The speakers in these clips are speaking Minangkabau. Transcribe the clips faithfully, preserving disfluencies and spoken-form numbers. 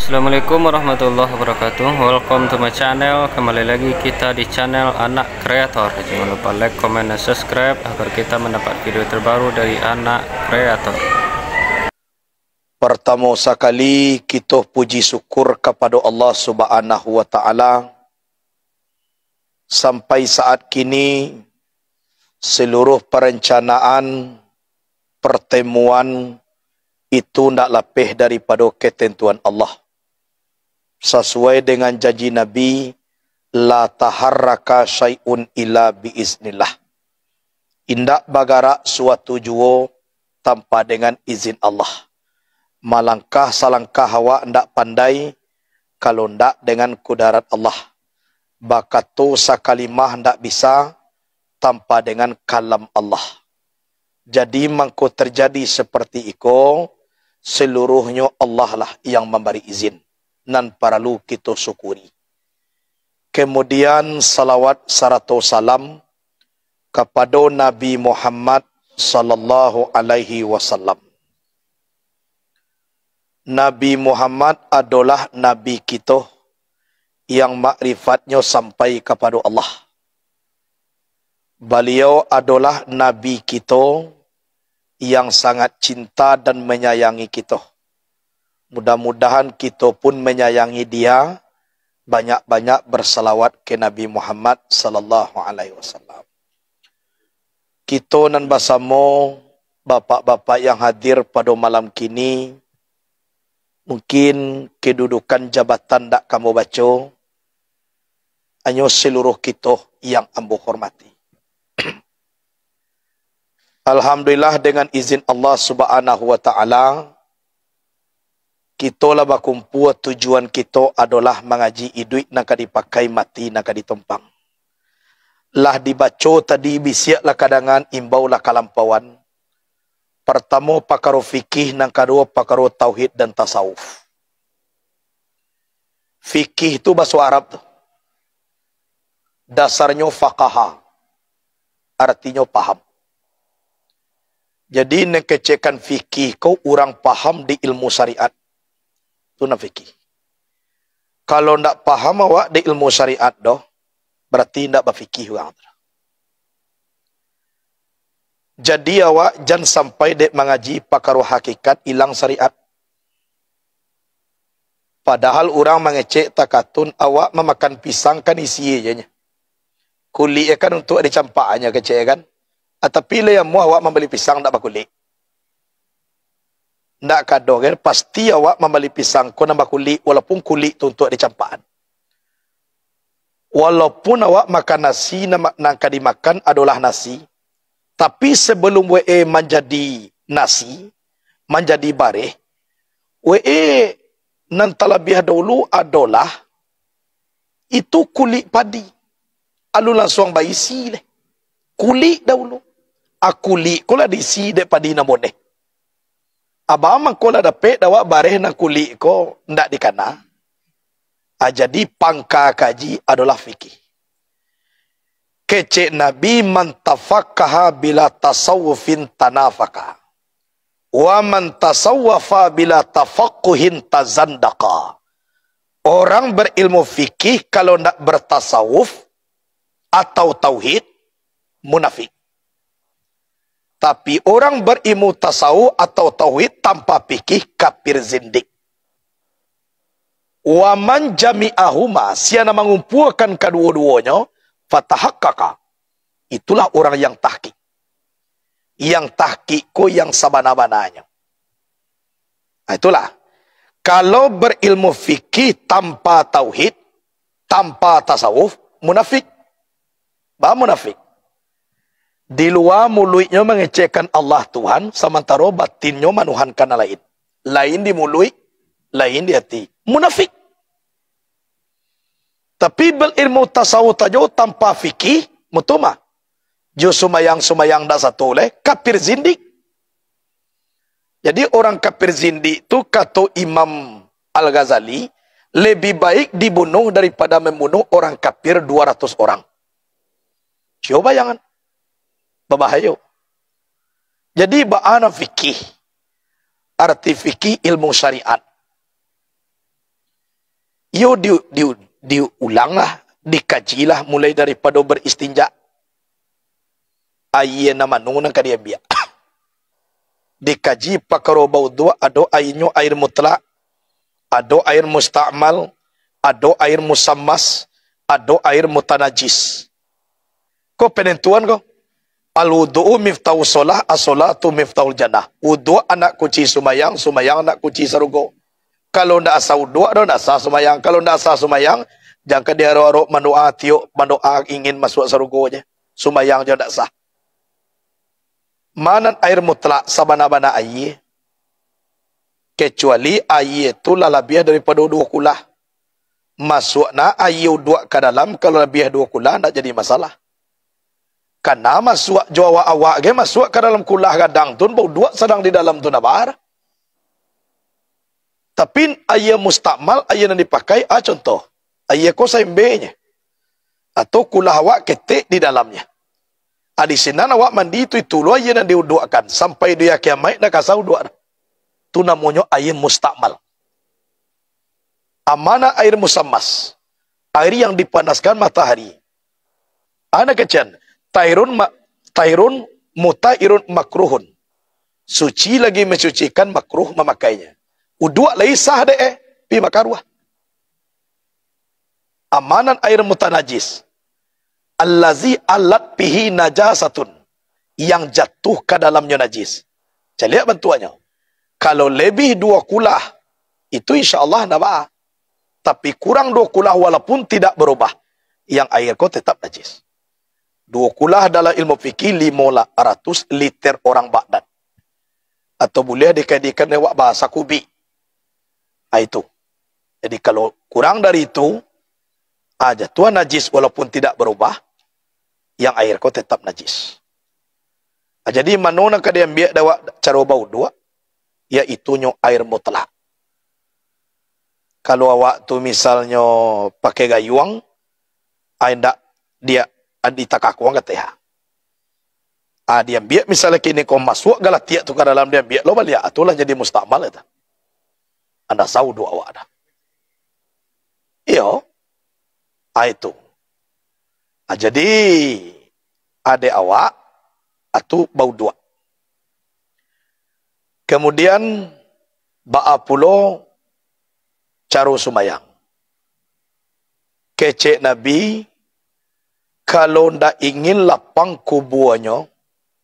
Assalamualaikum warahmatullahi wabarakatuh. Welcome to my channel. Kembali lagi kita di channel Anak Kreator. Jangan lupa like, comment, dan subscribe agar kita mendapat video terbaru dari Anak Kreator. Partamo sakali, kito puji syukur kapado Allah Subhanahu wa Ta'ala, sampai saat kini, seluruh perencanaan pertemuan itu ndak lapeh daripado ketentuan Allah. Sasuai dengan janji Nabi, "La taharraka syai'un illa bi iznillah." Indak bagarak suatu juo tanpa dengan izin Allah. Malangkah salangkah awak ndak pandai, kalau ndak dengan kudarat Allah. Bakato sakalimah ndak bisa, tanpa dengan kalam Allah. Jadi, mangko terjadi seperti iko, seluruhnyo Allah lah yang mambari izin, nan paralu kito syukuri. Kemudian, salawat sarato salam kapado Nabi Muhammad sallallahu alaihi wasallam. Nabi Muhammad adolah Nabi kito yang makrifatnyo sampai kapado Allah. Baliau adolah Nabi kito yang sangat cinta dan manyayangi kito. Mudah-mudahan kito pun manyayangi dia, banyak-banyak bersalawat ke Nabi Muhammad sallallahu alaihi wasallam. Kito nan basamo, bapak-bapak yang hadir pado malam kini, mungkin kedudukan jabatan ndak kamo baco, hanyo seluruh kito yang ambo hormati. Alhamdulillah, dengan izin Allah Subhanahu wa Ta'ala, kito lah bakumpua, tujuan kito adolah mangaji iduik nan ka dipakai, mati nan ka ditompang. Lah dibaco tadi, bisiak lah kadangan, imbau lah kalampauan. Partamo, pakaro fikih, nan kaduo, pakaro tauhid dan tasawuf. Fikih tu baso Arab tu. Dasarnyo fakaha, artinyo paham. Jadi, nan kecekkan fikih ko urang paham di ilmu syariat. Tu nan fikih. Kalau ndak paham awak di ilmu syariat doh, berarti ndak bafikih urang tu. Jadi, awak jan sampai dek mangaji pakaro hakikat ilang syariat. Padahal urang mangecek takatun, awak mamakan pisang kan isi je nyo. Kulik kan untuak dicampak nyo kecek kan. Ah, tapi lai amuah awak mambali pisang ndak bakulik. Ndak ka doh kan, pasti awak mambali pisang ko nan bakulik, walaupun kulik tu untuak dicampak. Walaupun awak makan nasi, nan, nan ka dimakan adolah nasi, tapi sabalum we manjadi nasi, manjadi bareh, we nan talabiah dahulu adolah itu kulik padi. Alun lansuang baisi leh. Kulik dahulu. Ah, kulik ko lah diisi dek padi nan boneh. Abah mangko lah dapek dek awak bareh nan kulik ko ndak dikana. Ah, jadi pangka kaji adolah fikih. Kecek Nabi, "Man tafakkaha bila tasawufin tanafaka. Wa man tasawwafa bila tafakkuhin tazandaka." Orang berilmu fikih kalau ndak bertasawuf atau tauhid, munafik. Tapi orang berilmu tasawuf atau tauhid tanpa fikih, kafir zindik. Wa man jami'ahuma, sia nan mangumpuakan kaduo-duonyo, fatahaqqaqa. Itulah orang yang tahqiq. Yang tahqiq ko yang sabana-bananyo. Nah, itulah. Kalau berilmu fikih tanpa tauhid, tanpa tasawuf, munafik. Ba munafik. Di lua muluiknyo mangecekkan Allah Tuhan, samantaro batinnyo manuhankan nan lain. Lain di muluik, lain di ati. Munafik. Tapi berilmu tasawuf sajo tanpa fikih, mutumah. Jo sumayang-sumayang dak sato lai, kafir zindik. Jadi, orang kafir zindik tu, kato Imam Al-Ghazali, lebih baik dibunuh daripada membunuh orang kafir dua ratus orang. Cubo bayangan. Babahayo. Jadi, baa nan fikih? Arti fikih, ilmu syariat. Yo di, di, diulanglah, dikajilah mulai daripado beristinja. Aia nan mano nan ka diambiak. Dikaji pakaro bauduak, ado ainyo air mutlak, ado air mustakmal, ado air musammas, ado air mutanajis. Ko penentuan ko. Al-wudu'u miftahu sholah, as-sholatu miftahul jannah. Wuduak anak kunci sumayang, sumayang anak kunci sarugo. Kalau ndak asa wuduak doh, ndak sah sumayang. Kalau ndak sah sumayang, jan ka diarok-arok mandoa tiok, mandoa ingin masuak sarugo je. Sumayang jo ndak sah. Manan air mutlak sabana-bana aia. Kecuali aia tu lah labiah daripado duo kulah. Masuak na aia wuduak ka dalam, kalau labiah duo kulah, ndak jadi masalah. Kana masuak jo awak-awak ge, masuak ka dalam kulah gadang tu, bauduak sadang di dalam tu, ndak baa. Tapi aia mustakmal, aia nan dipakai, ah, contoh, aia ko saembenye, atau kulah awak ketek di dalamnyo. Ah, di sinan awak mandi tu, itu lo aia nan diuduakkan, sampai di ari kiamaik ndak ka sah uduak. Tu namonyo aia mustakmal. Amana air musammas, air yang dipanaskan matahari. Ana kecen, tairun ma-, tairun mutairun makruhun. Suci lagi mensucikan, makruh memakainya. Uduak lai sah dek eh, pi makaruah. Amanan air mutanajis. Allazi alat pihi najasatun. Yang jatuh ka dalamnyo najis. Caliak bantuaknyo. Kalau lebih duo kulah, itu insya Allah ndak baa. Tapi kurang duo kulah walaupun tidak berubah, yang air ko tetap najis. Duo kulah dalam ilmu fikih limo ratus liter orang Baghdad. Atau buliah dikadikan lewat bahasa kubik. Ah, itu. Jadi, kalau kurang dari itu, ah, jatuah najis walaupun tidak berubah, yang air ko tetap najis. Ah, jadi, mano nan ka diambiak dek awak caro bauduak, yaitunyo air mutlak. Kalau awak tu misalnyo pakai gayuang, ah, indak dia, ah, ditakakuang ka ateh. Ah, diambiak misalnyo kini ko masuak galatiak tu ka dalam, diambiak lo baliak, ah, tu lah jadi mustakmal itu. Ndak sah uduak awak dah. Iyo. Ah, itu. Ah, jadi, adek awak, ah, tu bauduak. Kemudian, baa pulo caro sumayang. Kecek Nabi, kalau ndak ingin lapang kubuanyo,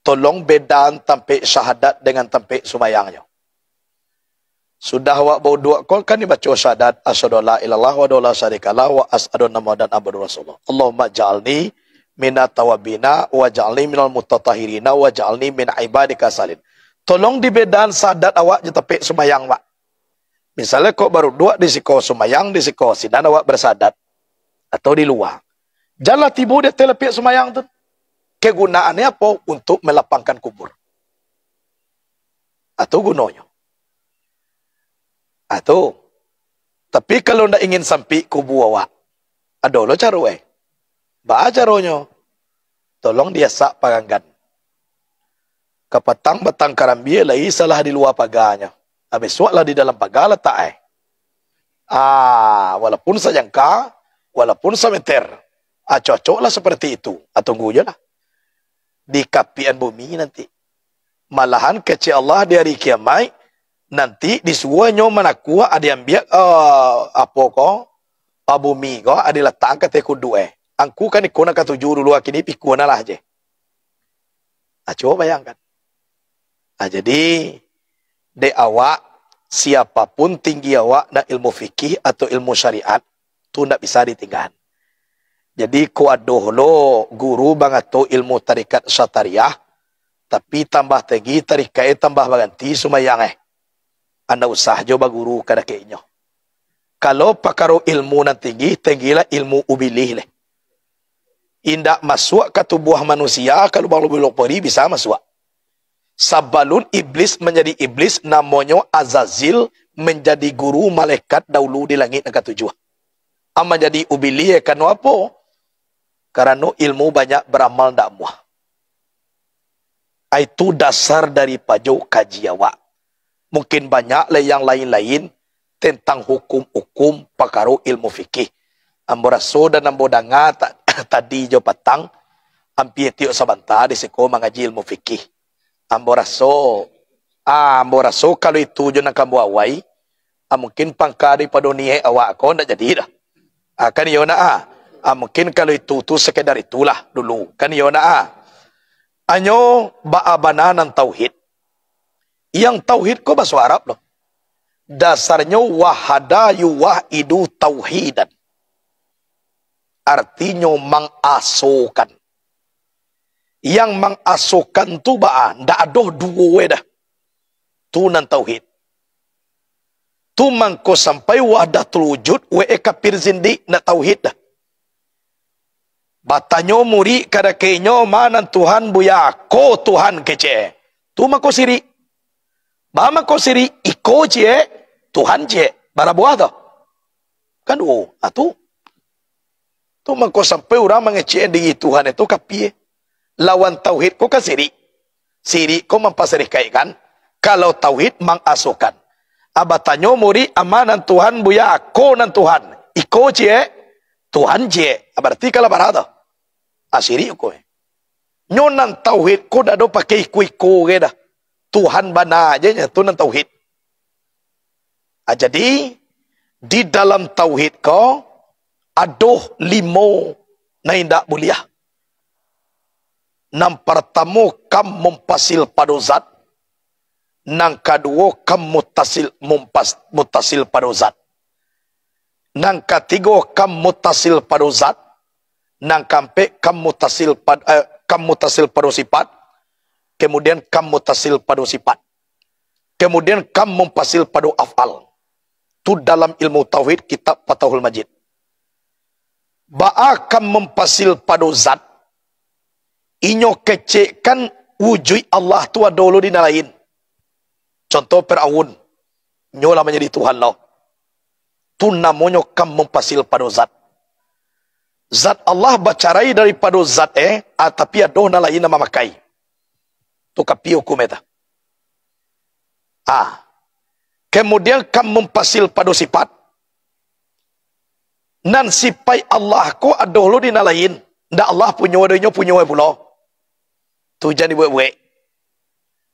tolong bedaan tampek syahadat dengan tampek sumayangnyo. Sudah awak bauduak ko, kan dibaco syahadat, asyhadu alla ilaha illallah wahdahu la syarikalah wa asyhadu anna Muhammadan abduhu wa rasuluh. Allahumma ja'alni minat tawabina wa ja'alni minal mutatahhirina wa ja'alni min ibadika salin. Tolong dibedaan syahadat awak jo tampek sumayang, Pak. Misalnyo kok baruduak di siko sumayang, di siko sinan awak bersadat, atau di lua. Janlah tibo di ateh lapiak sumayang tu. Kegunaannyo apo? Untuk melapangkan kubur. Atau gunonyo. Atau, tapi kalau ndak ingin sampik kubua awak, ado lo caro, eh. Baa caronyo? Tolong diasak paranggan. Kapatang batang karambia lai salah di lua paganyo. Ah, bisuak lah di dalam paga latak, eh. Ah, walaupun sajangka, walaupun sameter. Ah, cocoklah seperti itu. Ah, tunggu je lah. Di kapian bumi nanti. Malahan kecek Allah di ari kiamaik, nanti disuruahnyo manakuak, ah, diambiak, ah, apo ko, ah, bumi ko, ah, dilatakkan ka ateh kuduak, eh. Angku kan iko nan katuju dulu, ah, kini pikun lah je. Ah, cubo bayangkan. Ah, jadi, dek awak, siapapun tinggi awak nak ilmu fikih atau ilmu syariat, tu ndak bisa ditinggaan. Jadi, ko ado lo guru bangato ilmu tarikat syatariah, tapi tambah tinggi tarikat, eh, tambah baranti sumayang, eh. Ndak usah jo baguru ka dakek inyo. Kalau pakaro ilmu nan tinggi, tinggilah ilmu ubilih leh. Indak masuak ka tubuah manusia, ka lubang-lubang peri bisa masuak. Sabalun iblis manjadi iblis, namonyo Azazil, manjadi guru malaikat daulu di langik nan katujuah. Ah, manjadi ubilih, eh, karano apo? Karano ilmu banyak, baramal ndak amuah. Ah, itu dasar dari pajo kaji awak. Mungkin banyak lah yang lain-lain, tentang hukum-hukum pakaro ilmu fikih. Ambo raso dan ambo danga ta-, tadi jo patang, ampia tiok sabanta di siko mangaji ilmu fikih. Ambo raso, ah, ambo raso kalau itu jo nan ka ambo awai, ah, mungkin pangka daripado niaik awak ko ndak jadi doh. Ah, kan iyo nak, ah. Ah, mungkin kalau itu tu sekedar itulah dulu, kan iyo nak, ah. Anyo baa bana nan tauhid. Yang tauhid ko baso Arab lo. Dasarnyo wahada yuwahidu tauhidan. Artinyo mangasokan. Yang mangasokan tu baa, ndak ado duo e dah. Tu nan tauhid. Tu mangko sampai wahdatul wujud, we e kapir zindik, ndak tauhid dah. Batanyo murik ka dakek inyo, "Ma nan Tuhan, Buya?" "Ko Tuhan," kecek. Tu mako sirik. Ba mako sirik, "Iko ciek, Tuhan ciek." Bara buah tu? Kan duo. Ah, tu. Tu mangko sampai urang mangecek diri Tuhan itu kapia. Lawan tauhid ko kan sirik. Sirik ko mampasirihkaikkan. Kalau tauhid mangasokan. Ah, batanyo murik, "Ma nan Tuhan, Buya?" "Ko nan Tuhan." "Iko ciek, Tuhan ciek." Ah, bararti kalah bara tu. Ah, sirik ko. Nyo nan tauhid ko ndak ado pakai iko-iko ge dah. Tuhan bana aja nyo, tu nan tauhid. Ah, jadi, di dalam tauhid ko, ado limo nan indak buliah. Nan partamo, kam mumpasil pado zat. Nan kaduo, kam mutasil, mumpas-, mutasil pado zat. Nan katigo, kam mutasil pado zat. Nan kaampek, kam mutasil pad-, eh, kam mutasil pado sipat. Kemudian, kam mutasil pado sipat. Kemudian, kam mumpasil pado af'al. Tu dalam ilmu tauhid, kitab Fathul Majid. Baa kam mumpasil pado zat? Inyo kecekkan wujuik Allah tu ado lo di nan lain. Contoh, Firaun, nyo lah manjadi Tuhan lo. Tu namonyo kam mumpasil pado zat. Zat Allah bacarai daripado zat e, ah, tapi ado nan lain nan mamakai. Tu kapia hukum e tu? Ah. Kemudian kam mumpasil pado sipat. Nan sipaik Allah ko ado lo di nan lain. Ndak Allah punyo, ado inyo punyo e pulo. Tu jan dibuek-buek.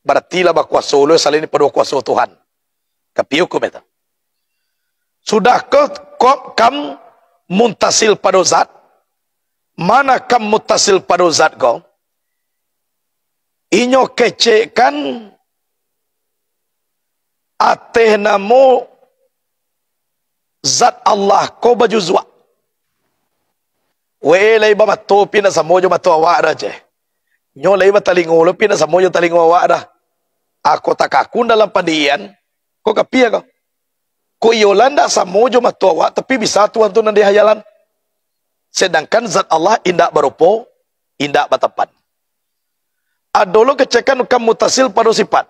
Bararti lah bakuaso lo salain dipado kuaso Tuhan. Kapia hukum e tu? Sudah ko, ko kam muntasil pado zat. Ma nan kam muntasil pado zat ko? Inyo kecekkan ateh namo zat Allah ko bajuzuak. We lai bamato, pi ndak samo jo mato awak dah, ceh. Nyo lai batalingo lo, pi ndak samo jo talingo awak dah. Ako takakun dalam pandian, ko kapia ko? Ko iyolah ndak samo jo mato awak, tapi bisa Tuhan tu nan dihayalan. Sedangkan zat Allah indak barupo, indak batampan. Ado lo kecekkan kam mutasil pado sipat.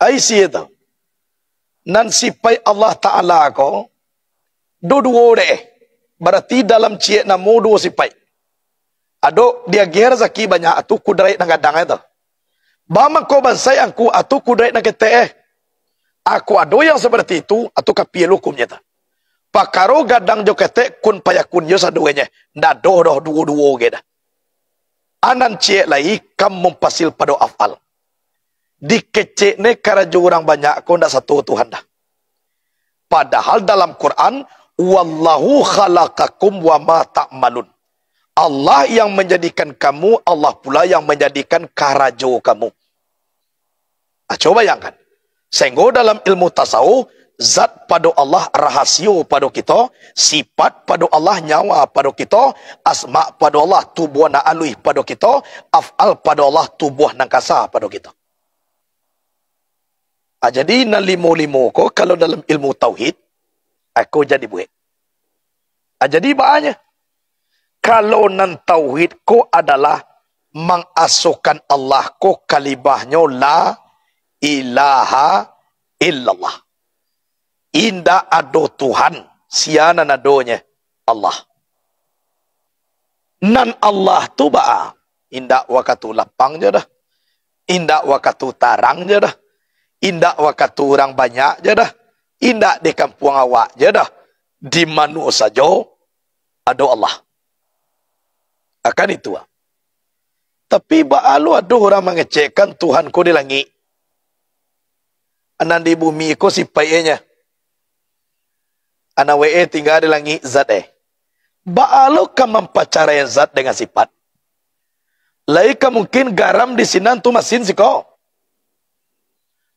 Ai sia tu. Nan sipaik Allah Ta'ala ko, do duo dek e. Bararti dalam ciek namo duo sipaik. Ado diagiah razaki banyak tu kudraik nan gadang e tu. Ba mangko bansaik angku atu kudraik nan ketek e. Ako ado yang seperti itu, atu kapia lo hukumnyo tu? Pakaro gadang jo ketek kun fayakun jo saduenye. Ndak ado doh duo-duo ge dah. A nan ciek lai kam mumpasil pado af'al. Dikecek ne karajo urang banyak ko ndak sato Tuhan dah. Padahal dalam Quran, "Wallahu khalaqakum wa ma ta'malun." Allah yang menjadikan kamu, Allah pula yang menjadikan karajo kamu. Ah, cubo bayangkan. Sehinggo dalam ilmu tasawuf, zat pado Allah rahasio pado kito, sipat pado Allah nyawa pado kito, asma pado Allah tubuah nan aluih pado kito, af'al pado Allah tubuah nan kasa pado kito. Ah, jadi nan limo-limo ko, kalau dalam ilmu tauhid, ah, ko jan dibuek. Ah, jadi baa nyo? Kalau nan tauhid ko adalah mangasokan Allah ko kalimahnyo la ilaha illallah. Indak ado Tuhan, sia nan adonyo Allah. Nan Allah tu baa? Indak wakatu lapang jo dah. Indak wakatu tarang jo dah. Indak wakatu urang banyak jo dah. Indak di kampuang awak je doh, di mano sajo ado Allah. Akan itu, ah. Tapi baa lo ado urang mangecekkan Tuhan ko di langik, nan di bumi ko sipaiknyo. Anak we tingga di langik zat eh. Baa lo ka mampacarai zat dengan sipat? Lai ka mungkin garam di sinan tu masin siko.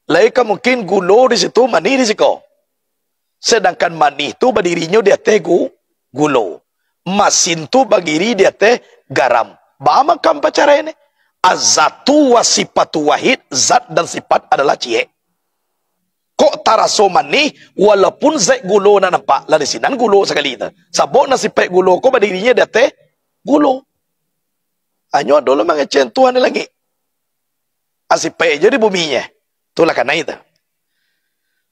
Lai ka mungkin gulo di situ, manih di siko. Sedangkan manih tu badirinyo di ateh gu-, gulo. Masin tu badiri di ateh garam. Baa mangko mampacarai ni? Azatu wa sipatu wahid, zat dan sipat adalah ciek. Kok taraso manih, walaupun zat gulo nan nampak, lah di sinan gulo sakali tu. Sabab nan sipaik gulo ko badirinyo di ateh gulo. Hanyo ado lo mangecek Tuhan di langik. Asipaik je di bumi nyo. Itulah kanai tu.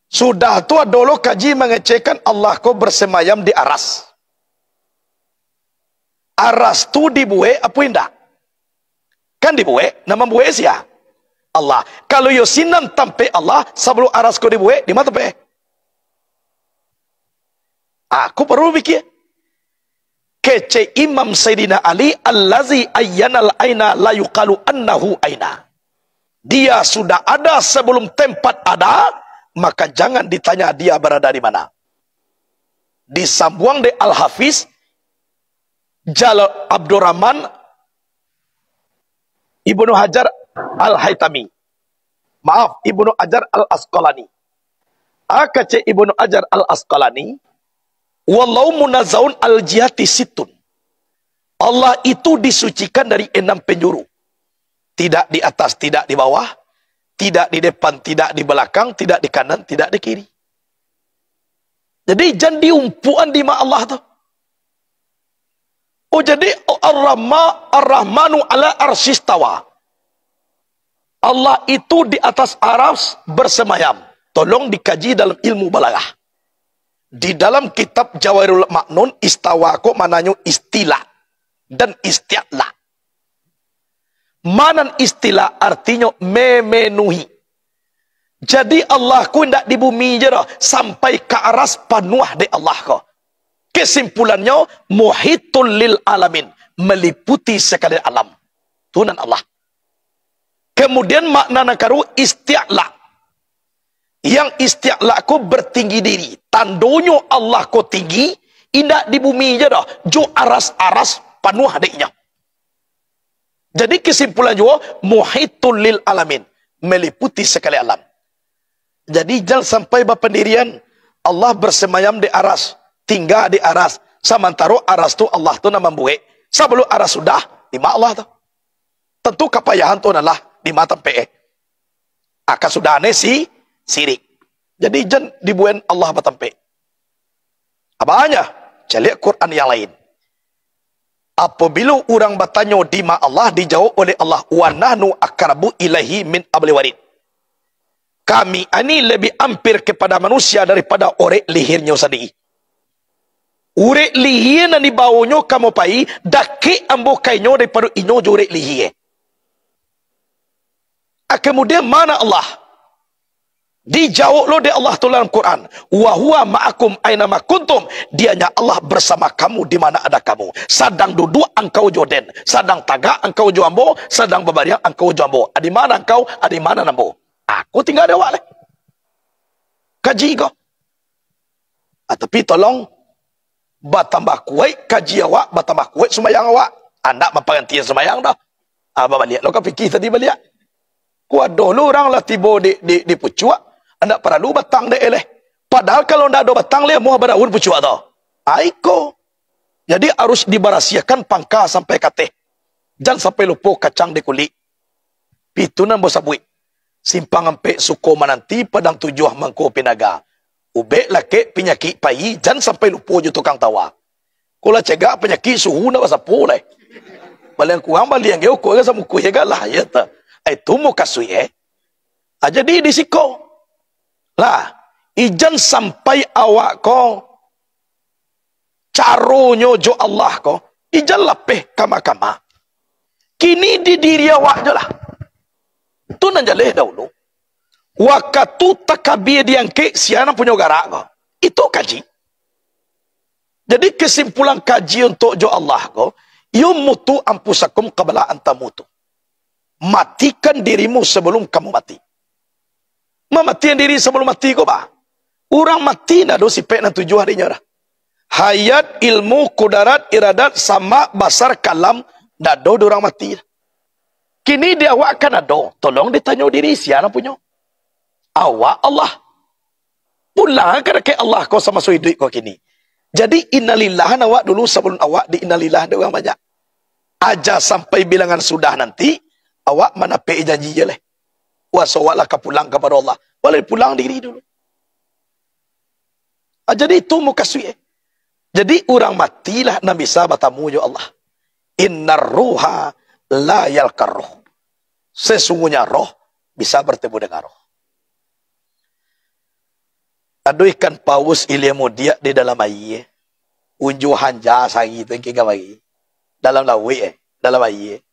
Sudah tu ado lo kaji mangecekkan Allah ko bersemayam di aras. Aras tu dibuek apo indak? Kan dibuek, nan mambuek sia? Allah. Kalau yo sinan tampek Allah, sabalum aras ko dibuek, di ma tampek? Aku baru pikir. Kecek Imam Sayyidina Ali, "Allazi ayyanal aina la yuqalu annahu aina." Dia sudah ada sebelum tempat ada, maka jangan ditanya dia berada di mana. Disambuang dek Al-Hafiz Jalal Abdurrahman Ibnu Hajar Al-Haitami. Maaf, Ibnu Hajar Al-Asqalani. Kecek Ibnu Hajar Al-Asqalani, "Wallahu munazzahun al jihati sittun." Allah itu disucikan dari enam penjuru. Tidak di atas, tidak di bawah, tidak di depan, tidak di belakang, tidak di kanan, tidak di kiri. Jadi, jan diumpuan di ma Allah tu. Oh, jadi, oh, Ar-Rahma-, Ar-Rahmanu ala arsyistawa. Allah itu di atas aras bersemayam. Tolong dikaji dalam ilmu balaghah. Di dalam kitab Jawahirul Maknun, istawa ko maknanyo istila dan isti'la. Manan istila artinyo memenuhi. Jadi Allah ko indak di bumi je doh, sampai ka aras panuah dek Allah ko. Kesimpulannyo, muhitul lil alamin, meliputi sakalian alam. Tu nan Allah. Kemudian makna nan kaduo, isti'la. Yang isti'la ko bertinggi diri. Tandonyo Allah ko tinggi, indak di bumi je doh, jo aras-aras panuah dek Inyo. Jadi kesimpulan juo, muhitul lil alamin, meliputi sakalian alam. Jadi jan sampai bapandirian Allah bersemayam di aras, tingga di aras, samantaro aras tu Allah tu nan mambuek. Sabalum aras sudah, di ma Allah tu? Tantu kapayahan tu adalah di ma tampek, eh. Akan sudah aneh si sirik. Jadi jan dibuek Allah batampek. Abahnya, caliak Quran yang lain. Apabila urang batanyo di ma Allah, dijawab oleh Allah, "Wa nahnu aqrabu ilaihi min hablil warid." Kami ani lebih ampir kepada manusia daripada orek lihirnyo sandiri. Urek lihie nan dibawonyo ka ambo pai, dakek ambo ka inyo daripado inyo jo urek lihie. Ah, kemudian mana Allah? Dijawab lo dek Allah tu dalam Quran, "Wa huwa ma'akum aina ma kuntum." Dianya Allah bersama kamu di mana ada kamu. Sadang duduak angkau jo den, sadang tagak angkau jo ambo, sadang babariang angkau jo ambo. Ah, di mana angkau? Ah, di mana ambo? Aku tingga di awak lai. Kaji ko. Ah, tapi tolong, batambah kuaik kaji awak, batambah kuaik sumbayang awak. Andak baparantian sumbayang doh. Ah, babaliak lo ka fikih tadi baliak. Ko ado lo urang lah tibo di, di, di pucuak, andak paralu batang dek e lai. Padahal kalau ndak ado batang lai, amuah badaun pucuak tu. Ah, iko. Jadi harus dibarasiahkan pangka sampai ka ateh. Jan sampai lupo kacang di kulik. Pitu nan basabuik, Simpang Ampek Suko Mananti, Padang Tujuah Mangko Pinaga. Ubek lakek panyakik pai, jan sampai lupo jo tukang tawa. Ko lah cegak panyakik suhu nak basapo lai. Baliang kurang baliang ge ukur ge samuku ye galah ye ta. Ai tu mukasuik eh. Ah, jadi di siko. Lah, ijan sampai awak ko caronyo jo Allah ko, ijan lapeh kama-kama. Kini di diri awak jo lah. Tu nan jaleh dahulu. Wakatu takabia diangkek, sia nan punyo garak ko. Itu kaji. Jadi, kesimpulan kaji untuak jo Allah ko, iyo, mutu anfusakum qabla an tamutu. Matikan dirimu sebelum kamu mati. Mamatian diri sabalum mati ko, bah. Urang mati ndak ado sipek nan tujuah dinyo dah. Hayat, ilmu, kudarat, iradat, sama, basar, kalam, ndak ado di urang mati dah. Kini di awak kan ado, tolong ditanyo diri, sia nan punyo? Awak, Allah. Pulang ka dakek Allah ko samaso iduik ko kini. Jadi, innalillah awak dulu, sabalum awak di innalillah dek urang banyak. Aja sampai bilangan sudah nanti, awak manapek janji je leh. Waso awak lah ka pulang kapado Allah. Boleh pulang diri dulu. Ah, jadi itu mukasuik, eh. Jadi, urang matilah nan bisa batamu jo Allah. Innar ruha la yalqar ruh. Sesungguhnya roh bisa bertemu dengan roh. Ado ikan paus ilia mudiak di dalam aia. Unjuah anja sari tu engki kamari. Dalam lauik, eh, dalam aia.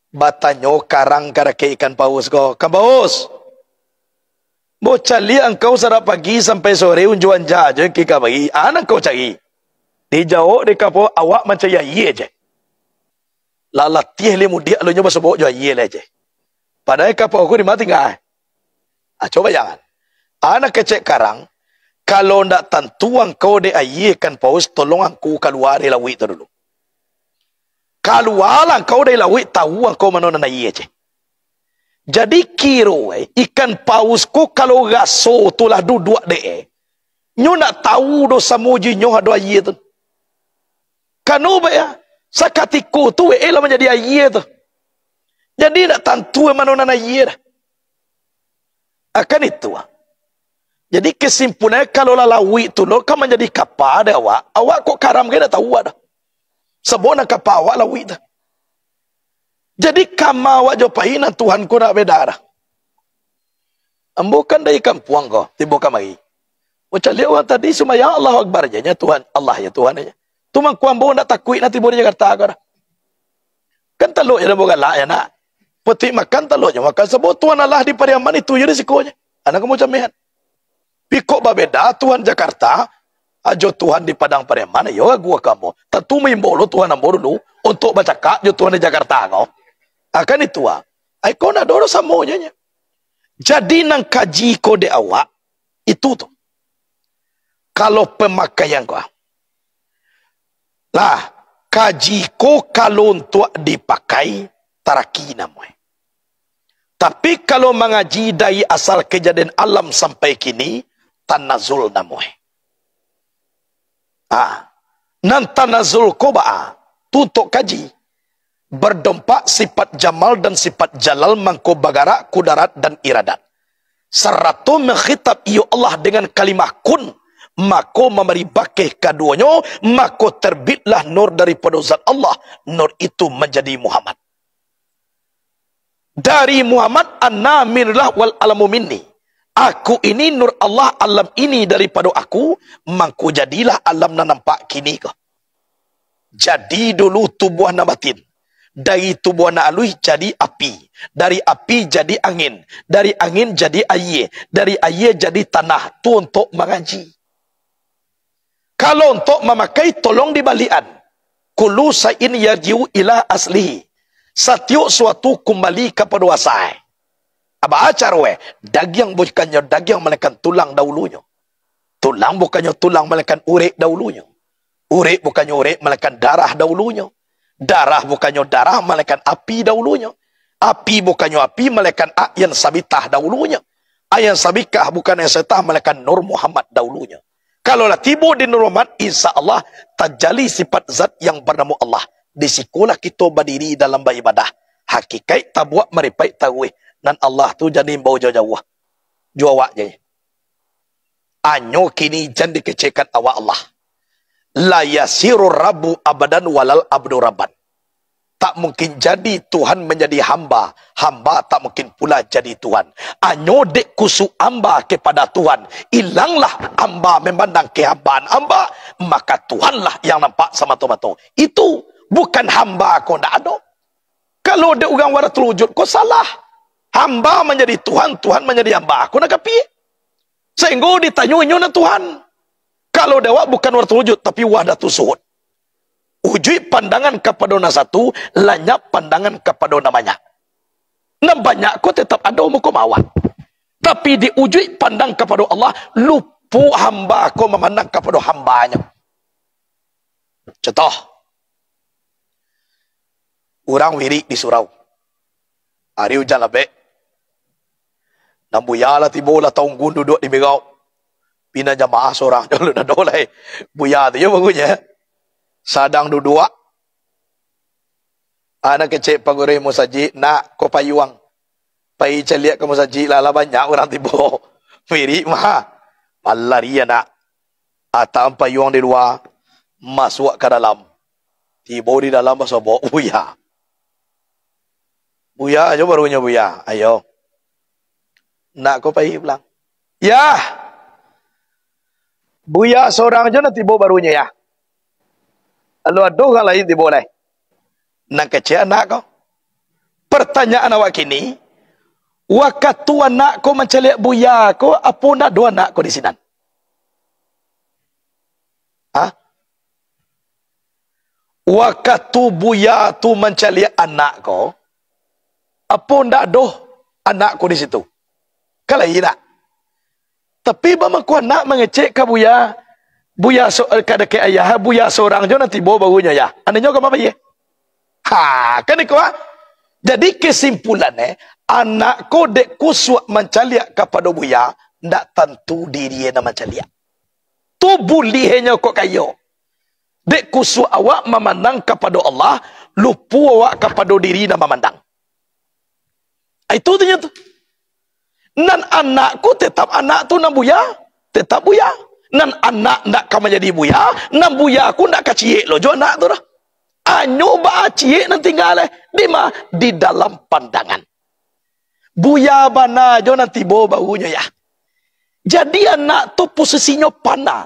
Batanyo karang ka dakek ikan paus ko, "Ikan paus, bocaliak angkau sadak pagi sampai sore unjuah anja jo engki kamari. A nan kau cari?" Dijawab dek ikan paus, "Awak mancari aia je. Lah latiah lai mudiak alun nyo basobok jo aia lai je. Padahal ikan paus ko di ma tingga?" Ah, cubo bayangan. A nan kecek karang, kalau ndak tantu angkau dek aia ikan paus, tolong angku kalua dari lauik tu dulu. Kalualah angkau dari lauik, tahu angkau mano nan aia je. Jadi kiro, eh, ikan paus ko kalau raso tu lah duduak dek, eh, nyo ndak tahu doh samo jo inyo ado aia tu. Kano baya, sakatiko tu, eh, lah manjadi aia tu. Jadi ndak tantu mano nan aia dah. Akan itu, ah. Jadi, kesimpulannyo, kalau lah lauik tu lo ka manjadi kapa dek awak, awak kok karam ka indak tahu awak dah. Sabab nan kapa awak lauik tu. Jadi, kama awak jo pai nan Tuhan ko ndak beda dah. Ambo kan dari kampuang ko, tibo kamari. Bocaliak urang tadi sumbayang Allahu Akbar je, nyo Tuhan, Allah je Tuhan je. Tu mangko ambo ndak takuik nan tibo di Jakarta ko dah. Kan talok je ambo galak je nak. Patuik makan talok je makan, sabab Tuhan Allah di Pariaman itu je risiko je. A nan ka ambo camehan. Pi kok babeda Tuhan Jakarta, a, jo Tuhan di Padang Pariaman, iyo ragu ka ambo. Tantu maimbau lo Tuhan ambo dulu, untuak bacakak jo Tuhan di Jakarta ko. Akan itu, a. Ai ko ndak ado doh samo je nyo. Jadi nan kaji ko dek awak, itu tu. Kalau pamakaian ko, a. Lah, kaji ko kalau untuak dipakai, taraki namoe. Tapi kalau mangaji dari asal kejadian alam sampai kini, tanazul namoe. Ah, nan tanazul ko baa? Tu untuak kaji. Berdompak sifat jamal dan sifat jalal mangko bagarak kudarat dan iradat. Sarato mangkhitab iyo Allah dengan kalimah kun, mako mambari bakeh kaduonyo, mako terbitlah nur daripado zat Allah, nur itu manjadi Muhammad. Dari Muhammad, ana minullah wal alamu minni. Aku ini nur Allah, alam ini daripado aku, mangko jadilah alam nan nampak kini ko. Jadi dulu tubuah nan batin. Dari tubuah nan aluih jadi api. Dari api jadi angin. Dari angin jadi aia. Dari aia jadi tanah. Tu untuak mangaji. Kalau untuak mamakai, tolong dibaliakan. Kullu syai'in yarji'u ila aslihi. Satiok suatu kumbali kapado asal. Baa caro, eh? Dagiang bukannyo dagiang, malainkan tulang dahulunyo. Tulang bukannyo tulang, malainkan urek dahulunyo. Urek bukannyo urek, malainkan darah dahulunyo. Darah bukannyo darah, malainkan api dahulunyo. Api bukannyo api, malainkan ak nan sabitah dahulunyo. Ak nan sabikah bukan nan sabitah, malainkan Nur Muhammad dahulunyo. Kalau lah tibo di Nur Muhammad, insya Allah tajali sifat zat yang banamo Allah. Di sikolah kito badiri dalam baibadah. Hakikaik tabuak maripaik taruih. Nan Allah tu jan diimbau jauah-jauah. Jo awak je. Anyo kini jan dikecekan awak Allah. La yasiru rabbu abadan walal abdu rabban. Tak mungkin jadi Tuhan menjadi hamba, hamba tak mungkin pula jadi Tuhan. Anyo dek kusuk hamba kepada Tuhan, ilanglah hamba memandang kehambaan hamba, maka Tuhanlah yang nampak samato-mato. Itu bukan hamba ko ndak ado. Kalau dek urang wahdatul wujud ko salah. Amba manjadi Tuhan, Tuhan manjadi amba. Ko nan kapia. Sahinggo ditanyo inyo nan Tuhan. Kalau di awak bukan wahdatul wujud, tapi wahdatus suhud. Ujuik pandangan kapado nan satu, lanyap pandangan kapado nan banyak. Nan banyak ko tetap ado muko mawah. Tapi di ujuik pandang kapado Allah, lupo hamba ko mamandang kapado hambanyo. Contoh, urang wirik di surau. Ari ujan labek. Nan buya lah tibo, lah taunggun duduak di migau. Pina jamaah surang jo alun ado lai. Buya tu jo bagunyo. Sadang duduak. Anak kecek pagurih musajik, "Nak, ko payuang. Pai caliak ka musajik lah, lah banyak urang tibo." Wirik mah. Malari anak. Atam payuang di lua, masuak ka dalam. Tibo di dalam basobok, "Buya." "Buya," jo barunyo, "Buya, ayo. Nak ko pai pulang." "Yah. Buya sorang jo nan tibo barunyo, Yah. Lalu ado urang lain tibo lai." Nan kecek anak ko. Pertanyaan awak kini, wakatu anak ko mancaliak buya ko, apo ndak ado anak ko di sinan? Hah? Wakatu buya tu mancaliak anak ko, apo ndak ado anak ko di situ? Kan lain nak. Tapi bamangko anak mangecek ka buya, buya so, ka dakek ayah, buya sorang jo nan tibo barunyo, Yah. Anaknyo ka ma pai? Ha, kan iko, ha? Jadi kesimpulan, eh, anak ko dek kusuak mancaliak kapado buya, ndak tantu diri nan mancaliak. Tu buliahnyo kok kayo. Dek kusuak awak mamandang kapado Allah, lupo awak kapado diri nan mamandang. Itu tu nyo tu. Nan anak ko tetap anak tu, nan buya tetap buya. Nan anak ndak ka manjadi buya, nan buya ko ndak ka ciek lo jo anak tu doh. Anyo baa ciek nan tingga lai. Di ma? Di dalam pandangan. Buya bana jo nan tibo barunyo, Yah. Jadi anak tu posisinyo pana.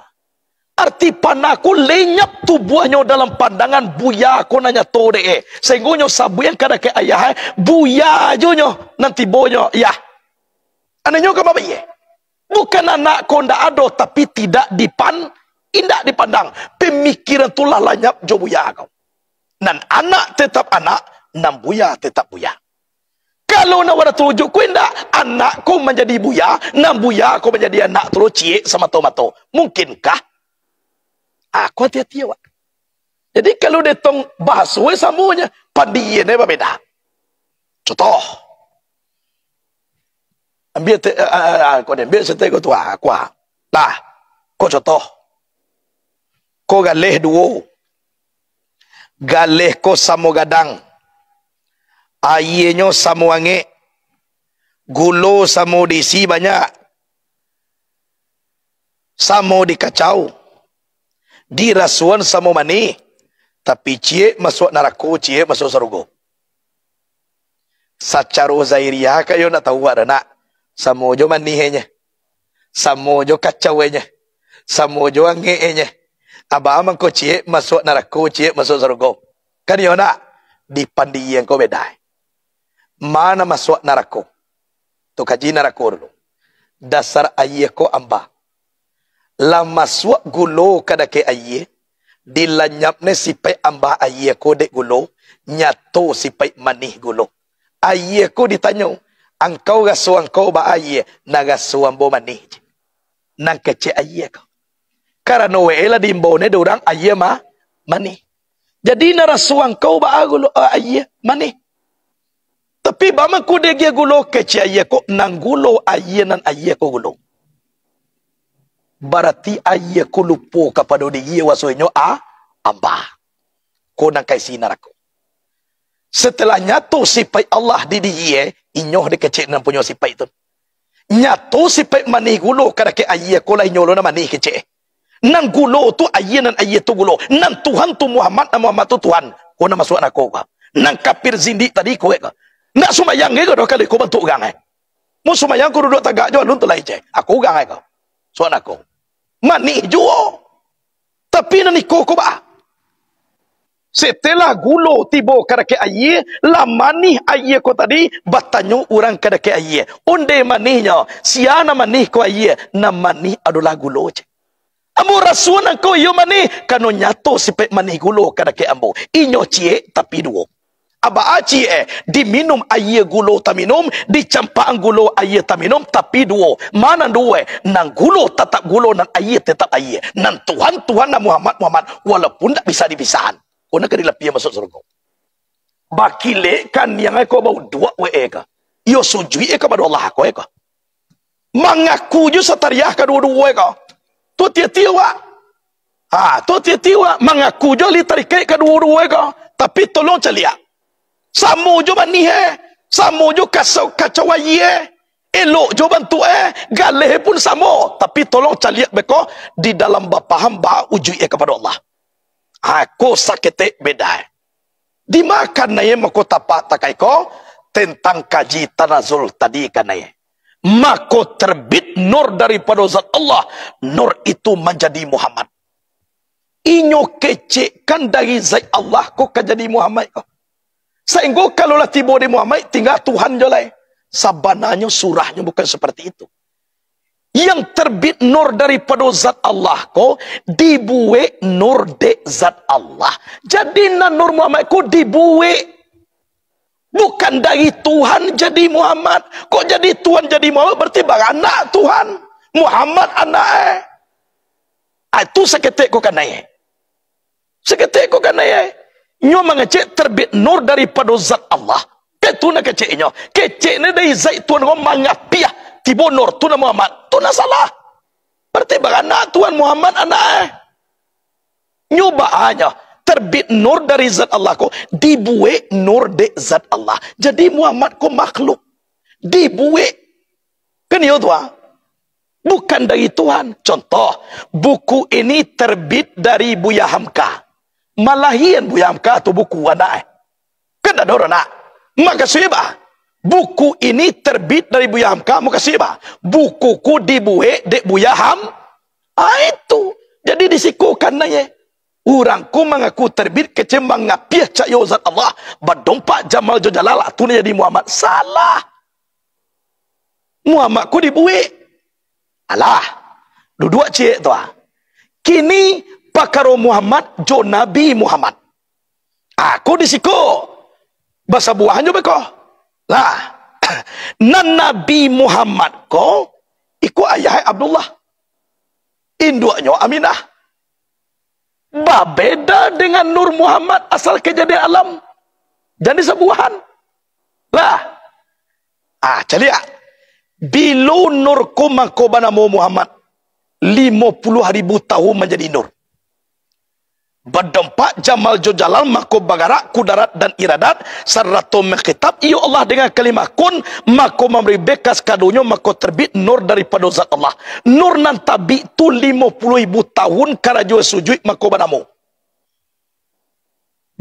Arti pana ko lenyap tubuahnyo dalam pandangan buya ko nan nyato dek, eh. Sahinggo nyo sabuik ka dakek ayah, eh, buya jo nyo nan tibonyo, Yah. Anaknyo ka ma pai, eh? Bukan anak ko ndak ado, tapi tidak dipan-, indak dipandang. Pamikiran tu lah lanyap jo buya ko. Nan anak tetap anak, nan buya tetap buya. Kalau nan wahdatul wujud ko indak, anak ko manjadi buya, nan buya ko manjadi anak tu lo ciek samato-mato. Mungkinkah? Ah, ko hati-hati awak. Jadi kalau detong bahaso samo nyo, pandian babeda. Contoh, ambiak te-, ah, ah, ah, ko ni, ambiak sate ko tu, ah, ko, ah. Lah, ko contoh. Ko galeh duo. Galeh ko samo gadang. Aianyo samo angek. Gulo samo diisi banyak. Samo dikacau. Dirasoan samo manih. Tapi ciek masuak narako, ciek masuak sarugo. Sacaro zahiriah kayo ndak tahu wak do nak. Samo jo manih e nyo. Samo jo kacau e nyo. Samo jo angek e nyo. Abaa mangko ciek masuak narako, ciek masuak sarugo. Kan iyo nak? Di pandian ko beda. Ma nan masuak narako? Tu kaji narako dulu. Dasar aia ko amba. Lah masuak gulo ka dakek aia, dilanyapnyo sipaik amba aia ko dek gulo, nyato sipaik manih gulo. Aia ko ditanyo, "Angkau raso angkau baa aia?" "Nan raso ambo manih," je. Nan kecek aia ko. Karano wae lah diimbau ne dek urang aia ma-, manih. Jadi nan raso angkau baa gulo, eh, aia manih. Tapi baa mangko diagiah gulo, kecek aia ko, "Nan gulo aia, nan aia ko gulo." Barati aia ko lupo kapado diri, waso inyo a-, amba. Ko nan ka isi narako. Setelah nyato sipaik Allah di diri e, inyo dek kecek nan punyo sipaik tu. Nyato sipaik manih gulo ka dakek aia ko, lah inyo lo nan manih kecek. Nan gulo tu aia, nan aia tu gulo. Nan Tuhan tu Muhammad, nan Muhammad tu Tuhan. Ko nan masuak narako ko. Nan kafir zindik tadi ko, eh, ko. Ndak sumbayang e ko doh kalau iko bantuak urang e. Mun sumbayang ko duduak tagak jo alun tu lai je. Ako urang e ko. Suak narako. Manih juo. Tapi nan iko ko baa? Setelah gulo tibo ka dakek ayie, lah manih ayie ko tadi, batanyo urang ka dakek ayie, "Onde manihnyo? Sia nan manih ko ayie?" "Nan manih adolah gulo, cek. Ambo rasuah nan ko iyo manih, karano nyato sipek manih gulo ka dakek ambo. Inyo ciek, tapi duo." Abaa ciek, eh? Diminum ayie gulo taminum, dicampakan gulo ayie taminum, tapi duo. Ma nan duo, eh? Nan gulo tatap gulo, nan ayie tatap ayie. Nan Tuhan, Tuhan, nan Muhammad, Muhammad, walaupun ndak bisa dipisahan. Ko nan ka dilapiah masuak sarugo. Bakilek kaniang ko, bauduak we ka. Iyo sujuik ka pado Allah ko ka. Mangaku jo satariah kaduo-duo ko. Tu ati-ati awak. Ha, tu ati-ati awak. Mangaku jo ahli tarikaik kaduo-duo ko. Tapi tolong caliak. Samo jo manih, eh. Samo jo kasau-, kacau ayie, eh. Elok jo bantuak, eh. Galeh pun samo. Tapi tolong caliak beko di dalam bapaham ba ujuik, eh, kapado Allah. Ha, ko saketek beda, eh. Di ma kanai mako tapak takai ko, tentang kaji tanazul tadi kanai. Mako terbit nur daripado Zat Allah, nur itu manjadi Muhammad. Inyo kecekkan dari Zat Allah ko ka jadi Muhammad ko. Sainggo kalau lah tibo di Muhammad, tingga Tuhan jo lai. Sabananyo surahnyo bukan seperti itu. Yang terbit nur daripado Zat Allah ko, dibuek nur dek Zat Allah. Jadi, nan Nur Muhammad ko dibuek. Bukan dari Tuhan jadi Muhammad. Kok jadi Tuhan jadi Muhammad, berarti baranak Tuhan. Muhammad anak, eh. Ah, tu saketek ko kanai. Saketek ko kanai, eh. Nyo mangecek terbit nur daripado Zat Allah. Kan tu nan keceknyo. Keceknyo dari Zat Tuhan ko mangapiah. Tibo nur tu nan Muhammad. Tu nan salah. Berarti baranak Tuhan Muhammad anak, eh. Nyo baa nyo. Terbit nur dari Zat Allah ko. Dibuek nur dek Zat Allah. Jadi Muhammad ko makhluk. Dibuek. Kan iyo tu, ah. Bukan dari Tuhan. Contoh, buku ini terbit dari Buya Hamka. Malahian Buya Hamka tu buku anak, eh. Kan ado anak. Makasuik ba? Buku ini terbit dari Buya Hamka, makasuik ba? Buku ko dibuek dek Buya Ham-, ah, itu. Jadi di siko kanai, eh. Urang ko mangaku terbit kecek mangapiah cayo Zat Allah. Badompak Jamal jo Jalal, tu nan jadi Muhammad. Salah. Muhammad ko dibuek. Alah, duduak ciek tu, ah. Kini pakaro Muhammad jo Nabi Muhammad. Ah, ko di siko. Basabuahan jo beko. Lah, nan Nabi Muhammad ko, iko ayah Abdullah. Induaknyo Aminah. Babeda dengan Nur Muhammad asal kajadian alam. Jan disabuahan. Lah. Ah, caliak. Bilo Nur ko mako banamo Muhammad? Limo puluah ribu tahun manjadi Nur. Badompak Jamal jo Jalal, mako bagarak kudarat dan iradat, sarato mangkitab iyo Allah dengan kalimah kun, mako mambari bekas kadonyo, mako terbit Nur daripado Zat Allah. Nur nan tabik tu limo puluah ribu tahun karajo sujuik, mako banamo.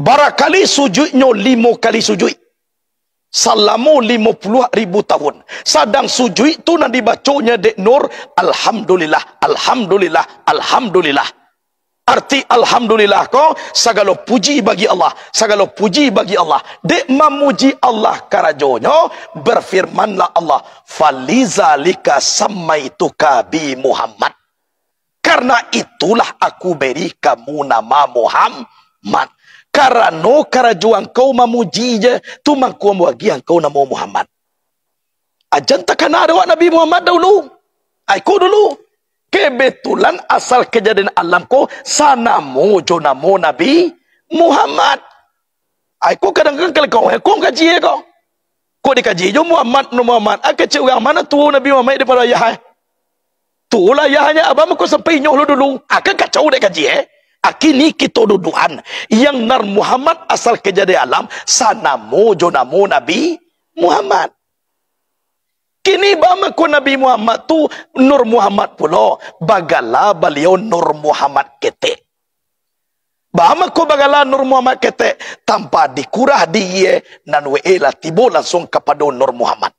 Barakali sujuiknyo? Limo kali sujuik. Salamo limo puluah ribu tahun. Sadang sujuik tu nan dibaconyo dek Nur, "Alhamdulillah, alhamdulillah, alhamdulillah." Arti alhamdulillah ko, sagalo puji bagi Allah, sagalo puji bagi Allah. Dek mamuji Allah karajonyo, berfirmanlah Allah, "Falizalika sammaituka bi Muhammad." Karena itulah aku beri kamu nama Muhammad. Karano karajo angkau mamuji je, tu mangko ambo agiah angkau namo Muhammad. Ajan takana dek awak Nabi Muhammad dahulu. Ai ko dulu. Kebetulan asal kejadian alam ko sanamo jo namo Nabi Muhammad. Ai ko kadang-kadang kalau kau, eh, kau kaji, eh, kau. Kok dikaji jo Muhammad, no Muhammad. Ah, kecek urang ma nan tuo Nabi Muhammad daripado ayah, eh. Tuo lah ayahnyo, abah mako sampai inyo lo dulu. Ah, kan kacau dek kaji, eh. Ah, kini kito dudukan. Yang nan Muhammad asal kejadian alam, sanamo jo namo Nabi Muhammad. Kini baa mako Nabi Muhammad tu Nur Muhammad pulo, bagala baliau Nur Muhammad ketek. Baa mako bagala Nur Muhammad ketek, tanpa dikurah diie, nan wee lah tibo langsuang kapado Nur Muhammad.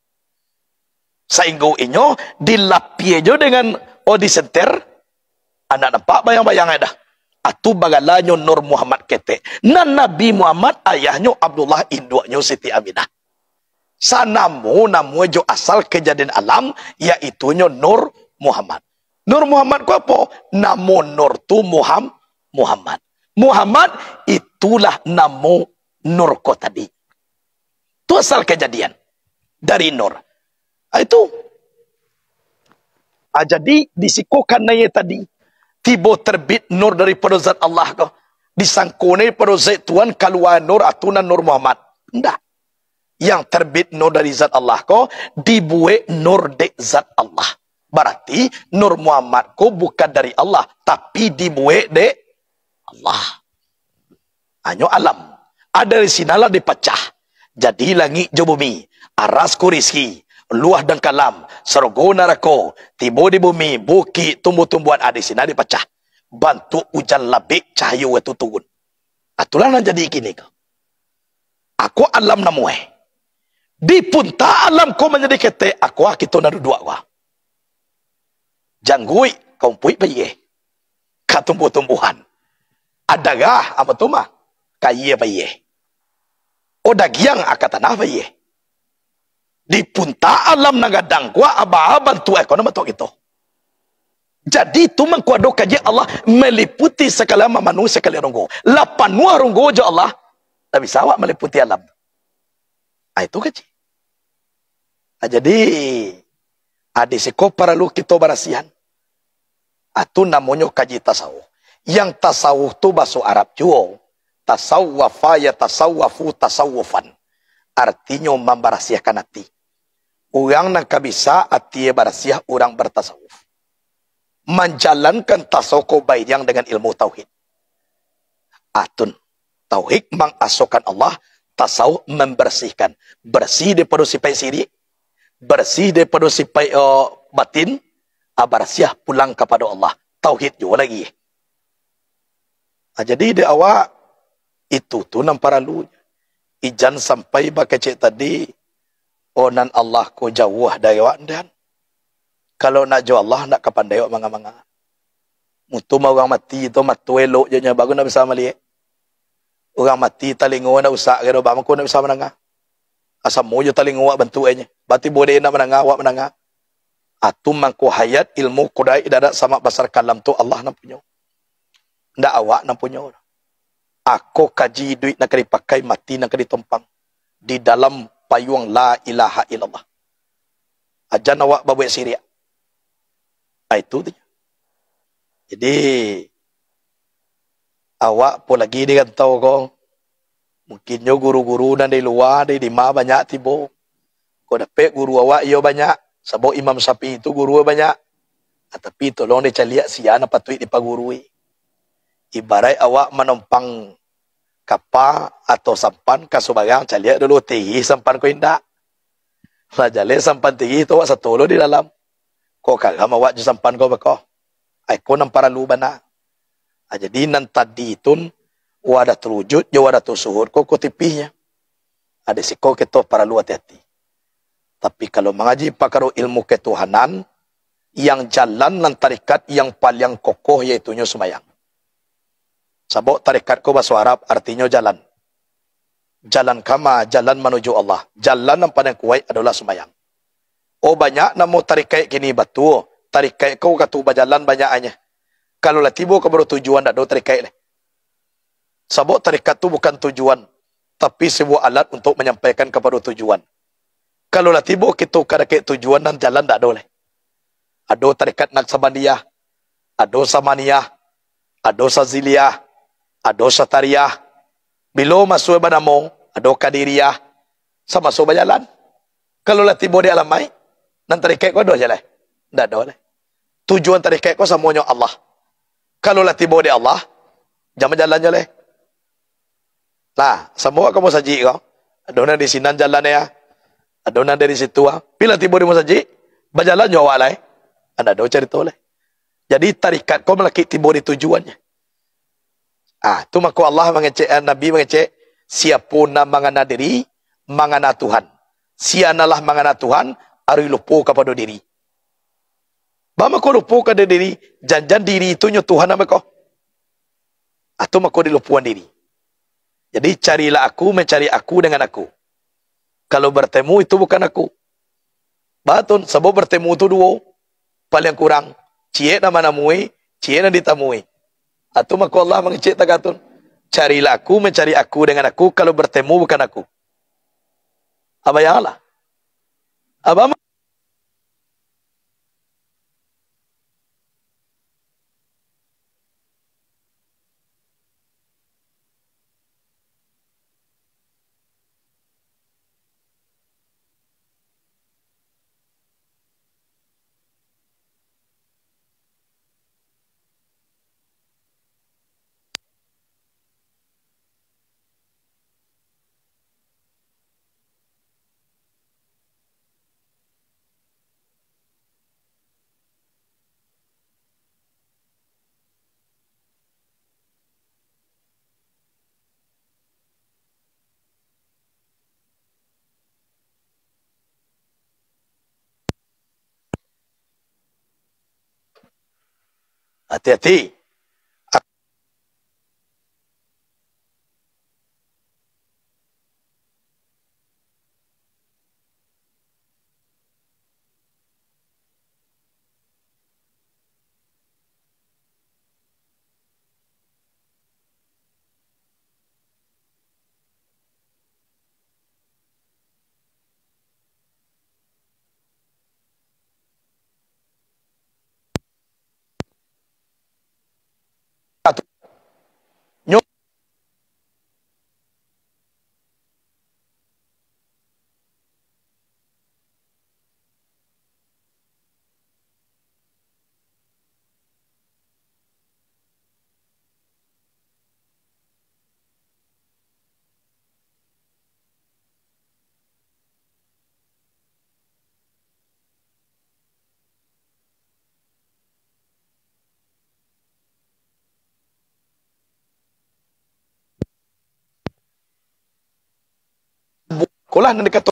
Sainggo inyo dilapiah jo dengan odi senter, anak nampak bayang-bayang ai dah. Atu bagalanyo Nur Muhammad ketek. Nan Nabi Muhammad ayahnyo Abdullah, induaknyo Siti Aminah. Sanamo-namo jo asal kejadian alam, yaitunyo Nur Muhammad. Nur Muhammad ko apo? Namo Nur tu Muham-, Muhammad. Muhammad, itulah namo Nur ko tadi. Tu asal kejadian dari Nur. Ah, itu. Ah, jadi, di siko kanai tadi, tibo terbit Nur daripado Zat Allah ko. Disangko ni pado Zat Tuhan kalua Nur, atu nan Nur Muhammad. Ndak. Yang terbit Nur dari Zat Allah ko, dibuek Nur dek Zat Allah. Barati, Nur Muhammad ko bukan dari Allah, tapi dibuek dek Allah. Hanyo alam. Ah, dari sinanlah dipacah. Jadi langik jo bumi, aras kurisi, luah dan kalam, sarugo narako, tibo di bumi, bukik, tumbuh-tumbuhan, ah, di sinan dipacah. Bantuak ujan labek, cahayo tu turun. Ah, itulah nan jadi kini ko. Ako alam namuah. Di punta alam ko manjadi ketek, ako ah kito nan duduak ko ah. Jangguik ka umpuik payie, ka tumbuh-tumbuhan. Adarah, apo tu mah, ka aia payie. O dagiang, ka tanah payie. Di punta alam nan gadang ko, aba bantuak ko nan bantuak kito. Jadi, tu mangko ado kaji Allah maliputi sakali mamanu sakali ronggo. Lah panuah ronggo jo Allah, tak bisa awak maliputi alam. Ah, itu kaji. Ah, jadi, ah, di siko paralu kito barasiahan. Ah, tu namonyo kaji tasawuf. Yang tasawuf tu baso Arab juo. Tasawwafa ya tasawwafu tasawwufan. Artinyo mambarasiahkan ati. Urang nan ka bisa atie barasiah, urang bartasawuf. Manjalankan tasawuf ko bairiang dengan ilmu tauhid. Atun, tauhid mangasokan Allah, tasawuf mambarsihkan. Barsih daripado sipaik sirik, barsih daripado sipaik, eh, batin, ah, barasiah pulang kapado Allah. Tauhid juo lagi. Ah, jadi dek awak, itu tu nan paralu. Ijan sampai bakecek tadi, oh, nan Allah ko jauah dari awak, ndak. Kalau nak jo Allah, ndak ka pandai awak manga-manga. Mutu mah urang mati tu, mato elok je nyo, baru nak bisa maliek. Urang mati, talingo nak rusak, kiro bamako nak bisa mandanga. Asamo jo talingo awak bantuaknyo. Batibo dek nak mandanga, awak mandanga. Atu mangko hayat, ilmu, kudrat, iradat, samak, basar, kalam tu Allah nan punyo. Ndak awak nan punyo. Ako kaji iduik nan ka dipakai, mati nan ka ditompang. Di dalam payuang la ilaha illallah. Ajan awak babuek sirik. Ah, itu tu. Jadi, awak po lagi di rantau ko, mungkinnyo guru-guru nan di lua, di dima banyak tibo. Ko dapek guru awak iyo banyak, sabab Imam Syafi'i tu guru banyak. Ah, tapi tolong dicaliak sia nan patuik dipagurui. Ibaraik awak manompang kapa atau sampan ka subarang, caliak dulu tirih sampan ko indak. Lah jaleh sampan tirih tu awak sato lo di dalam. Ko karam awak jo sampan ko beko. Ai ko nan paralu bana. Ah, jadi nan tadi tun, wadah terwujud jo wadah tersuhur ko, ko tipihnyo. Ah, di siko kito paralu ati-ati. Tapi kalau mangaji pakaro ilmu ketuhanan, yang jalan nan tarikat yang paliang kokoh yaitunyo sumbayang. Sabab tarikat ko baso Arab artinyo jalan. Jalan kama, jalan manuju Allah. Jalan nan paling kuaik adolah sumbayang. Oh, banyak namo tarikaik kini, batua. Tarikaik ko wakatu bajalan banyak anye. Kalau lah tibo ka baro tujuan, dak ado tarikaik lai. Sabab tarikat tu bukan tujuan, tapi sebuah alat untuk manyampaikan kapado tujuan. Kalau lah tibo kito ka dakek tujuan, nan jalan dak ado lai. Ado tarikat Naksabandiah, ado Samaniyah, ado Saziliah, ado Satariah. Bilo masuak banamo, ado Kadiriyah. Samaso bajalan. Kalau lah tibo di alamaik, nan tarikaik ko ado jaleh? Ndak ado lai. Tujuan tarikaik ko samonyo Allah. Kalau lah tibo di Allah, jan bajalan jaleh. Nah, samo ka musajik ko. Ado nan di sinan jalan ya. Ado nan dari situ ah. Pi lah tibo di musajik, bajalan jo awak lai. Ndak ado carito lai. Jadi tarikat ko malakik tibo di tujuannyo. Ah, tu mako Allah mangecek, eh, Nabi mangecek, siapo nan mangana diri, mangana Tuhan. Sia nan lah mangana Tuhan, aruih lupo kapado diri. Bamako lupo ka diri, jan-jan diri tu nyo Tuhan ambo ko. tu mako dilupuan diri. Jadi, carilah aku mencari aku dengan aku. Kalau bertemu, itu bukan aku. Batun, sabab bertemu tu duo. Paling kurang, ciek nan manamui, ciek nan ditamui. Atu mako Allah mangecek takatun. Carilah aku mencari aku dengan aku, kalau bertemu bukan aku. Abayanglah. Abah Hati-hati. Kolah nan dikato.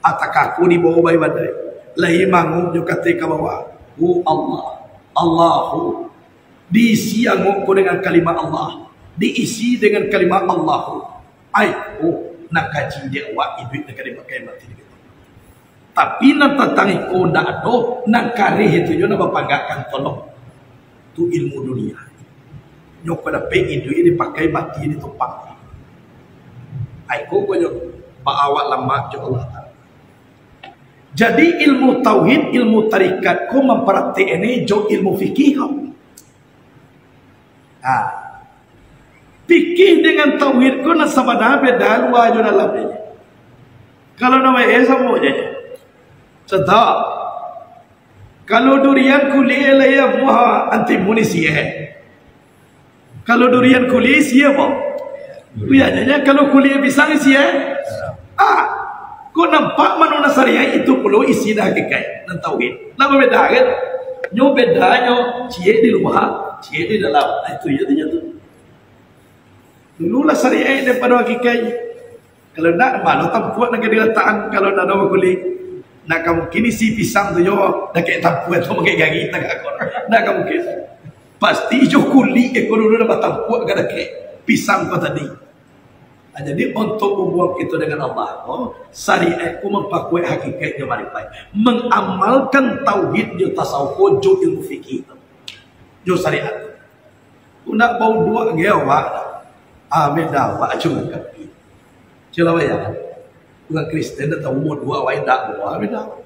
Atakaku di bawah bayi badai, lai manguk jo katai ka bawah. Oh Allah, Allahu. Diisi angok ko dengan kalimah Allah, diisi dengan kalimah Allahu. Ai, oh, nan kaji dek awak iduik nan ka dipakai mati dek kito. Tapi nan tantang iko ndak ado, nan kareh itu jo nan bapanggak kantong. Tu ilmu dunia. Nyo ko dapek iduik dipakai, mati ditumpak. Ai, ko ko jo ba awak lamak jo Allah Taala. Jadi ilmu tauhid, ilmu tarikat ko mamparatikannyo jo ilmu fikih ko. Ha. Fikih dengan tauhid ko nan sabana beda lua jo dalam nyo. Kalau nan bae samo je. Contoh, kalau durian kulik lai amuah antimun isi eh. Kalau durian kulik isi apo? Durian. Kalau kulik pisang isi eh? Ah, kok nampak mano nan sariah itu pulo isi dah hakikat nan tauhid. Lah babeda kan? Nyo bedanyo ciek di lua, ciek di dalam. Ah, itu je tu. Dulu lah sariah daripado hakikat. Kalau ndak, mano tampuak nan ka dilatakan kalau ndak ado bakulik? Ndak ka mungkin isi pisang tu nyo dakek tampuak tu pakai gari tagak ko. Ndak ka mungkin. Pasti jo kulik ko dulu nan batampuak ka dakek pisang ko tadi. Nah, jadi, untuk hubungan kito dengan Allah ko, syariat ko mampakuek hakikat jo makrifat. Mengamalkan tauhid jo tasawuf ko jo ilmu fikih tu. Jo syariat tu. Ndak bauduak ge awak. Ah, beda awak jo urang kafir. Cubo bayangkan. Urang Kristen dah tahu bauduak awak indak, ah, beda awak.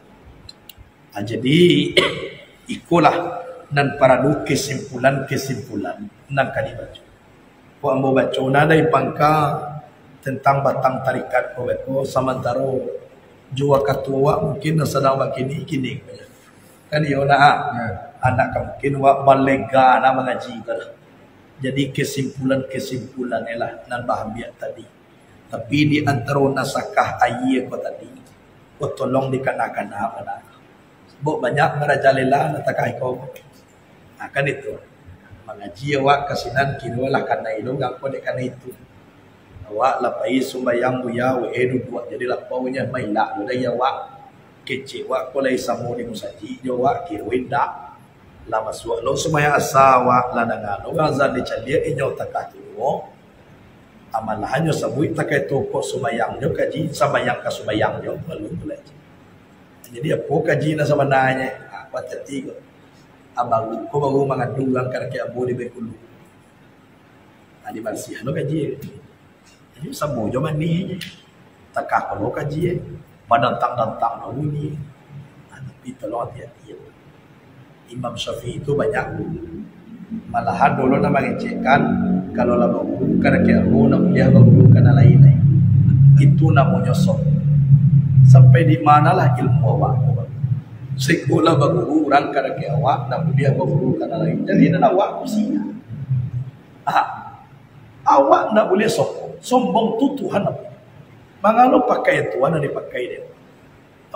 Ah, jadi, ikolah nan paradu kesimpulan-kesimpulan nan ka dibaco. Kok ambo baco nah dari pangka tentang batang tarikat ko beko, samantaro jo wakatu awak mungkin nan sadang bakini-kini. Kan iyo nah, ah. Ya. Anak ka mungkin awak balega nah mangaji ko lah. Jadi kesimpulan-kesimpulan lah nan baambiak tadi. Tapi di antaro nasakah ayie ko tadi, ko tolong dikana-kana bana. Sabab banyak marajalela nan takah iko. Nah, kan itu. Mangaji awak ka sinan kiro lah kanai lo, ngako dek kanai itu. Awak lah pai sumbayang buya, wae duduak jadi lapau nyo, mailak lo dari awak. Kecek awak ko lai samo di musajik jo awak, kiro indak. Lah masuak lo sumbayang asa awak, lah danga lo urang azan dicaliak inyo takah tu. Amalahan nyo sabuik takah tu, kok sumbayang jo kaji, sumbayang ka sumbayang jo, lalu tu lah. Jadi apo kaji nan sabananyo? Ha, ko hati-hati ko. Abang ko baru mangadu urang ka dakek ambo di Bengkulu. Ha, dibarasiahan lo kaji. Jadi samo jo manih je. Takah ko lo kaji, badantang-dantang lo bunyi. Ha, tapi tolong hati-hati. Imam Syafi'i tu banyak guru. Malahan dulu nak mangecekkan, kalau lah baguru ka dakek ambo, nak buliah baguru ka nan lain lai. Itu namonyo sombong. Sampai di manolah ilmu awak tu? Siko lah baguru urang ka dakek awak, nak buliah baguru ka nan lain. Jadi nan awak tu sia. Ah, awak ndak buliah sombong. Sombong tu Tuhan ambo. Mangalo pakai Tuhan nan dipakai dek ambo.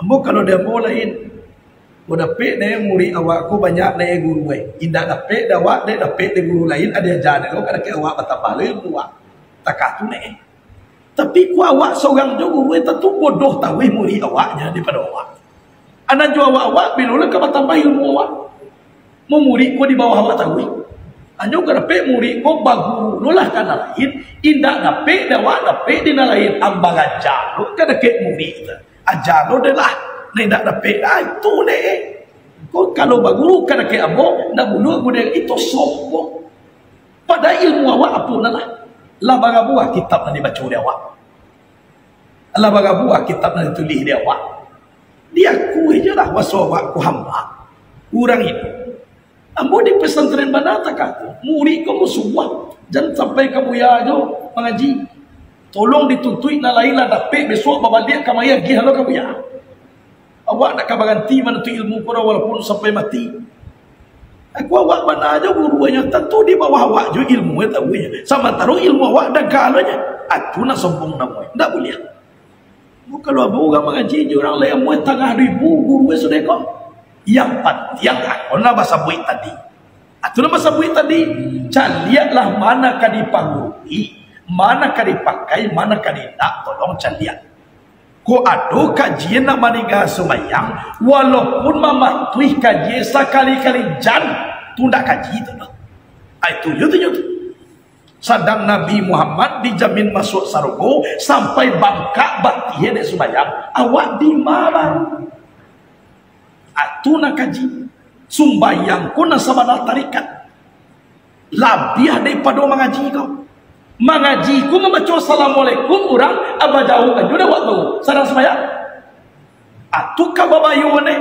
Ambo kalau di ambo lain, ko dapek dek murid awak ko banyak dek guru, eh. Indak dapek dek awak, dek dapek dek guru lain, ado aja dek lo, ka dakek awak batambah lo ilmu awak. Takah tu neh. Tapi ko awak sorang jo guru, eh, tantu bodoh tauih murid awaknyo daripado awak. Anan jo awak-awak, bilo lah ka batambah ilmu awak. Mun murid ko di bawah awak tauih. Anyo ka dapek murid ko baguru lo lah ka nan lain, indak dapek dek awak dapek di nan lain, ambo aja lo ka dakek murid tu. Aja lo dek lah, nan indak dapek lah, itu dek. Ko kalau baguru ka dakek ambo, ndak bunuah gudek, itu sombong. Padahal ilmu awak apo nan lah? Lah bara buah kitab nan dibaco dek awak? Lah bara buah kitab nan ditulih dek awak? Diakui je lah, baso awak ko hamba, urang iduik. Ambo di pesantren bana takah tu, murid ko musuah, jan sampai ka buya jo mangaji. Tolong dituntuik nan lain lah dapek, besok babaliak kamari agiah lo ka buya. Awak ndak ka baranti manuntuik ilmu ko doh, walaupun sampai mati. Aku awak bana jo gurunyo, tantu di bawah awak jo ilmu, eh, tahu je. Samantaro ilmu awak dangka lo je. Atu nan sombong namonyo. Ndak buliah. Kalau ambo urang mangaji jo urang lain, ambo tangah ribu guru sudah ko. Yang pantiang, aku nan basabuik tadi. Atu nan basabuik tadi, caliaklah mana ka dipagurui, mana ka dipakai, mana ka indak, tolong caliak. Ko ado kaji nan maningga sumbayang, walaupun mamatuih kaji sakali-kali jan, tu ndak kaji tu doh. Ai, tu yo, tu yo tu. Sadang Nabi Muhammad dijamin masuak sarugo sampai bangkak batih dek sumbayang, awak dima baru? Atu nan kaji. Sumbayang ko nan sabana tarikat. Labiah daripado mangaji ko. Mangaji ko mambaco assalamualaikum, urang abah jawab aju dah buat tu. Sadang sumbayang. Atu ka babayo ne,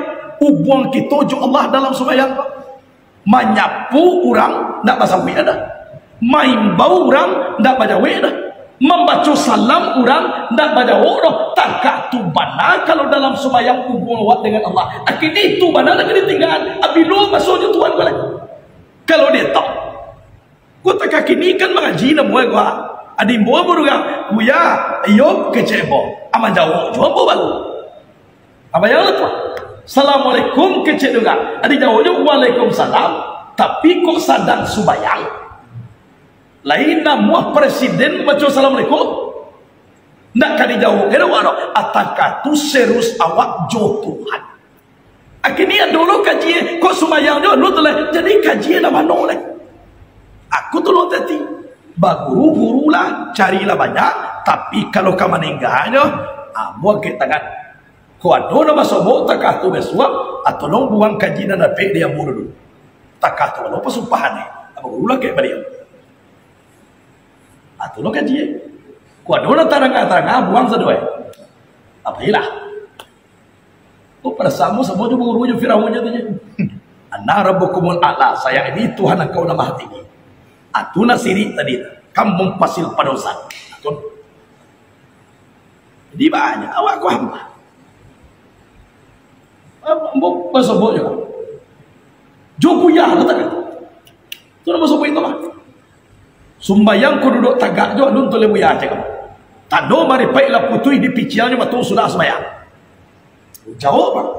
ubuang kito jo Allah dalam sumbayang ko. Manyapu urang ndak basabuik dah. Maimbau urang ndak bajawek dah. Mambaco salam urang ndak bajawek dah. Takah tu bana kalau dalam sumbayang ubuang awak dengan Allah. Akhirnya itu bana nak ditinggaan. Abilo maso jo Tuhan ko lai. Kalau dia tahu. Ko takah kini kan mangaji namuah gua. Adi ambo baru urang, "Buya, iyo kecek ambo." Aman jawek jo ambo baru. Abayang lah tu. "Assalamualaikum," kecek urang. Adi jawek jo, "Waalaikumsalam." Tapi kok sadang sumbayang. Lain namuah presiden baco assalamualaikum. Ndak ka dijawek, kira awak tu. Atangka tu serius awak jo Tuhan. Akhirnya dulu kaji, kok sumbayang jo, lu tu lah. Jadi kaji lah mano lah. Aku tu lo tadi. Baguru-guru lah, carilah banyak. Tapi kalau ka maningganyo, ambo angkek tangan. Ko ado nan basobok takah tu basuak, atau lo buang kaji nan dapek di ambo dulu. Takah tu lo pasumpahan ni. Ambo guru lah kek baliau. Atau lo kaji. Ko ado nan tarang-tarang, buang sado eh. Apa ilah? Oh, pada samo-samo jo guru jo Firaun je tu je. "Ana rabbukumul a'la, saya ini Tuhan engkau nan maha tinggi." Atu nan sirik tadi, kan mumpasil padosan. Atu. Jadi banyak awak ko hamba. Ambo basobok jo. Jo buya lo takah. Tu nan basobok itu mah. Sumbayang ko duduak tagak jo, alun tu lai buya cek ambo. Tando maripaik lah putuih dipiciangnyo batua sudah sumbayang. Jawab, bang.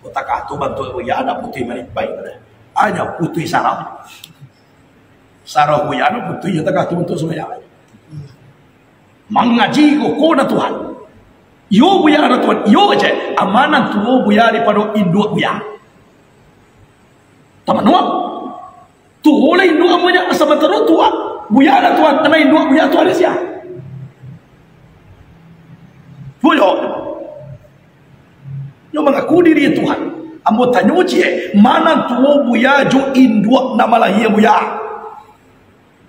Kota katu bantuak buya, nak putuih maripaik. Hanya putuih sarah. Sarah buya, nak putuih, kota katu bantuak sumbayang. Mangaji ko, ko na Tuhan. Iyo buya na Tuhan, iyo je. Amanan tuo buya daripado induak buya. Tamanuang. Tuo lah induak amonyo, samantaro tuo buya na Tuhan, nan induak buya tu ado sia? Buyo. Nyo mangaku diri Tuhan. Ambo tanyo ciek, ma nan tuo buya jo induak nan malahia buya?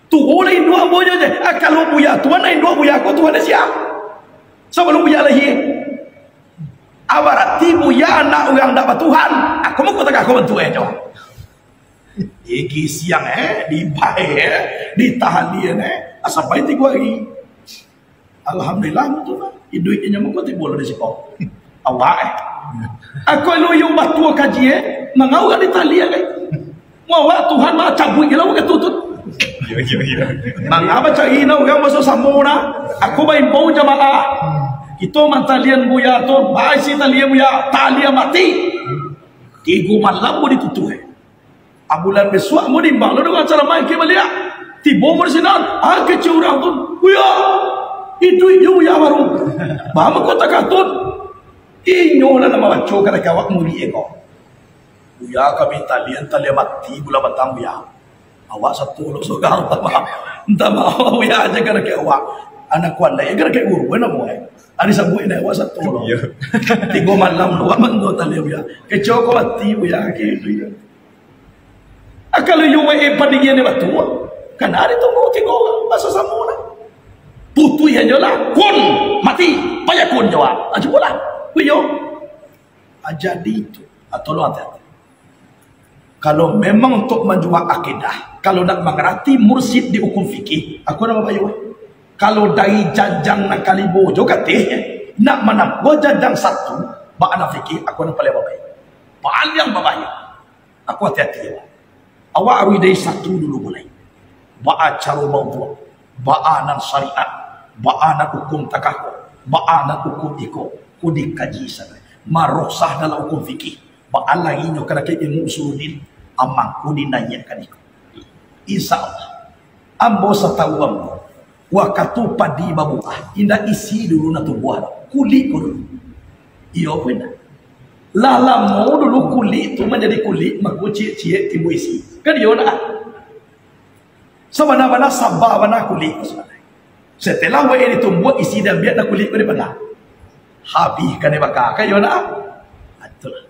Tuo lah induak ambo nyo je. Ah, kalau buya Tuhan, nan induak buya ko Tuhan sia? Sabalum buya lahia. Ah, barati buya anak urang ndak batuhan. Aku mah kota katu bantuak e, coba. Igi siang, eh, dibae, eh, ditalian, eh, sampai tigo hari. Alhamdulillah, tu lah. Iduik inyo mangko tibo lo di siko. Awak, eh. Aku lu yo batua kaji, eh. Mangawak ditalian, eh. Mawak Tuhan mah cabuik je lah, wakatu tu. Iyo, iyo, iyo. Mangapa cari nak urang baso samo nah? Aku baimbau jamaah. Kito mantalian buya tu, baisi talian buya, talian mati. Tigo malam bo ditutuih, eh. Ah, bulan bisuak, ambo diimbau lo dengan acara main ke baliak. Tibo ambo di sinan, ah, kecek urang tu, "Buya, iduik jo buya baru." Baa mangko takatun? Inyo lah nan mambaco ka dakek awak murid e ko. "Buya, kami talian, talian mati bulan batang, Buya. Awak sato lo surang, minta maaf, minta maaf, Buya," aja ka dakek awak. Anak kuandai ka dakek guru, namo e. Ari sabuik dek awak sato lo. Iyo. Tigo malam lo, awak mantalian, Buya. Kecek ko mati, Buya, kecek itu, ya. Ah, kalau iyo wae pandingian dek batua, kan ari tunggu tigo urang basasamo lah. Putuih ajo lah, kun, mati, payah kun jawab. Ah, cubolah. Iyo. Ah, jadi itu. Ah, tolong hati-hati. Kalau memang untuk manjua akidah, kalau nak mangarati mursyid di hukum fikih, aku nak babayo. Kalau dari janjang nan kalimo jo gatih, nak manampuah janjang satu, bak nan fikih, aku nan paliang babayo. Paliang babayo. Aku hati-hati, awak. Awak aruih dari satu dulu mulai. Baa caro mauduak, baa nan syariat, baa nan hukum takah ko, baa nan hukum iko, ko dikaji sanak. Marosah dalam hukum fikih, baa lai nyo ka dakek ilmu usuluddin, amangko dinaiakkan iko. Insya Allah, ambo satau ambo, wakatu padi babuah, indak isi dulu nan tumbuah, kulik ko dulu. Iyo ko indak? Lah lamo dulu kulik tu manjadi kulik, mako ciek-ciek timbua isi. Kan iyo nak? Sabana-bana saba bana kulik tu sabana. Setelah wae ditumbuak, isi diambiak, dah kulik ko dipanggang. Habih kanai baka, kan iyo nak? Ah, itulah.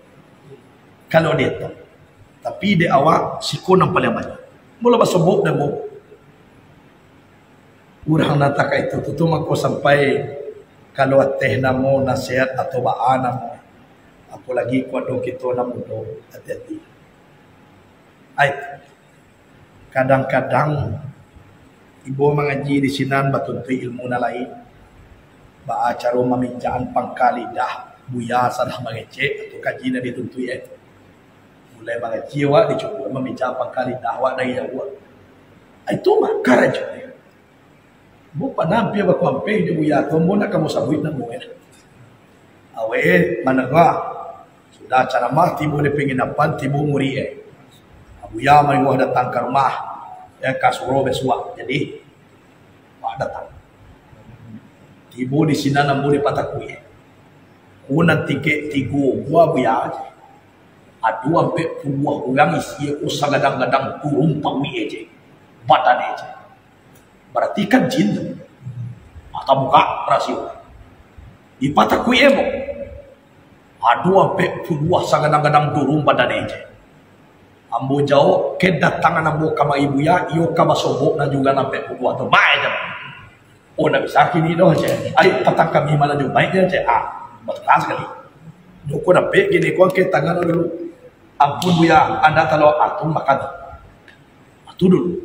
Kalau dietong. Tapi dek awak, siko nan paliang banyak. Mula basobok dah, Bu. Urang nan takah itu tu, tu mako sampai kalau ateh namo nasihat atau baa namo. Apolagi kuado kito nan mudo, hati-hati. Ai, kadang-kadang ibo mangaji di sinan batuntuik ilmu nan lain. Baa caro maminjakan pangka lidah, buya salah mangecek, atau kaji nan dituntuik, eh. Mulai mangaji awak dicubo maminjakan pangka lidah awak dari jauah. Itu mah karajo. Bu panah ampia bakuampeh jo buya tu, ambo nak ka ambo sabuik namo e. Awak managua. Sudah caramah, tibo di panginapan, tibo murid e. Buya manyuruah datang ka rumah, ya, ka surau bisuak. Jadi, wah, datang. Tibo di sinan ambo dipatakuik e. Ko nan tingkek tigo, buah buya aja. Ado ampek puluah urang isi e ko sagadang-gadang turun paruik e je. Badan e je. Barati kan jin tu. Mata buka, rasio. Dipatakuik e ambo. Ado ampek puluah sagadang-gadang turun badan e je. Ambo jawab, kedatangan ambo kamari buya, iyo ka basobok nan juo nan ampek puluah tu. Bae je. Oh, ndak bisa kini doh, cek. Ai, patang kami malam Jumaik je, cek. Ah, batua sakali. Joko dapek kini, ko angkek tangan dulu. Ampun, Buya, anda talo, ah, tu makan. Ah, tu dulu.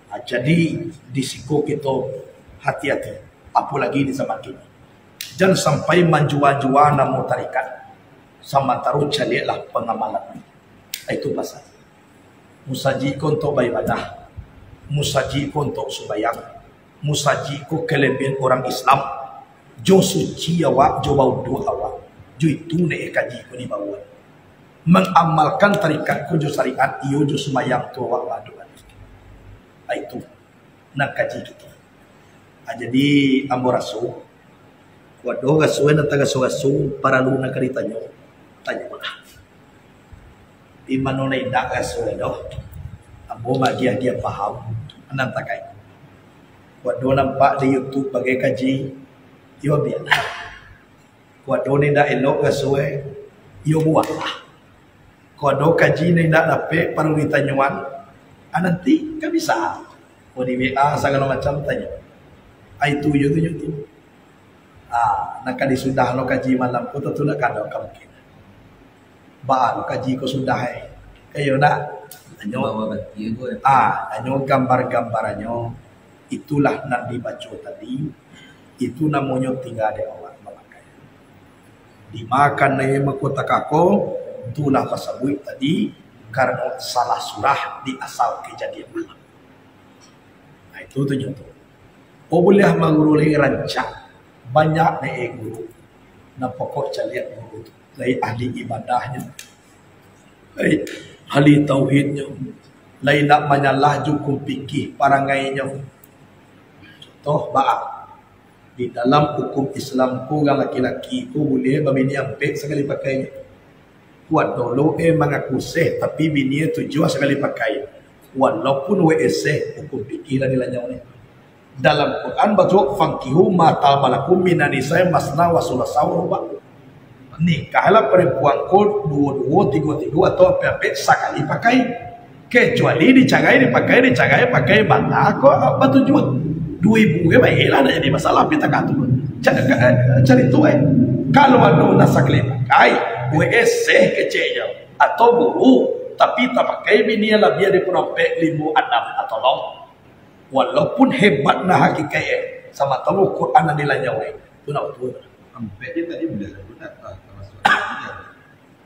Ah, jadi, di siko kito hati-hati. Apolagi di zaman kini. Jan sampai manjua-jua namo tarikat. Samantaro caliaklah pangamalan. Ah, itu pasal. Musajik ko untuak baibadah, musajik ko untuak sumbayang, Musajik ko kalabiahan urang Islam, jo suci awak, jo bauduak awak, jo itu neh kaji ko dibawa. Mangamalkan tarikat ko jo syariat, iyo jo sumbayang tu awak maadok. Ah, itu nan kaji kito. Ah, jadi ambo raso, kok ado raso nan tagaso-gaso, paralu nan ka ditanyo, tanyolah. Di mano nan indak raso doh, ambo maagiah-agiah paham nan takah. Kok ado nampak di YouTube bagai kaji, iyo bialah. Kok ado nan indak elok raso, iyo buanglah. Kok ado kaji nan indak dapek paralu ditanyoan, ah, nanti ka bisa. Kok di W A sagalo macam tanyo. Ah, itu jo tu, jo tu. Ah, nan ka disudah lo kaji malam ko, tantu nak ka ado ka mungkin. Baa lo kaji ko sudah, eh. Iyo nak? Anyo, Bawa bati ko, eh. Ah, anyo gambar-gambarannyo, itulah nan dibaco tadi, itu namonyo tingga dek awak mamakai. Dimakan nai mako takako, itulah tasabuik tadi, karano salah surah di asal kajadian malam. Nah, itu tu nyo tu. Oh, buliah manguru lai rancak. Banyak neh guru. Nan pokok caliak guru tu. Lai ahli ibadahnyo. Lai ahli tauhidnyo. Lai indak manyalah jo hukum fikih parangainyo. Contoh, baa. Di dalam hukum Islam ko, urang laki-laki ko buliah babini ampek sakali pakai. Kuat dolo, eh, mangaku seh, tapi bini tujuah sakali pakai. Walaupun W S seh, hukum fikih lah dilanyau ni. Dalam Quran baco, "Fankihu ma taba lakum minan nisa'i masna wa sulasa wa ruba." Nikahlah parampuan ko duo-duo, tigo-tigo, atau ampek-ampek sakali pakai. Kecuali dicarai, dipakai, dicarai, pakai bana ko batujuah. Duo ibu ke baiklah, ndak jadi masalah, tapi takah tu. Ca-, ka-, carito, eh. Kalau ado nan sakali pakai, W S seh keceknyo, atau guru, tapi tapakai bini nan labiah daripado ampek, limo, anam, atau tolong. Walaupun hebat nan hakikaik, eh, samataro Quran nan dilanyau, eh. Tu nak batua. Ampek je tadi buliah lah, buliah lah, tamasuak.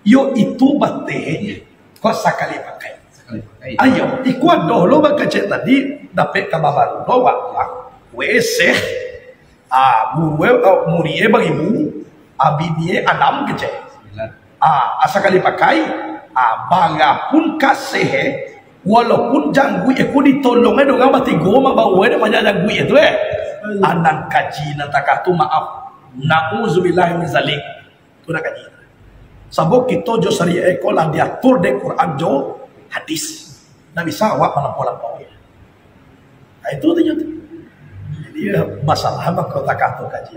Yo, itu batehnyo. Kok sakali pakai. Sakali pakai. Ayo, iko ado lo bakecek tadi, dapek kaba baru lo, wak, wak. W S seh, ah, guru, eh, murid, eh, baribu, ah, bini, eh, anam kecek. Sembilan. Ah, sakali pakai, ah, bara pun ka seh, eh, walaupun jangguik, eh, ko ditolong, eh, dek urang batigo, mah baru, eh, dek banyak jangguik, eh, tu, eh. Anan kaji nan takah tu, maaf. Nauzubillah min zalik. Tu nak kaji. Sabab kito jo syariat ko lah diatur dek Quran jo hadis. Ndak bisa awak malampau-lampau. Nah, itu tu jo tu. Jadi, masalah mako takah tu kaji.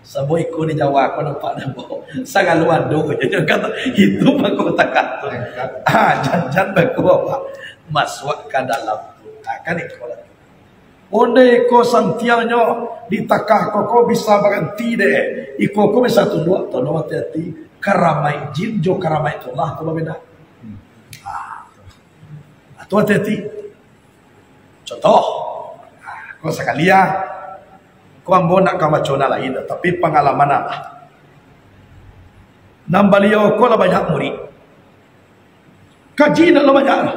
Sabab iko di Jawa ko nampak namo. Sagalo ado je. Jangan kata itu mako takah tu. Ah, jan-jan mako awak masuak ka dalam tu. Ah, kan iko lah. Ondeh iko santiangnyo ditakah ko, ko bisa baranti deh. Iko ko bisa tunduak, tolong hati-hati. Karamaik jin jo karamaik Allah tu babeda. Ah. Atau hati-hati. Contoh. Ah, ko sakali ah. Ko ambo nak ka baco nan lain, tapi pangalaman lah. Nan baliau ko lah banyak murid. Kaji nan lah banyak lah.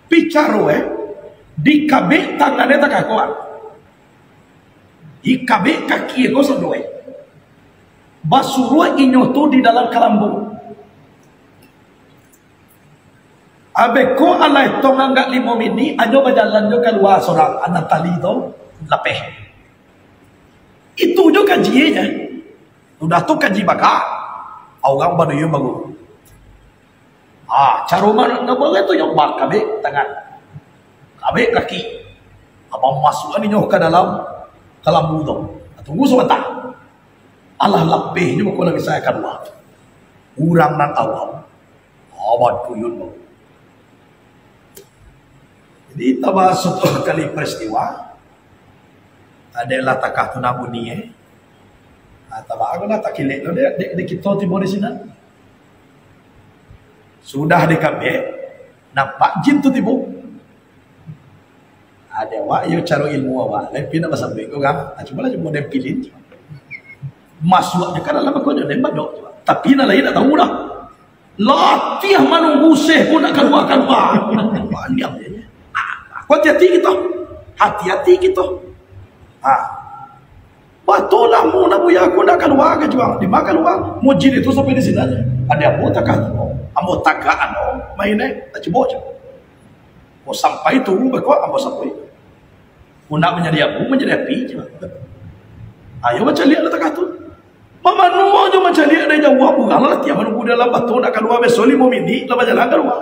Picaro, eh, dikabek tangan, eh, takah ko, ah. Dikabek kaki ko sado, eh. Basuruah inyo tu di dalam kalambu. Abeh ko alah tong anggak limo minik, anyo bajalan jo kalua sorang, anak tali tu, lapeh. Itu jo kaji, eh. Udah tu kaji baka. Urang baduyo baru. Ah, caro ma-, nak buat tu, nyo bakabek tangan. Kabek kaki. Abang masuak inyo ka dalam kalambu tu. Tunggu sabanta. Alah lapeh nyo ko lah bisa kalua. Urang nan awam. Awam tuyun tu. Jadi, tabasuak tu kali peristiwa. Adalah takah tu nak bunyi, eh. Ah, tabaa ko lah takilek tu, dek, dek, dek kito tibo di sinan. Sudah dikabek, nampak jin tu tibo. Ada awak, iyo caro ilmu awak. Tapi nak basambuik ko, kan? Ah, cubolah, cubo den pilih. Masuak je ka dalam, ko nyo den badok. Tapi nan lain ndak tahu dah. Latiah manunggu seh pun nak kalua-kalua. Banyak je. Ah, ko hati-hati kito. Ati-ati kito. Ha. Batua lah mu nak buya ko ndak kalua ka juo. Di ma kalua? Mujin itu sampai di sinan. Ado ambo takah tu. Ambo tagak ano. Main eh. Tak cubo je. Ko sampai tu, beko ambo sampai. Ko nak manjadi abu, manjadi api je. Ayo bacaliak lah takah tu. Mamanu ajo mancaliak dari jauah, urang lah tiang manunggu dalam batua nak kalua, biaso limo minik lah bajalan kalua.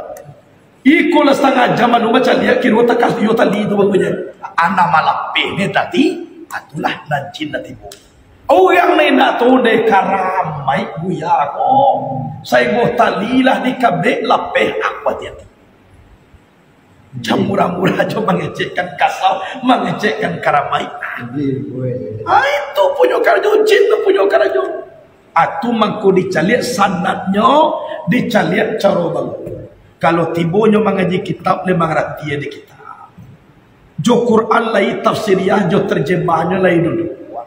Iko lah satangah jam anu mancaliak, kiro takah iyo tali tu bagunyo. Anak malapeh ni tadi, atulah nan jin nan tibo. Urang nan indak tahu deh karamaik buya ko. Sainggo tali lah dikabek lapeh, aku ati-ati. Jan murah-murah jo mangecekkan kasau, mangecekkan karamaik. Ah, itu punyo karajo, jin tu punyo karajo. Atu mangko dicaliak sanadnyo, dicaliak caro baru. Kalau tibonyo mangaji kitab, lai mangarati di kitab. Jo Quran lai tafsiriah, jo terjemahnyo lai duduak.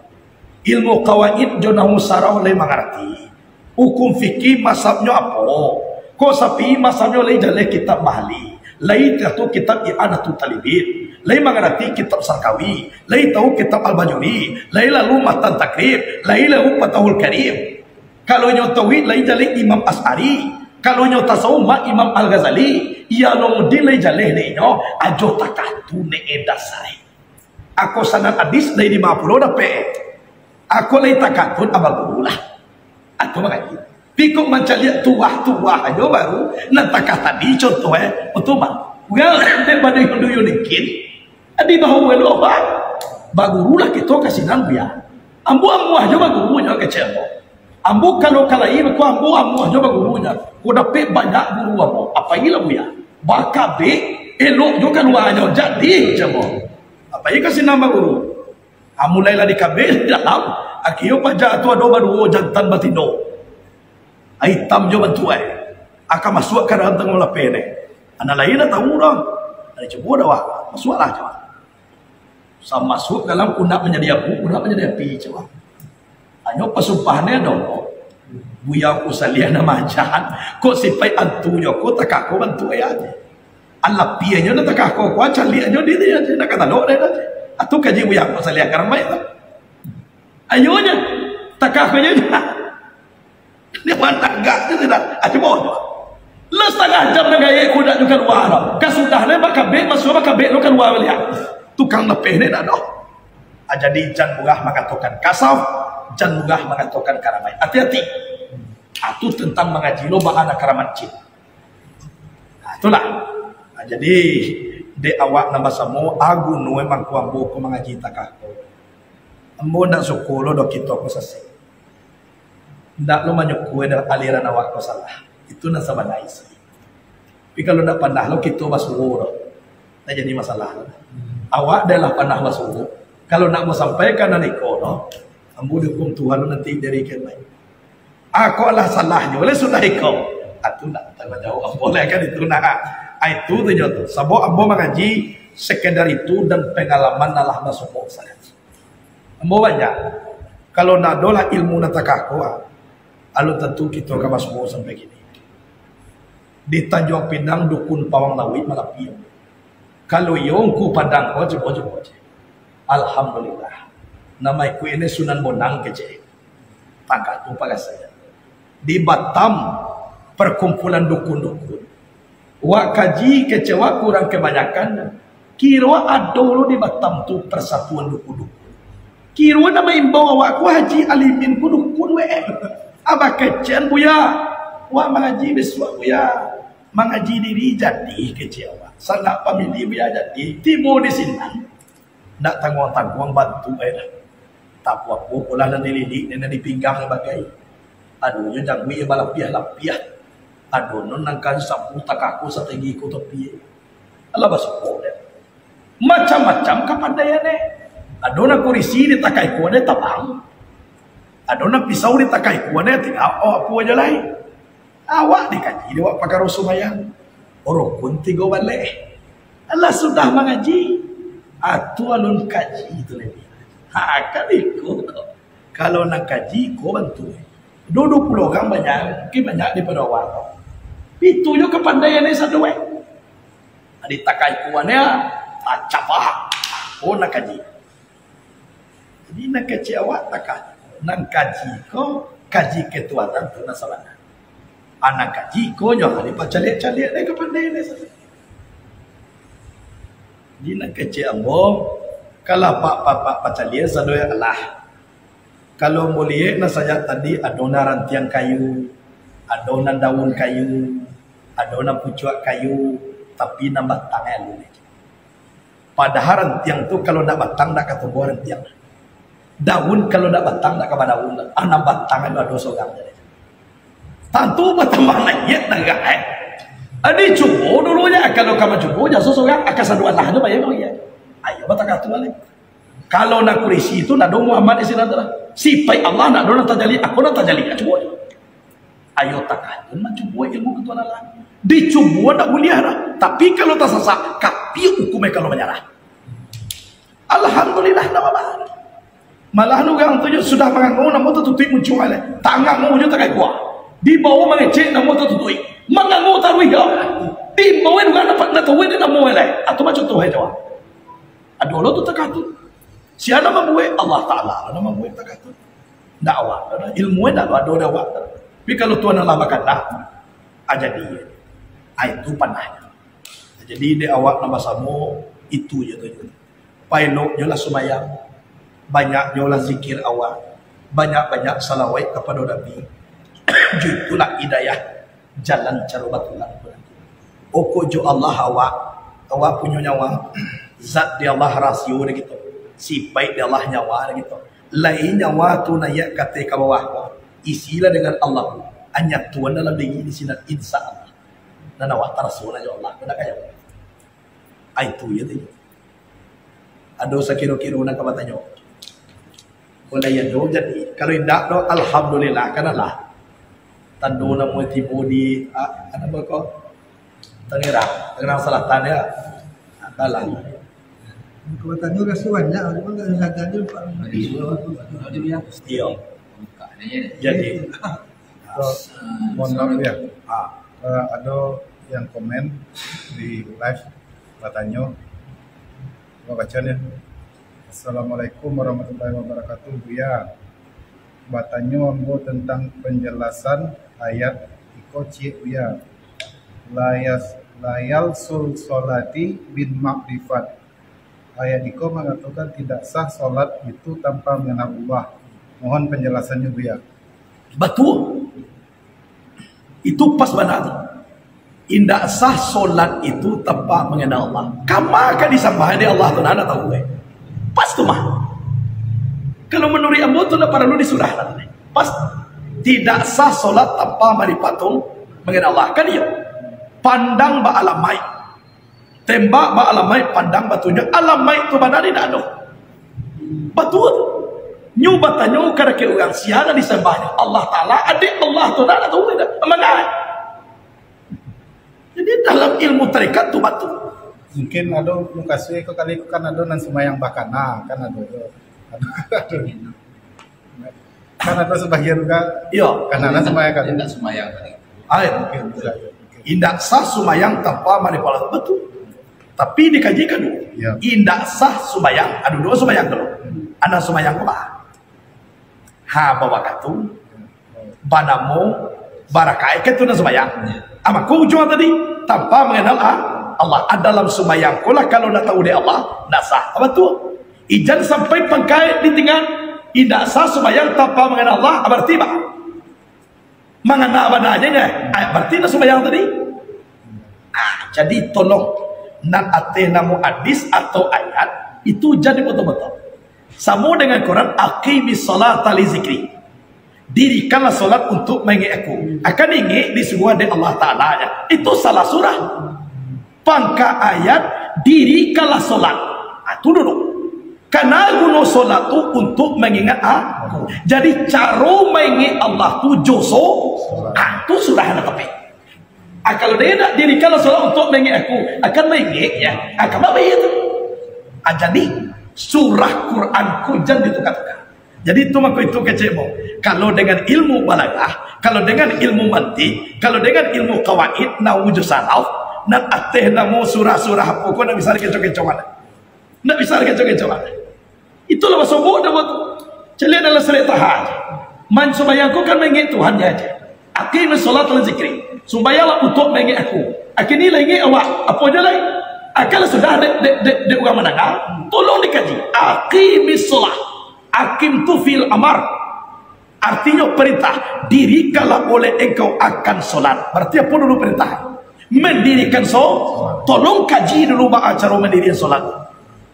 Ilmu kawaid jo nahwu sarah lai mangarati. Hukum fikih mazhabnyo apo? Kok Syafi'i mazhabnyo lai jaleh kitab Mahalli, lai tahu kitab I'anatut Talibin, lai mangarati kitab Sarkawi, lai tahu kitab Al-Bajuri, lai lalu matan Takrib, lai lalu Fatahul Karim. Kalau nyo tauhid lai jaleh Imam Asy'ari, kalau nyo tasawuf mah Imam Al-Ghazali, Ihya Ulumuddin lai jaleh dek inyo, ajo takah tu nek dasai. Ako sanad hadis dari limo puluah dapek. Ako lai takatun abah guru lah. Ako mangaji. Piko mancaliak tuah-tuah ajo baru, nan takah tadi contoh eh, untuak mah. Urang dek baduyun-duyun dikit, di bahu elok bah. Baguru lah kito ka sinan buya. Ambo amuah jo baguru nyo kecek ambo. Ambo kalau ka lai ko ambo amuah jo baguru nyo. Ko dapek banyak guru ambo. Apai lah buya. Bakabek, elok jo kaluanyo, jadi camo. Apai ka sinan baguru. Ah, mulailah dikabek dalam. Akhirnyo paja tu ado baduo jantan batino. Itam jo bantuak ai. Aka masuak ka dalam tangah lapeh ne. Anak lain dah tahu dah. Ada cubo dah wak. Masuaklah cawak. Sa masuak dalam kunak manjadi abu, kunak manjadi api cawak. Hanyo pasumpah ne ado. Buya ku saliah nan macan. Kok sipaik antu jo ko takako bantuak ai aje. Alapiahnyo nan takako, kuah caliaknyo di dia, nak katalok deh. Atu kaji buya ko saliah karamaik tu. Ayo je, takako je. Dia managak je sudah. Ah, cubo tu. Lah satangah jam nan gaek kudak tu kalua tu. Kasudah ne bakabek, masuak bakabek tu kalua baliak. Tukang lapeh ne dak doh. Ah, jadi jan murah mangatokan kasaf, jan murah mangatokan karamaik. Hati-hati. Ah, tu tentang mangaji lo baa nan karamat cin. Nah, itulah. Nah, jadi, dek awak nan basamo, aguno emang ko ambo ko mangaji takah ko. Ambo ndak suko lo doh kito ko sasek. Ndak lo manyuko dek aliran awak ko salah. Itu nan sabana isi. Tapi kalau ndak panah lo kito basuo doh, ndak jadi masalah. Awak dek lah panah basuo. Kalau ndak mau sampaikan nan iko doh, ambo dihukum Tuhan lo nanti dari kiamat. Ah, kok lah salahnyo, oleh sudah iko. Aku nak tanggung jawab, boleh kan itu nah. Ah, itu tu nyo tu. Sabab ambo mangaji sekedar itu dan pengalaman alah masuk saja. Ambo banyak. Kalau nak ado lah ilmu nan takah ko, ah, alun tentu kito ka masuk sampai kini. Di Tanjuang Pinang, dukun Pawang Lawik malapi. Kalau iyo, Ungku Padang ko, cubo-cubo je. Alhamdulillah. Nama ikut ini Sunan Bonang kecek. Takah tu pagasai. Di Batam, perkumpulan dukun-dukun. Wak kaji kecek wak kurang kebanyakan. Kiro ado lo di Batam tu persatuan dukun-dukun. Kiro nan maimbau awak ko Haji Alimin ko dukun weh. Abah kecek buya. Wak mangaji bisuak buya. Mangaji diri jadi kecek awak. Sanak pamili buya jadi. Tibo di sinan. Ndak tangguang-tangguang bantuak ai lah. Tapuak-puak lah nan dililik, nan dipinggang nan bagai. Ado jo jangguik balapiah-lapiah. Ado nan angkan sapu takako satinggi ko tapi. Alah basopok deh. Macam-macam kapandaian eh. Ado nan kurisi ditakaiko deh tabang. Ado nan pisau ditakaiko deh tingga awak apo ajo lai. Awak dikaji dek wak pakaro sumbayang. Rukun tigo baleh. Alah sudah mangaji. Atu alun kaji tu lagi. Ha, kan iko. Kalau nak kaji, ko bantu. Duo puluah urang banyak, mungkin banyak daripado awak. Itu jo kapandaian ni satu eh. Ditakai kuannya, tacapah. Oh, nan kaji. Jadi, nan kecek awak takah. Nan kaji ko, kaji ketuhanan tu nan sabana. Ah, nan kaji ko nyo, ah, dipacaliak-caliak dek ka pandai dek sajo. Jadi, nan kecek ambo, kalau pak, pak, pak pacaliak sado ya lah. Kalau ambo liek nan sajak tadi, ado nan rantiang kayu, ado nan daun kayu, ado nan pucuak kayu, tapi nan batang alun. Padahal rantiang tu kalau ndak batang, ndak ka tumbuah rantiang. Daun kalau ndak batang, ndak ka badaun. Ah, nan batang tu ado surang. Tantu batambah langik nan gaek. Adi cubo dulu nyo, kalau ka mancubo, jaso surang, aka sadualah tu bayar bagi. Ayo, batakatua lai. Kalau nan kurisi tu, ndak ado Muhammad di sinan tu lah. Sipaik Allah ndak ado nan tajali, ako nan tajali, cubo. Ayo takah, jan mancubo ilmu ketuhanan lah. Dicubo ndak buliah dah. Tapi kalau tasasak, kapiak hukumnyo kalau manyarah. Alhamdulillah, ndak apa-apa. Malah urang tu jo sudah mangango, namo tatutuik muncuang lai. Tangango jo takai kuah. Dibawo mangecek, namo tatutuik. Mangango taruih yo. Dibawo urang dapat ndak tahu dek namo lai. Atau macam tu hai jawab. Ado lo tu takah tu. Sia nan mambuek, Allah Taala lah nan mambuek takah tu. Ndak awak, ilmu ndak ado dek awak. Tapi kalau Tuhan Allah bakandak, ah, jadi. Ah, itu pandahnyo. Jadi, dek awak nan basamo, itu je tujuan. Paelok nyo lah sumbayang, banyak nyo lah zikir awak, banyak-banyak salawat kapado Nabi. Jo itulah hidayah jalan caro batulan tu nanti. Pokok jo Allah awak, awak punyo nyawa, zat di Allah rasio dek kito, sipaik di Allah nyawa dek kito. Lai nyawa tu naiak ka ateh ka bawah ko, isilah dengan Allah, anyatuan dalam diri di sinan, insya Allah. Nan awak taraso lah jo Allah, kena kaya. Ah, itu je tu. Ado sakiro-kiro nan ka batanyo? Boleh ya do jadi. Kalau indak do, alhamdulillah, kan alah. Tando namo tibo di, ah, namo ko? Tangerang, Tangerang Selatan ya. Alah. Kalau batanyo raso banyak, cuma ndak ada saja, Pak. Iyo. Jadi, ah, mohon maaf ya. Ah. Eh, ado yang komen di live batanyo. Mau baco ni. Assalamualaikum warahmatullahi wabarakatuh, Buya. Batanyo ambo tentang penjelasan ayat iko ciek, Buya. Layas, layal sul solati bin makrifat. Ayat iko mangatokan tidak sah solat itu tanpa mengenal Allah. Mohon penjelasannyo, Buya. Batua. Itu pas bana tu. Indak sah solat itu tanpa manganal Allah. Kama ka disambah dek Allah tu, ndak tahu, eh. Pas tu mah. Kalau manuruik ambo tu ndak paralu disurah lah. Pas. Tidak sah solat tanpa maripat tu manganal Allah. Kan iyo? Pandang ba alamaik. Tembak ba alamaik, pandang batunjuak. Alamaik tu bana indak ado. Batua tu. Nyo batanyo ka dakek urang, sia nan disambahnyo? Allah Taala, adiak Allah tu, ndak tahu indak? Manga? Jadi, dalam ilmu tarekat tu batua. Mungkin ado mukasuik ko kali ko kan ado nan sumbayang bakana, kan ado tu. Ado, ado. Kan ado sabagian urang, iyo, kan ado sumbayang kan. Indak sumbayang tadi. Ai, mungkin bisa. Indak sah sumbayang tanpa manipulasi. Batua. Tapi dikaji kaduo. Iyo. Indak sah sumbayang, ado duo sumbayang tu. Ado sumbayang apo? Ha, bawakatu. Banamo barakaik ka tu nan sumbayang. Ah, mako ujuang tadi, tanpa manganal, ah, Allah. Ah, dalam sumbayang ko lah, kalau ndak tahu dek Allah, ndak sah. Apo tu? Ijan sampai pangkaik ditinggan, indak sah sumbayang tanpa manganal Allah, ah, bararti ba? Mangana bana aja nyo. Ah, bararti ndak sumbayang tadi. Ah, jadi tolong, nan ateh namo hadis atau ayat, itu jadi batua-batua. Samo dengan Quran, "Aqimis sholata li zikri." Dirikanlah solat untuk maingek Aku. Akan ingek disuruah dek Allah Taala nya. Itu salah surah. Pangka ayat, dirikanlah solat. Ah, tu dulu. Kana guno solat tu untuk mangingat Aku. Jadi, caro maingek Allah tu jo so-, ah, tu surah nan tepat. Ah, kalau dia nak dirikanlah solat untuk maingek Aku, akan maingek ya. Ah, kama baik tu. Ah, jadi, surah Quran ko jan ditukar-tukar. Jadi, itu mako itu kecek mo. Kalau dengan ilmu balaghah, kalau dengan ilmu mantik, kalau dengan ilmu kawaid, nahwu jo saraf, nan ateh namo surah-surah apo ko nan bisa dikeco-kecoan. Ndak bisa dikecoh-kecoh. Itulah basobok dah buat tu. Caliak dalam Surah Taha. Man sumbayang ko kan maingek Tuhan aja. Aqimis sholata li dzikri. Sumbayanglah untuk maingek Aku. Akhirnya lah ingek awak. Apa je lai? Kalau sudah dek, dek, dek, dek urang mandanga, tolong dikaji. Aqimis sholah. Aqim tu fi'il amar. Artinyo perintah, dirikanlah oleh engkau akan solat. Berarti apa dulu perintah? Mendirikan so-, tolong kaji dulu baa caro mendirikan solat.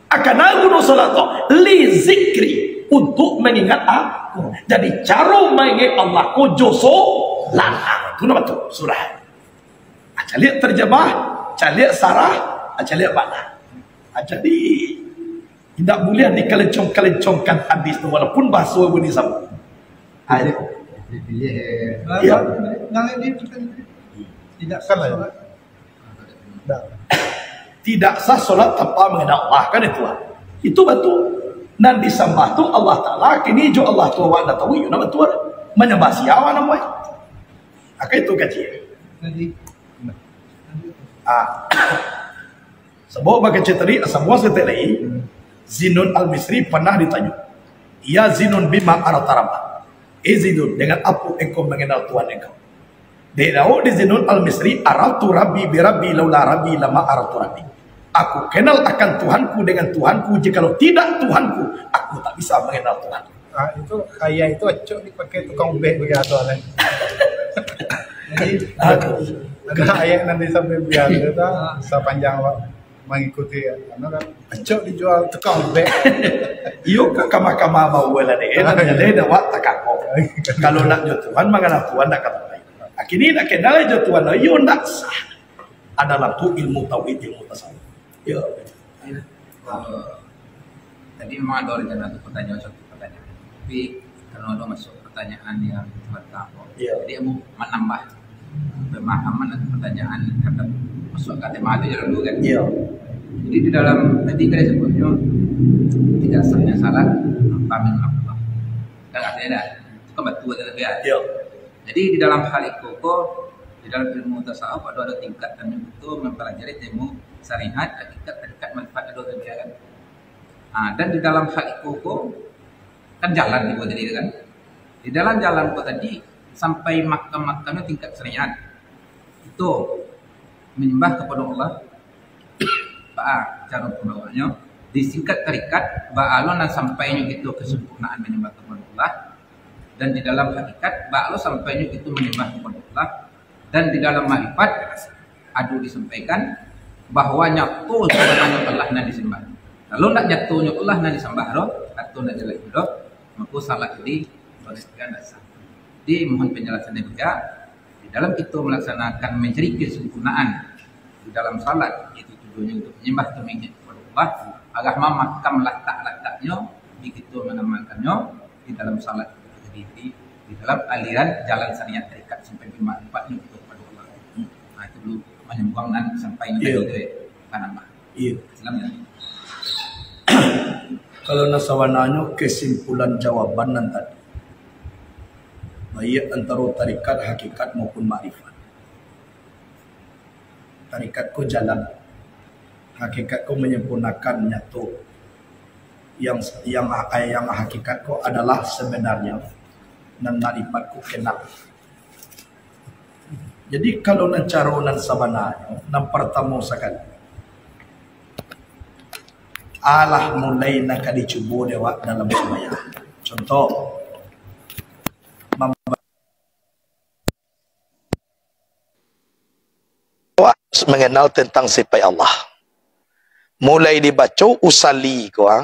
Akan aku dulu solat tu, li zikri, untuk mengingat Aku. Jadi caro mengingat Allah ko jo solat. Ah, tu nama tu surah. Ah, caliak terjemah, caliak sarah, ah, caliak makna. Ah, jadi, indak buliah dikalencong-kalencongkan hadis tu, walaupun bahaso Abu ni samo. Ah, itu. Dipilih, eh. Iya. Tidak salah. Tidak sah solat tanpa mengenal Allah, kan itu. Itu batua. Nan disambah tu Allah Taala, kini jo Allah tu awak ndak tahu, iyo ndak batua. Manyambah sia awak namo? Maka itu kaji. Jadi, ah. Sabab bakaji tadi, sabuah saketek lai, Zinun Al-Misri pernah ditanyo, "Ya Zinun, bima arafta rabbak?" Eh Zinun, dengan apo engkau mengenal Tuhan engkau? Dek dawek di Zinun Al-Misri, "Araftu rabbi bi rabbi, laula rabbi lama araftu rabbi." Aku kenal akan Tuhanku dengan Tuhanku, jikalau tidak Tuhanku, aku tak bisa mengenal Tuhan. Ah, itu ayat itu acok dipakai tukang ubek bagi aturan. Jadi, ada ayat nan disampaikan biasa tu, sapanjang awak mangikuti, anu kan, acok dijual tukang ubek. Iyo, ka kama-kama bawa lah deh, nan jaleh dah awak takako. Kalau nak jo Tuhan, mangana Tuhan dah kata. Akhirnya nak kenal jo Tuhan, iyo ndak sah. Adalah tu ilmu tauhid, ilmu tasawuf. Yo. Eh, tadi memang ada rencana untuk pertanyaan satu pertanyaan. Tapi karena ada masuk pertanyaan yang sebentar, Iya. Jadi aku menambah pemahaman atau pertanyaan terhadap masuk ke tema itu je dulu kan. Iya. Jadi di dalam tadi kan sebutnya tidak sahnya salat tanpa mengenal Allah. Kan artinya dah, itu kan betul kan, ya? Iya. Jadi di dalam hal itu ko, di dalam ilmu tasawuf ada, ada tingkat dan itu mempelajari ilmu syariat, hakikat, tarikat, manfaat, ada kan. Ah, dan di dalam hal itu ko, kan jalan juga tadi kan. Di dalam jalan ko tadi sampai makam-makamnya tingkat syariat. Itu menyembah kepada Allah. Baa cara pembawaannya, di tingkat tarikat, baa lo nan sampainyo itu kesempurnaan menyembah kepada Allah, dan di dalam hakikat, baa lo sampainyo itu menyembah kepada Allah, dan di dalam makrifat, ado disampaikan bahwa nyato sabananyo Allah nan disembah. Kalau ndak nyatonyo Allah nan disambah doh, atau ndak jaleh doh, mako salat tadi bariskan dasar. Jadi, mohon penjelasan dari Buya. Di dalam kita melaksanakan mencari kesempurnaan di dalam salat, itu tujuannya untuk menyembah, untuk mengingat kepada Allah, agak makam latak-lataknya di kita mengamalkannya di dalam salat itu tadi, di, di dalam aliran jalan syariat tarikat sampai bermanfaatnya kita kepada Allah. Nah, itu dulu menyambung dan sampai Iya. Itu, ya, kan, Abah? Iya. Silakan. Kalau nan sabananyo kesimpulan jawaban nan tadi, baik antaro tarikat, hakikat maupun makrifat. Tarikat ko jalan, hakikat ko menyempurnakan nyato. Yang, yang, yang hakikat ko adalah sebenarnya, nan makrifat ko kenal. Jadi, kalau nan caro nan sabananyo, nan partamo sakali, alah mulai nan ka dicubo dek awak dalam sumbayang. Contoh, mamba-, awak mengenal tentang sifat Allah. Mulai dibaco usalli ko, ah,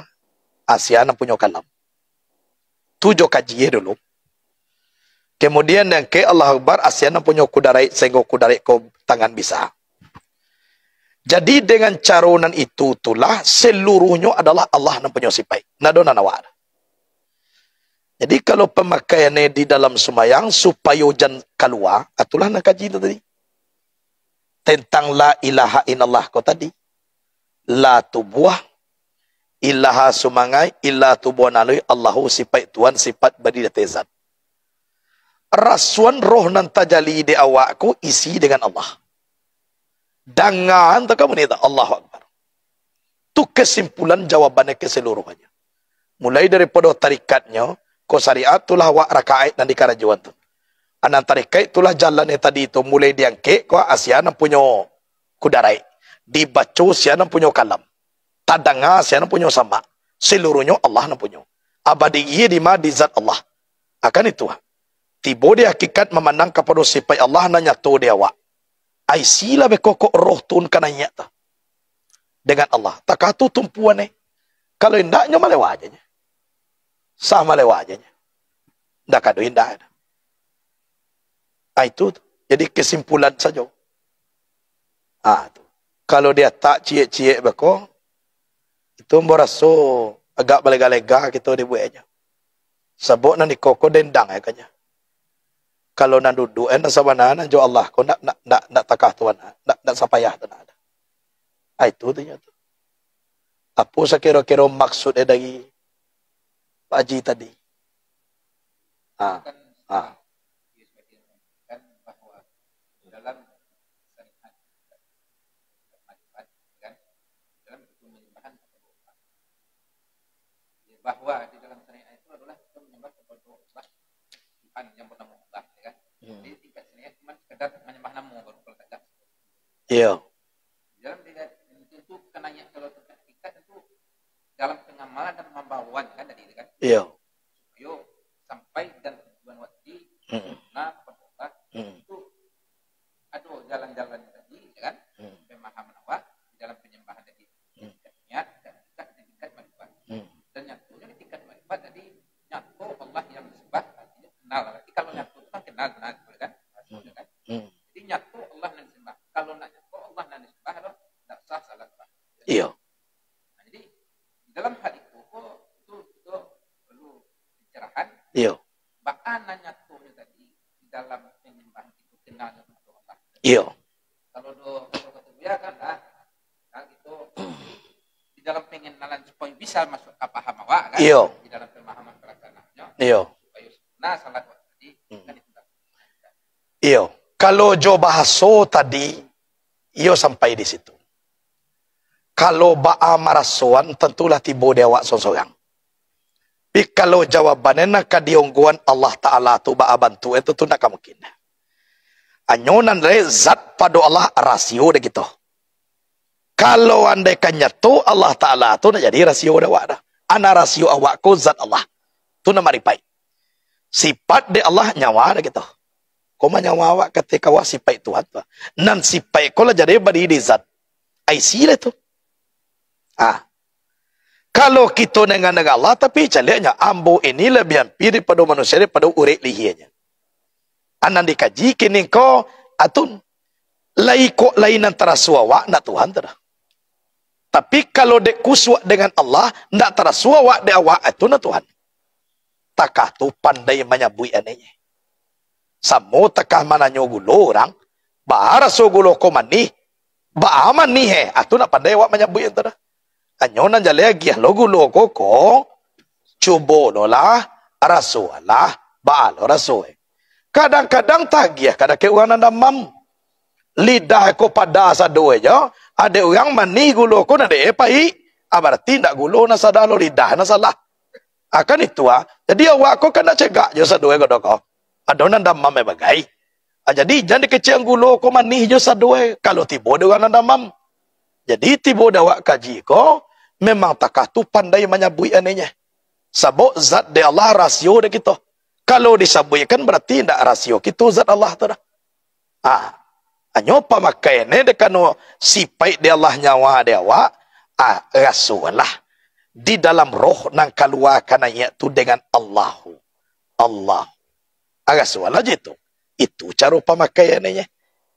asia nan punyo kalam. Tu jo kaji dulu. Kemudian nan ke Allahu Akbar, asia nan punyo kudaraik, sehinggo kudaraik ko tangan bisa. Jadi dengan caro nan itu tulah seluruhnyo adalah Allah nan punyo sipaik. Ndak ado nan awak. Jadi kalau pemakaiannyo di dalam sumbayang supayo jan kalua, itulah nan kaji tu tadi. Tentang la ilaha illallah ko tadi. La tubuah, ilaha sumangai, illa tubuah nalui, Allahu sipaik Tuhan, sipaik badiri ateh zat. Rasuan roh nan tajali di awak ko isi dengan Allah. Dangaan tu kamu ni tak? Allahu Akbar. Tu kesimpulan jawabannyo keseluruhannyo. Mulai daripado tarikatnyo, ko syariat tu lah awak rakaat nan dikarajoan tu. Anan tarikaik tu lah jalan yang tadi tu, mulai diangkek ko asia nan punyo kudaraik. Dibaco sia nan punyo kalam. Tadanga sia nan punyo samak. Seluruhnyo Allah nan punyo. Abadi iye di ma di zat Allah. Akan itu, tibo di hakikat mamandang kapado sipaik Allah nan nyato di awak. Ai silah bekokok roh tun ka naiak tu. Dengan Allah. Takah tu tumpuan eh. Kalau indak nyo malewa aja nyo. Sah malewa aja nyo. Ndak kado indak. Ah, itu tu. Jadi kesimpulan sajo. Ah, tu. Kalau diatak ciek-ciek beko, itu ambo raso agak balega-lega kito dibuek aja. Sabab nan iko ko dendang eh kanya. Kalau nan duduk eh nan sabana nan jo Allah ko ndak, ndak, ndak, ndak takah tu, ndak, ndak, ndak sapayah tu ndak ada. Ah, itu tu nyo tu. Apo sakiro-kiro maksud eh dari Pak Haji tadi? Ah, ah. Bahwa di dalam syariat itu adalah kita menyembah kepada Allah, Tuhan yang bernama Allah, ya kan? Hmm. Jadi tingkat syariat cuma sekedar menyembah nama baru kalau tegak. Iya. Di dalam tingkat, tentu kenanya kalau tingkat, tingkat tentu dalam pengamalan dan pembawaan kan tadi itu kan. Iya. Supaya sampai dan tujuan waktu Hmm. nah kepada Allah Hmm. itu ada jalan-jalan tadi, ya kan? Hmm. Pemahaman awak di dalam penyembahan tadi. Hmm. Niat dan tingkat di tingkat makrifat. Hmm. Dan nyatanya di tingkat makrifat tadi, nyato Allah yang disembah, artinya kenal. Berarti kalau nyato itu kan kenal, kenal, gitu kan? Hmm. Maksudnya kan? Hmm. Jadi nyato Allah yang disembah. Kalau nak nyato Allah yang disembah, lo ndak sah salat sembah. Iya. Nah, jadi di dalam hal itu, kok itu, itu perlu pencerahan. Iya. Baa nan nyatonyo tadi di dalam penyembahan itu kenalnyo kepada Allah. Iya. Kalau do, kalau kata dia kan dah, kan itu Hmm. di dalam pengenalan supaya bisa masuk ke paham awak kan, Iya. di dalam pemahaman pelaksanaannya, Iya. supaya sempurna salat waktu tadi, Hmm. kan itu dah. Iyo, kalau jo bahaso tadi, iyo sampai di situ. Kalau baa marasoan, tantulah tibo di awak sorang-sorang. Tapi kalau jawabannyo nan ka dionggoan Allah Ta'ala tu baa bantuak itu, tu ndak ka mungkin. Anyo nan dari zat pado Allah rasio dek kito. Kalau andai kan nyato Allah Ta'ala tu nak jadi rasio dek awak dah. Ana rasio awak ko zat Allah. Tu nan maripaik. Sipaik dek Allah nyawa dek kito. Ko manyawa awak katika awak sipaik Tuhan tu. Nan sipaik ko lah jadi badi di zat. Ai silah tu. Ah. Kalau kito dengan, dengan Allah, tapi caliaknya, ambo ini lebih ampia daripado manusia, daripado urek lihianyo. Anan dikaji kini ko, atun. Lai kok lai nan taraso awak, nak Tuhan tu dah. Tapi kalau dek kusuak dengan Allah, ndak taraso awak dek awak, itu nah Tuhan. Takah tu pandai manyabuik anaknyo. Samo takah mananyo gulo urang, baa raso gulo ko manih, baa manih eh, ah, tu nak pandai awak manyabuik tu dah. Anyo nan jaleh agiah lo gulo ko, ko, cubo lo lah, raso lah, baa lo raso eh. Kadang-kadang tagiah ka dakek urang nan damam. Lidah ko pada sado e jo, adek urang manih gulo ko nan dek e paik. Ah, barati ndak gulo nan salah lo, lidah nan salah. Akan itu ah. Jadi awak ko kan ndak cegak jo sado e ko do ko. Ado nan damam e bagai. Ah, jadi jan dikecek gulo ko manih jo sado e, kalau tibo di urang nan damam. Jadi tibo di awak kaji ko, memang takah tu pandai manyabuik anaknyo. Sabab zat di Allah rasio di kito. Kalau disabuikkan, barati indak rasio kito zat Allah tu dah. Ah, hanyo pamakai ne dekano sipaik di Allah, nyawa di awak, ah, rasolah di dalam roh nan kalua ka naiak tu dengan Allahu. Allah. Ah, rasolah je tu. Itu caro pamakaiannyo.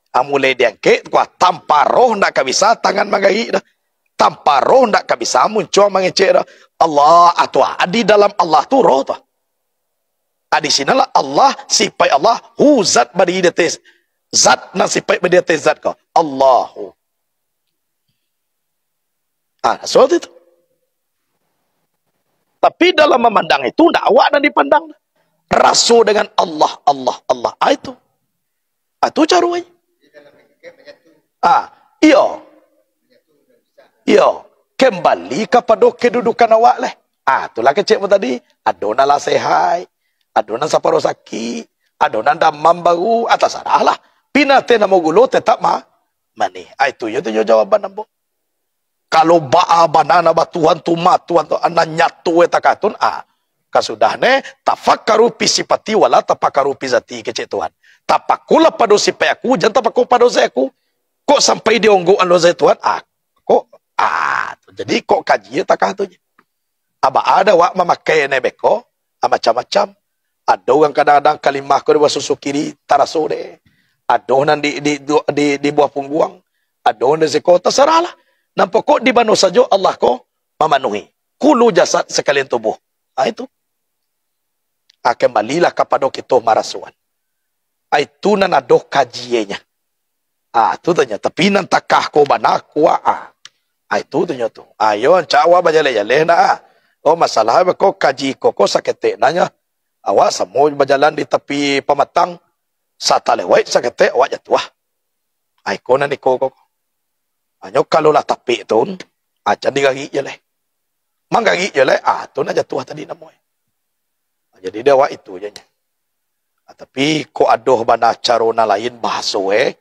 Ah, mulai diangkek, kuah tanpa roh ndak ka bisa tangan manggarik dah. Tanpa roh ndak ka bisa muncuang mangecek dah. Allah, ah, tu, ah, di dalam Allah tu roh tu. Ah, di sinolah Allah, sipaik Allah, hu zat badi di ateh zat, nan sipaik badi di ateh zat ko. Allahu. Ah, so itu. Tapi dalam mamandang itu, ndak awak nan dipandang. Raso dengan Allah, Allah, Allah. Ah, itu. Ah, tu caro ai. Ah, iyo. Iyo. Kembali kapado kedudukan awak leh. Ah, itulah kecek mu tadi. Ado nan lah sehaik, ado nan saparo sakik, ado nan damam baru, ah, tasarahlah. Pinateh namo gulo tetap ma-, manih. Ah, itu yo tu yo jawaban ambo. Kalau baa bana na batuhan tu ma tuhan tu, ah, nan nyato eh takatun, ah, kasudah ne, tafakkaru fi sifati wala tafakkaru fi zati, kecek Tuhan. Tapakulah pado sipaik aku, jan tapako pado zat aku. Kok sampai dionggok alo zat Tuhan? Ah, kok, ah, tu. Jadi kok kaji takah tu je. Aba ada wak mamakai ne beko, ah, macam-macam. Ado urang kadang-kadang kalimah ko di basusu kiri, taraso deh. Ado nan di, di, di, di, di buah pungguang, ado nan di siko, tasarahlah. Nan pokok di mano sajo Allah ko mamanuhi. Kulu jasad sakalian tubuh. Ah, itu. Ah, kembalilah kapado kito marasoan. Ah, itu nan ado kajienyo. Ah, tu tanyo. Tapi nan takah ko bana kuak, ah. Ah, itu tanyo tu. Ah, yo, ancak awak bajaleh-jaleh nak, ah. Oh, masalah ko kaji ko, ko saketek nanyo. Awak samo bajalan di tapi pamatang, satalewaik saketek awak jatuah. Ah, iko nan iko ko. Hanyo kalau lah tapek tu, ah, jan digarik je leh. Manggarik je leh, ah, tu nan jatuah tadi namo eh. Ah, jadi di awak itu je nyo. Ah, tapi kok ado bana caro nan lain bahaso eh,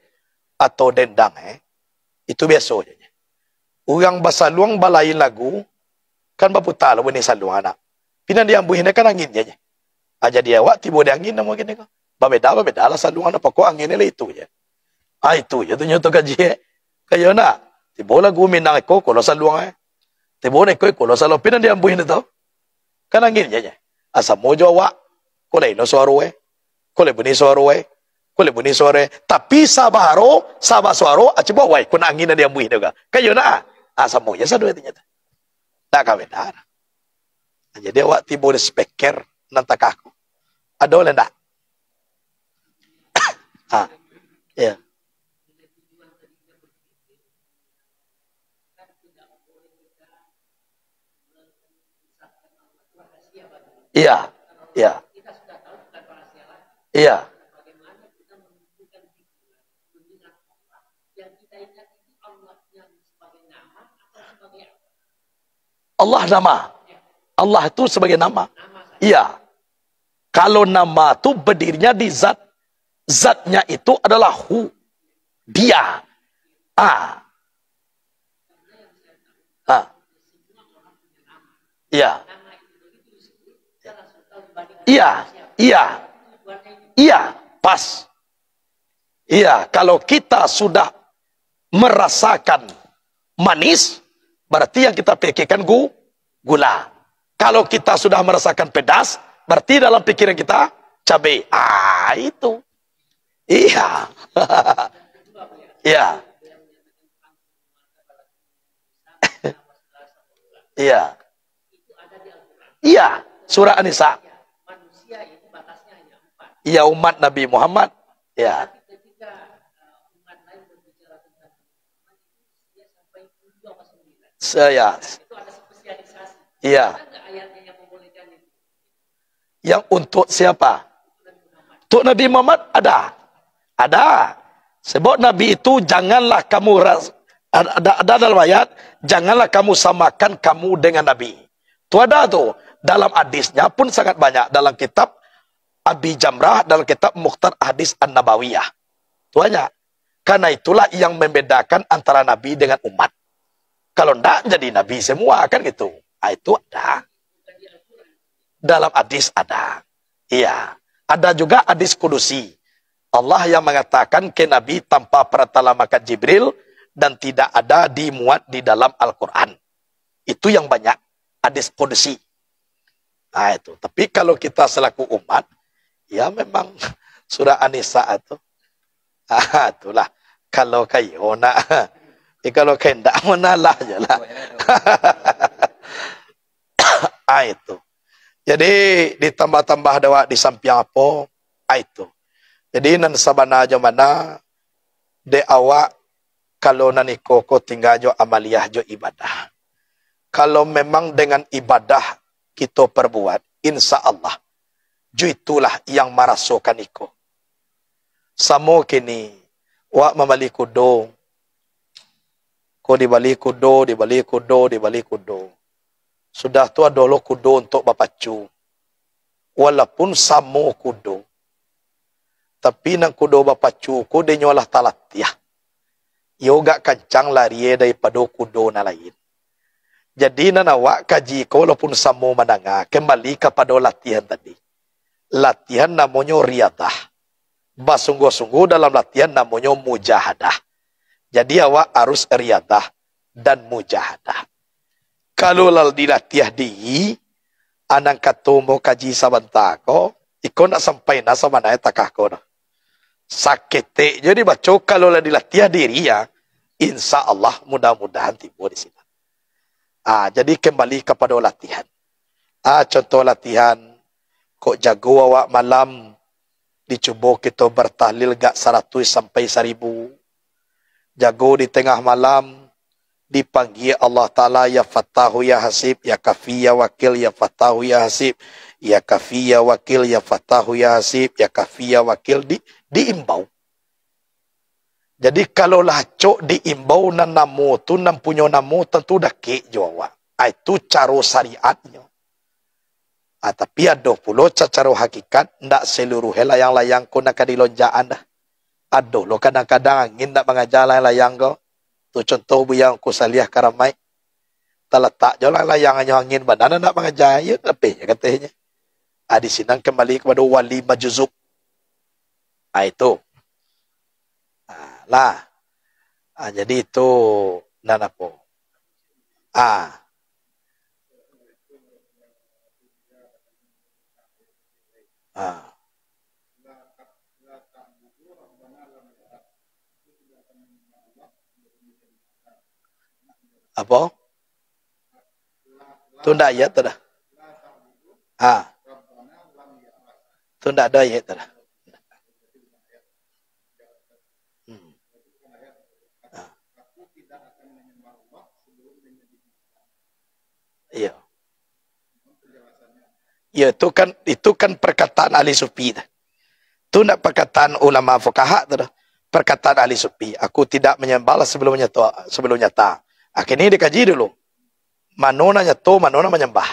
atau dendang eh, itu biaso je nyo. Urang basaluang balain lagu, kan baputa lo bunyi saluang anak. Pinang diambuih ne kan angin je nyo. Ah, jadi awak tibo di angin namo kini ko. Babeda, babeda lah saluang anak, pokok angin ni lah itu je. Ah, itu je tu nyo tu kaji eh. Kayo nak, tibo lagu Minang iko, ko lo saluang eh. Tibo na iko, iko lo saluang, pinang diambuih ne tu. Kan angin je nyo. Ah, samo jo awak. Ko lain lo suaro eh. Ko lain bunyi suaro eh. Ko lain bunyi suaro eh. Tapi sabaharo, sabasuaro, ah, cubo wai, ko nak angin nan diambuih tu ka. Kayo nak, ah. Ah, samo je sado tu nyo tu. Ndak ka beda. Ah, jadi awak tibo di speaker nan takah ko. Ado le ndak? Ah, iya. Iya, iya. Iya. Allah nama. Allah tu sebagai nama. Iya. Kalau nama tu berdirinya di zat, zatnya itu adalah hu, dia. Ah. Ah. Iya. Iya, iya. Iya, pas. Iya, kalau kita sudah merasakan manis, berarti yang kita pikirkan gu-, gula. Kalau kita sudah merasakan pedas, berarti dalam pikiran kita cabai. Ah, itu. Iya. Iya. Iya. Iya, surah An-Nisa. Iya, umat Nabi Muhammad. Ya. Saya. Iya. Yang untuk siapa? Untuk Nabi Muhammad ada. Ada. Sebab Nabi itu janganlah kamu ras-, ada, ada dalam ayat, janganlah kamu samakan kamu dengan Nabi. Tu ada tu. Dalam hadisnya pun sangat banyak. Dalam kitab Abi Jamrah, dalam kitab Mukhtar Hadis An-Nabawiyah. Tu banyak. Karena itulah yang membedakan antara Nabi dengan umat. Kalau ndak, jadi Nabi semua, kan gitu. Ah, itu ada. Dalam hadis ada. Iya. Ada juga hadis kudusi. Allah yang mengatakan ke Nabi tanpa perantara malaikat Jibril dan tidak ada dimuat di dalam Al-Quran. Itu yang banyak hadis kudusi. Ah, itu. Tapi kalau kita selaku umat, ya memang surah An-Nisa tu. Ah, itulah. Kalau kayo nak, eh, kalau kayo ndak, manalah je lah. Ah, itu. Jadi, ditambah-tambah dek awak di sampiang apo? Ah, itu. Jadi, nan sabana jo mana, dek awak, kalau nan iko ko tingga jo amaliah jo ibadah. Kalau memang dengan ibadah kito perbuat, insya Allah, jo itulah yang marasokan iko. Samo kini, wak mambali kudo, Ko dibali kudo, dibali kudo, dibali kudo. Sudah tu ado lo kudo untuak bapacu. Walaupun samo kudo, tapi nan kudo bapacu ko dek nyo lah talatiah. Iyo agak kancang larie daripado kudo nan lain. Jadi nan awak kaji ko walaupun samo mandanga, kembali kapado latihan tadi. Latihan namonyo riyadah. Basungguah-sungguah dalam latihan namonyo mujahadah. Jadi awak harus riyadah dan mujahadah. Kalau lah dilatiah diri, a nan kato ambo kaji sabanta ko, iko ndak sampai na sabananyo takah ko doh. Saketek jo dibaco, kalau lah dilatiah diri, ya, insya Allah, mudah-mudahan tibo di sinan. Ah, jadi kembali kapado latihan. Ah, contoh latihan, kok jago awak malam, dicubo kito bartahlil gak saratuih sampai saribu. Jago di tangah malam, dipanggia Allah Ta'ala, "Ya Fattahu, ya Hasib, ya Kafi, ya Wakil, ya Fattahu, ya Hasib, ya Kafi, ya Wakil, ya Fattahu, ya Hasib, ya Kafi, ya Wakil," di, diimbau. Jadi, kalau lah acok diimbau, nan namo tu, nan punyo namo, tantu dakek jo awak. Ah, itu caro syariatnyo. Ah, tapi ado pulo sacaro hakikat, ndak saluruahnyo layang-layang ko nan ka dilonjakan doh. Ado lo kadang-kadang angin ndak mangaja layang-layang ko. Tu contoh Buya Ungku Saliah Karamaik. Talatak jo layang-layang, hanyo angin bana nan ndak mangaja, iyo lapeh je katonyo. Ah, di sinan kembali kapado wali majuzub. Ah, itu. Ah, lah. Ah, jadi itu nan apo? Ah. Ah. Apo? Tu ndak ayat tu doh. Ah. Tu ndak ado ayat tu doh. Hmm. Ah. Iyo. Iyo, itu kan, itu kan perkataan ahli sufi tu. Tu ndak perkataan ulama fukaha tu doh. Perkataan ahli sufi, "Aku tidak menyembah Allah sebelum nyata, sebelum nyata." Akhirnyo dikaji dulu. Mano nan nyato, mano nan manyambah.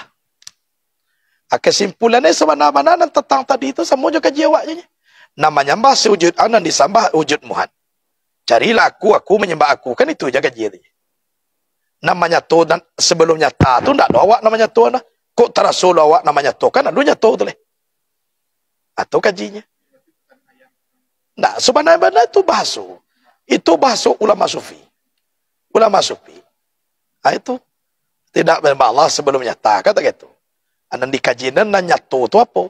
Ah, kesimpulannyo sabana-bana nan tantang tadi tu samo jo kaji awak je nyo. Nan manyambah si wujud, ah, nan disambah wujud muhat. Carilah aku, aku manyambah aku. Kan itu je kaji tu. Nan manyato nan sebelum nyata tu ndak ado awak nan manyato nah. Kok taraso lo awak nan manyato, kan ado nyato tu leh. Atau kajinyo. Nah, sabana-bana itu bahaso. Itu bahaso ulama sufi. Ulama sufi. Ah, itu. Tidak menyembah Allah sebelum nyata, kata gitu. Nan dikaji nan, nan nyato tu apo?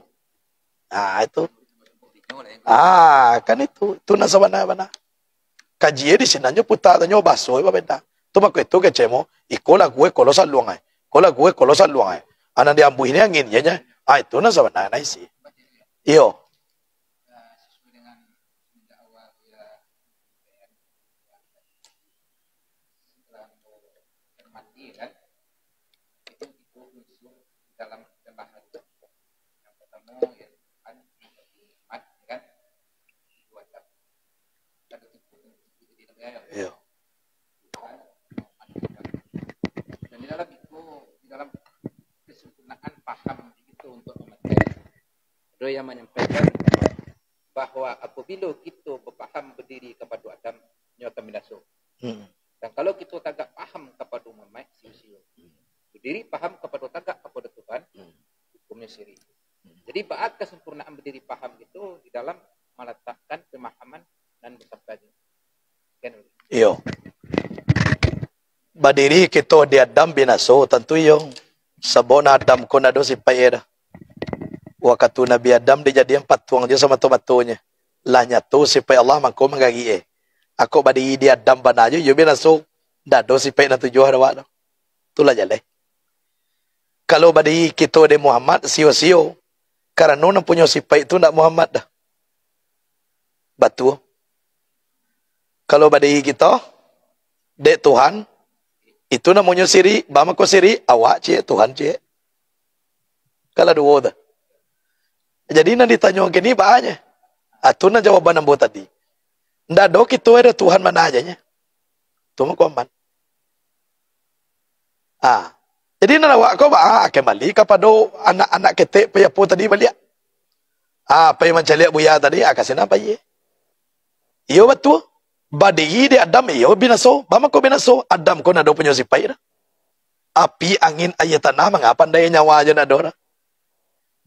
Ah, itu. Ah, kan itu. Itu nan sabana-bana. Kaji di sinan nyo puta tanyo bahaso babeda. Tu mako itu kecek mo, iko lagu e kolo saluang ai. Iko lagu e kolo saluang ai. Anan diambuih ni angin je nya. Ah, itu nan sabana nan isi. Iyo. Iyo. Dan di dalam itu, di dalam kesempurnaan paham itu untuk pematian, ada yang menyampaikan bahwa apabila kita berpaham berdiri kepada Adam, nyo akan binaso. Hmm. Dan kalau kita tagak paham kepada Muhammad, sio-sio. Berdiri paham kepada tagak kepada Tuhan, hmm, hukumnya syirik. Jadi, baa kesempurnaan berdiri paham itu di dalam meletakkan pemahaman dan bersabda. Kan? Iyo. Badiri kito di Adam binaso, tantu iyo. Sabab Adam ko ndak ado sipaik e doh. Wakatu Nabi Adam dijadian patuang jo samato-matonyo. Lah nyato sipaik Allah mangko manggagik e. Ako badiri di Adam bana jo, iyo binaso. Ndak ado sipaik nan tujuah dek awak tu. Itulah jaleh. Kalau badiri kito dek Muhammad, sio-sio. Karano nan punyo sipaik tu ndak Muhammad doh. Batua. Kalau badiri kito dek Tuhan, itu namonyo sirik. Baa mako sirik? Awak ciek, Tuhan ciek. Kalau duo tu. Jadi nan ditanyo kini baa nyo? Ah, tu nan jawaban ambo tadi. Ndak ado kito ado Tuhan mana aja nyo. Tu mako aman. Ah. Jadi nan awak ko ba, ah, kembali kapado anak-anak ketek pai apo tadi baliak. Ah, pai mancaliak buya tadi, ah, ka sinan pai. Iyo batua. Badiri di Adam, iyo binaso. Bamako binaso, Adam ko ndak ado punyo sipaik dah. Api, angin, aia, tanah, manga pandai nyawa ajo ndak ado dah.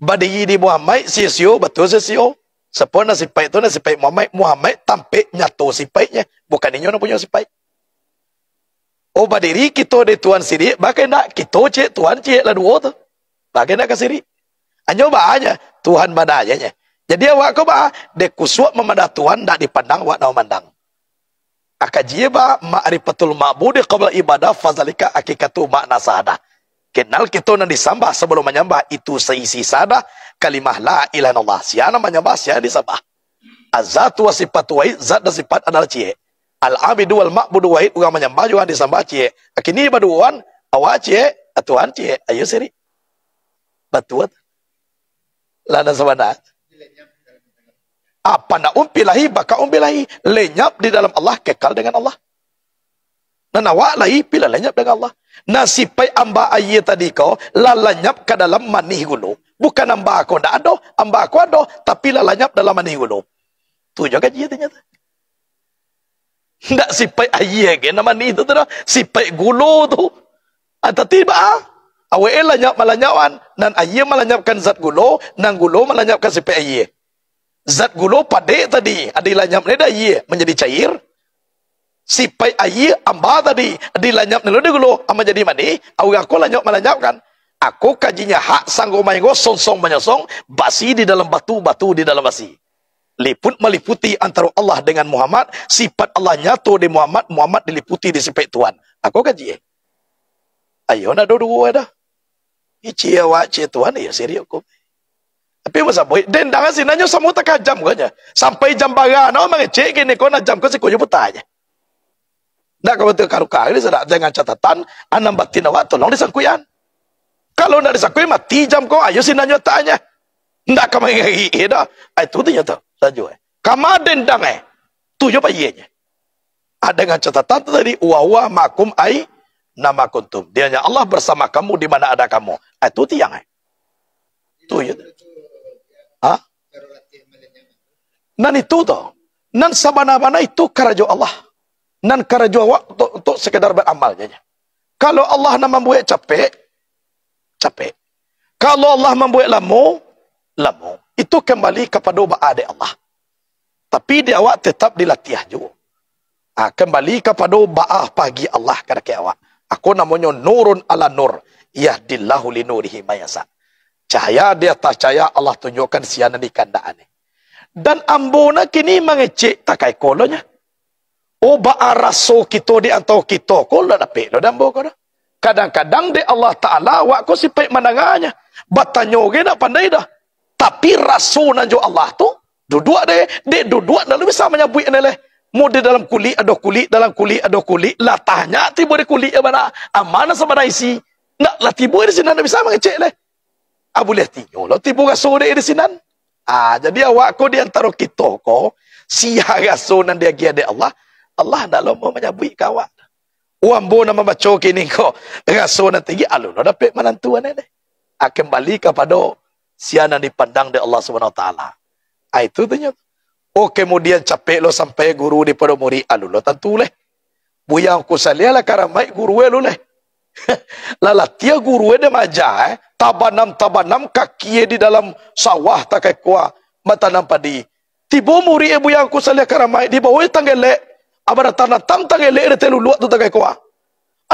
Badiri di Muhammad, sio-sio, batua sio-sio. Sapo nan sipaik tu, nan sipaik Muhammad, Muhammad tampek nyato sipaiknyo, bukan inyo nan punyo sipaik. Oh, badiri kito di Tuhan sirik, bakendak kito ciek, Tuhan ciek lah duo tu. Bakendak ka sirik. Anyo ba aja, Tuhan mana aja nya. Jadi awak ko ba, dek kusuak mamadah Tuhan, ndak dipandang awak nan mamandang. Akaji ba, ma'rifatul ma'budi qabla ibadah, fazalika hakikatu makna sahadah. Kenal kito nan disambah sabalum manyambah, itu seisi sahadah, kalimah la ilaha illallah. Sia nan manyambah, sia nan disambah. Azatu wa sifatu wahid, zat dan sifat adalah ciek. Al-abidu wal ma'budu wahid, urang manyambah jo urang disambah ciek. Kini baduoan, awak ciek, Tuhan ciek, ayo sirik. Batua tu. Lah nan sabana. Apa nak umpi lahi, baka umpi lahi. Lenyap di dalam Allah, kekal dengan Allah. Nan awak lahi, pila lenyap dengan Allah. Nah, sipaik amba aia tadi ko, lah lanyap ka dalam manih gulo. Bukan amba ko ndak ado, amba ko ado, tapi lah lanyap dalam manih gulo. Tu jo kaji artinyo tu. Ndak sipaik aia ge nan manih tu, tu doh. Sipaik gulo tu. Ah, tapi ba, ah, awak e lanyap malanyapan. Nan aia malanyapkan zat gulo, nan gulo malanyapkan sipaik aia. Zat gulo padek tadi, dilanyap ni dek aia manjadi cair. Sipaik aia amba tadi, dilanyap ni lo dek gulo, ah, manjadi manih, urang ko lanyap malanyapkan. Ako kajinya hak sanggo maenggo, songsong manyosong, basi di dalam batu, batu di dalam basi. Liput maliputi antaro Allah dengan Muhammad, sifat Allah nyato di Muhammad, Muhammad diliputi di sipaik Tuhan. Ako kaji e. Ayo ndak ado duo dah. Ici awak ciek Tuhan, iyo sirik ko. Tapi masa boy, dendang sinanyo samo takajam ko nya. Sampai jam bara no mangecek kini ko, nah jam ko siko jo puta nya. Ndak ka batua karuka ni sadak, dengan catatan, anam batin awak tolong disangkuikan. Kalau ndak disangkui, mati jam ko, ayo sinanyo tanya. Ndak ka mangari dah. Ai tu tu nyo tu, sajo eh. Kama dendang eh. Tu jo payenyo. Ah, dengan catatan tu tadi, wa huwa ma'akum aina ma kuntum. Dianya Allah bersama kamu di mana ada kamu. Ah, tu tiang eh. Tu ya. Ha? Nan itu tu. Nan sabana-bana itu karajo Allah. Nan karajo awak untuk, untuk sekadar beramal saja. Kalau Allah nak mambuek capek, capek. Kalau Allah mambuek lamo, lamo. Itu kembali kapado baa dek Allah. Tapi di awak tetap dilatiah juo. Ah, kembali kapado baa pagi Allah kadake awak. Ako namonyo nurun ala nur, yahdillahu li nurihi man yasha. Cahaya di ateh cahaya Allah tunjuakkan sia nan dikandak-an. Dan ambo nan kini mangecek takaiko lo nyo. Oh, baa raso kito di antaro kito ko, lah dapek lo dek ambo ko doh. Kadang-kadang dek Allah Ta'ala, awak ko sipaik mandanganyo. Batanyo ge ndak pandai doh. Tapi raso nan jo Allah tu, duduak deh. Dek duduak ndak lo bisa manyabuik ni leh. Mo di dalam kulik ado kulik, dalam kulik ado kulik. Lah tanyo tibo di kulik yo bana. Aman sabana isi. Ndak lah tibo di sinan ndak bisa mangecek leh. Ah, buliah tinyo lo tibo raso dek di sinan. Ah, jadi awak ko di antaro kito ko, sia raso nan diagiah dek Allah, Allah ndak lo manyabuik ka awak. Ambo nan mambaco kini ko, raso nan tinggi, alun lo dapek manantu ane deh. Ah, kembali kapado sia nan dipandang dek Allah Subhanahu Wa Taala. Ah, itu tu nyo. Oh, kemudian capek lo sampai guru dipado murid, alun lo tantu leh. Buya Ungku Saliah lah karamaik guru e lu leh. Lah latiah guru e dek maja, eh. Tabanam-tabanam kaki e di dalam sawah takaiko, batanam padi. Tibo murid e Buya Ungku Saliah karamaik, dibawo e tanggelek. Abah datang-datang tanggelek e di ateh luluak tu takaiko.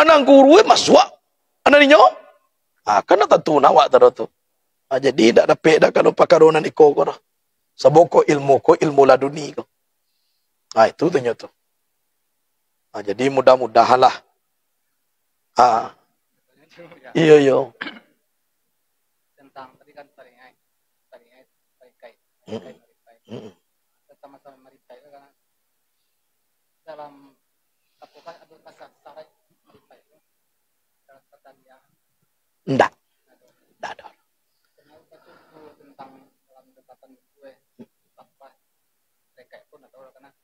Anang guru e masuak. Anang inyo. Ah, kan tantu nawak tado tu. Ah, jadi indak dapek dah kalau pakaro nan iko ko dah. Sabab ko ilmu ko ilmu laduni ko. Ah, itu tu nyo tu. Ah, jadi mudah-mudahanlah. Ah. Iyo, iyo. Tentang tadi kan taringai, taringai, tarikai, Mm-mm. Tarikai, tarikai. Mm-mm. Sama-sama marikai kan. Dalam apa kan ada pasal tarik marikai. Dalam pertandingan. Ndak. Ndak ada. Kenapa tu tentang dalam debatan gue, apa, mereka pun atau karena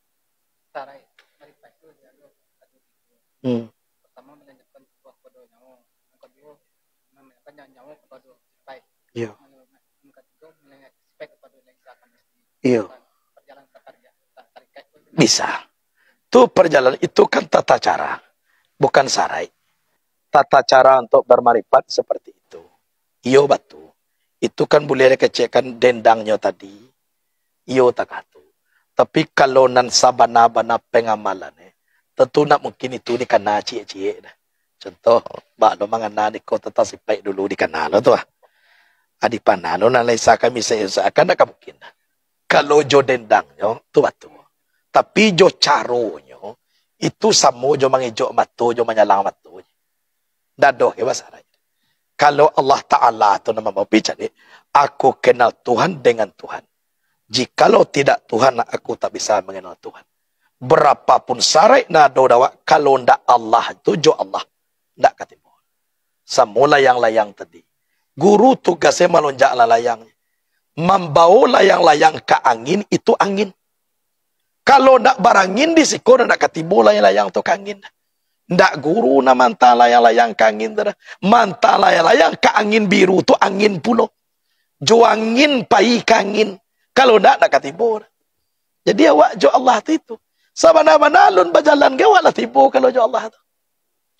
sarai, maripai tu dia ada, ada gitu. Hmm. Pertama, melanjutkan sebuah kodonya, oh, Iyo. Iyo. Bisa. Tu perjalanan itu kan tata cara, bukan saraik. Tata cara untuk bermarifat seperti itu. Iyo, batu. Itu kan buliah dikecekkan dendangnyo tadi. Iyo, takah tu. Tapi kalau nan sabana-bana pengamalan, eh, tentu nak mungkin itu dikana ciek-ciek dah. Contoh, bak lo mangana niko tata sipaik dulu dikana lo tu ah. Adi pana lo nan lain sa kami sa-, sa-, kan dak ka mungkin dah. Kalau jo dendangnyo, tu batu. Tapi jo caronyo, itu samo jo mangejok mato, jo manyalang mato. Ndak doh ke bahasa Arab. Kalau Allah Ta'ala tu nama mau picadik, aku kenal Tuhan dengan Tuhan. Jikalau tidak Tuhan, aku tak bisa mengenal Tuhan. Berapapun saraik nan ado dek awak, kalau ndak Allah tu jo Allah, ndak ka tibo. Samo layang-layang tadi. Guru tugasnyo malonjak lah layang. Mambawo layang-layang ka angin, itu angin. Kalau ndak barangin di siko, ndak ka tibo layang-layang tu ka angin. Ndak guru nan manta layang-layang ka angin tu dah. Manta layang-layang ka angin biru tu angin pulo. Jo angin pai ka angin. Kalau ndak, ndak ka tibo dah. Jadi awak jo Allah tu itu. Sabana-bana alun bajalan ge awak lah tibo kalau jo Allah tu.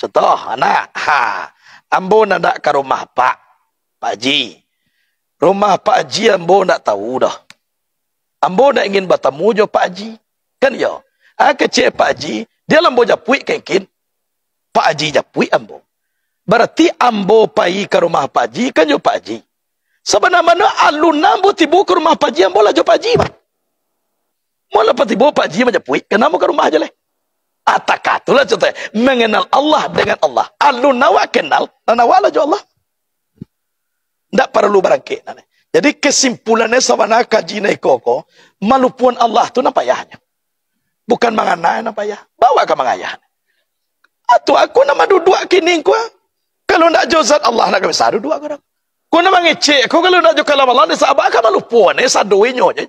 Contoh, nah, ha, ambo nak, nak ka rumah Pak, Pak Haji. Rumah Pak Haji ambo ndak tahu doh. Ambo ndak ingin batamu jo Pak Haji. Kan iyo? Ah, kecek Pak Haji, dia lah ambo japuik kengkin. Pak Haji japuik ambo. Barati ambo pai ka rumah Pak Haji, kan jo Pak Haji. Sabana-bana alun ambo tibo ka rumah Pak Haji, ambo lah jo Pak Haji, Pak. Mula pa tibo Pak Haji manjapuik, kanamo ka rumah aja leh. Atakah tu lah contoh, mengenal Allah dengan Allah. Alun awak kenal, nan awak lah jo Allah. Ndak paralu barangkek, nah. Jadi, kesimpulannyo sabana kaji nan iko ko, malupuan Allah tu nan payahnyo. Bukan mangana nan payah. Bawa ka mangayah. Atu aku nan maduduak kini ko. Kalau ndak jo zat Allah, ndak ka bisa duduak ko. Ko nan mangecek ko, kalau ndak jo kalam Allah, ni sahabat ka malupuan, eh, sado inyo je.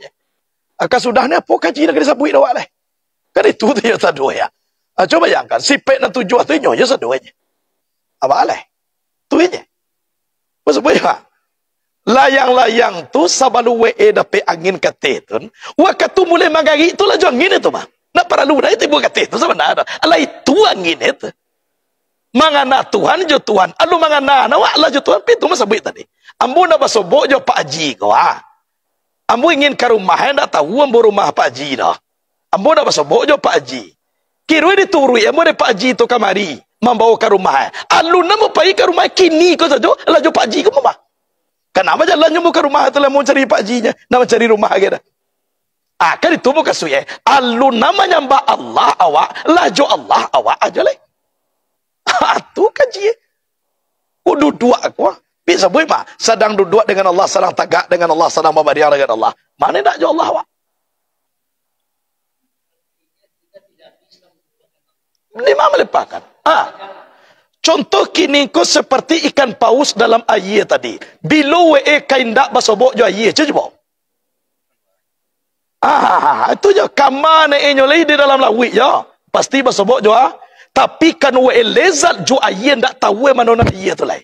Aka sudah ni, apo kaji nan ka disabuik dek awak leh? Kan itu tu yo sado ya. Ah, cubo bayangkan, sipek nan tujuah tu inyo je sado je. Awak leh. Tu je. Maksud boy, ha? Layang-layang tu sabalum W E dapek angin kateh tu, wakatu mulai manggarik tu lah jo angin itu, mah. Ndak paralu dah tibo kateh tu sabananyo. Alah itu angin itu. Mangana Tuhan jo Tuhan. Alun mangana awak lah jo Tuhan, pi tu mah sabuik tadi. Ambo ndak basobok jo Pak Haji ko, ah. Ambo ingin ka rumah, eh, ndak tahu ambo rumah Pak Haji doh. Ambo ndak basobok jo Pak Haji. Kiro dituruik ambo dek Pak Haji tu kamari, mambawo ka rumah, eh. Alun ambo pai ka rumah, eh, kini ko sajo, lah jo Pak Haji ko mah. Kanamo jalannyo ambo ka rumah tu lah, mancari Pak Haji nyo, nak mancari rumah agai dah. Ah, kan itu mukasuik, eh. Alun nan manyambah Allah awak, lah jo Allah awak aja leh. Ah, tu kaji, eh. Ku duduak ko, ah. Pi sabuik mah, sadang duduak dengan Allah, sadang tagak dengan Allah, sadang babariang dengan Allah. Mano ndak jo Allah awak? Dima malimpahkan. Ah. Contoh kini ko seperti ikan paus dalam aia tadi. Bilo W E ka indak basobok jo aia, cubo. Ah, itu jo. Kama naiknyo lai di dalam lauik jo. Pasti basobok jo, ah. Tapi kan W E lezat jo aia, ndak tahu mano nan aia tu lai.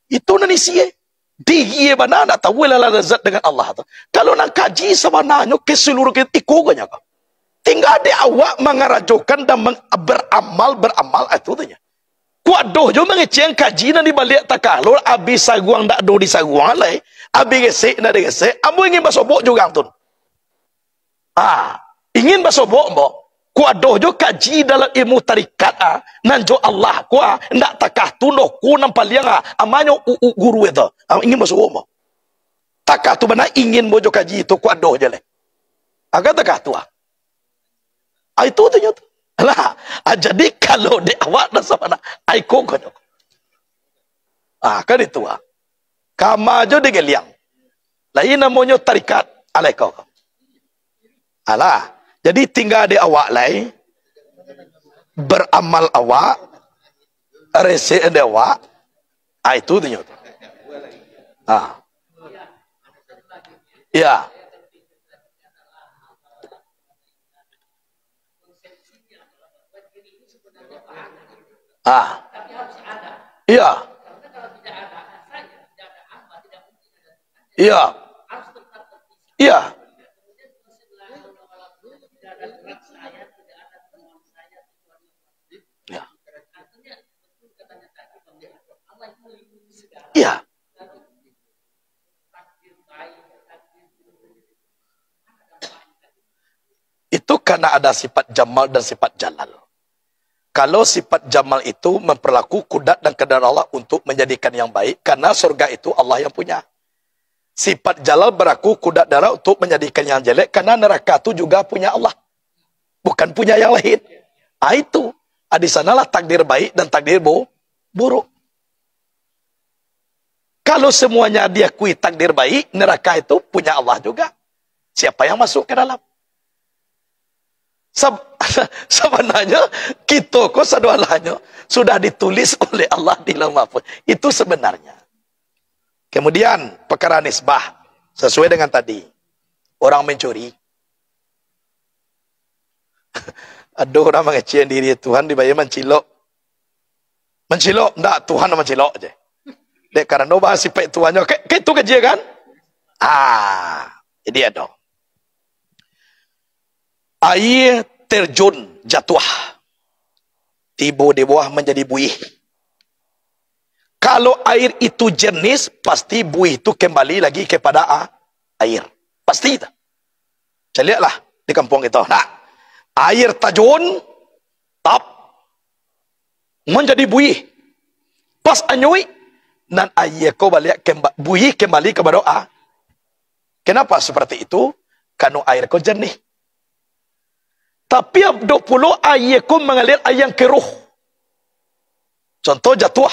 Itu nan isi, eh. Diri bana ndak tahu lah lazat dengan Allah tu. Kalau nan kaji sabananyo keseluruhan iko ko nyo ko. Tingga dek awak mangarajokan dan meng-, beramal, beramal, ah, itu tu nyo. Kuadoh jo mangecek kaji nan di baliak takalo, abih saruang ndak ado disaruang lai, abih gesek ndak digesek, ambo ingin basobok jo urang tu. Ah, ingin basobok ambo. Kuadoh jo kaji dalam ilmu tarikat, ah, nan jo Allah ko, ah, ndak takah tu doh ko nan paliang, ah, amanyo u-, u-, guru itu. Ah, ingin basobok ambo. Takah tu bana ingin ambo jo kaji tu kuadoh je leh. Agak takah tu, ah. Ah, itu tu nyo tu. Lah, ah, jadi kalau dek awak dah sabana, ah, iko ko nyo. Ah, kan itu, ah. Kama jo digeliang. Lai namonyo tarikat, alai ko. Alah, jadi tingga di awak lai, beramal awak, resek di awak, ah, itu tu nyo tu. Ah. Ya. Ah. Iya. Iya. Iya. Iya. Iya. Itu karena ada sifat jamal dan sifat jalal. Kalau sifat jamal itu memperlaku kudrat dan keadaan Allah untuk menjadikan yang baik, karena surga itu Allah yang punya. Sifat jalal berlaku kudrat dan Allah untuk menjadikan yang jelek, karena neraka itu juga punya Allah, bukan punya yang lain. Ah, itu. Ah, di sanalah takdir baik dan takdir bu-, buruk. Kalau semuanya diakui takdir baik, neraka itu punya Allah juga. Siapa yang masuk ke dalam? Sab-, sebenarnya, kita ko sadoalahnyo sudah ditulis oleh Allah di Lauh Mahfuz. Itu sebenarnya. Kemudian, perkara nisbah, sesuai dengan tadi. Orang mencuri. Ado orang mangecek diri Tuhan, dibayar mancilok. Mancilok, ndak, Tuhan mancilok je. Dek karano bahas sifat Tuhannyo, kayak, kayak itu kaji kan? Ah, jadi ado. Air terjun jatuh. Tibo di bawah menjadi buih. Kalau air itu jernih, pasti buih itu kembali lagi kepada a-, air. Pasti itu. Caliaklah di kampung kita. Nah, air tajun, tap, menjadi buih. Pas anyuik, nan air ko baliak kemba-, buih kembali kepada a-, Kenapa seperti itu? Karena air ko jernih. Tapi ado pulo air ko mangalir air yang keruh. Contoh jatuh,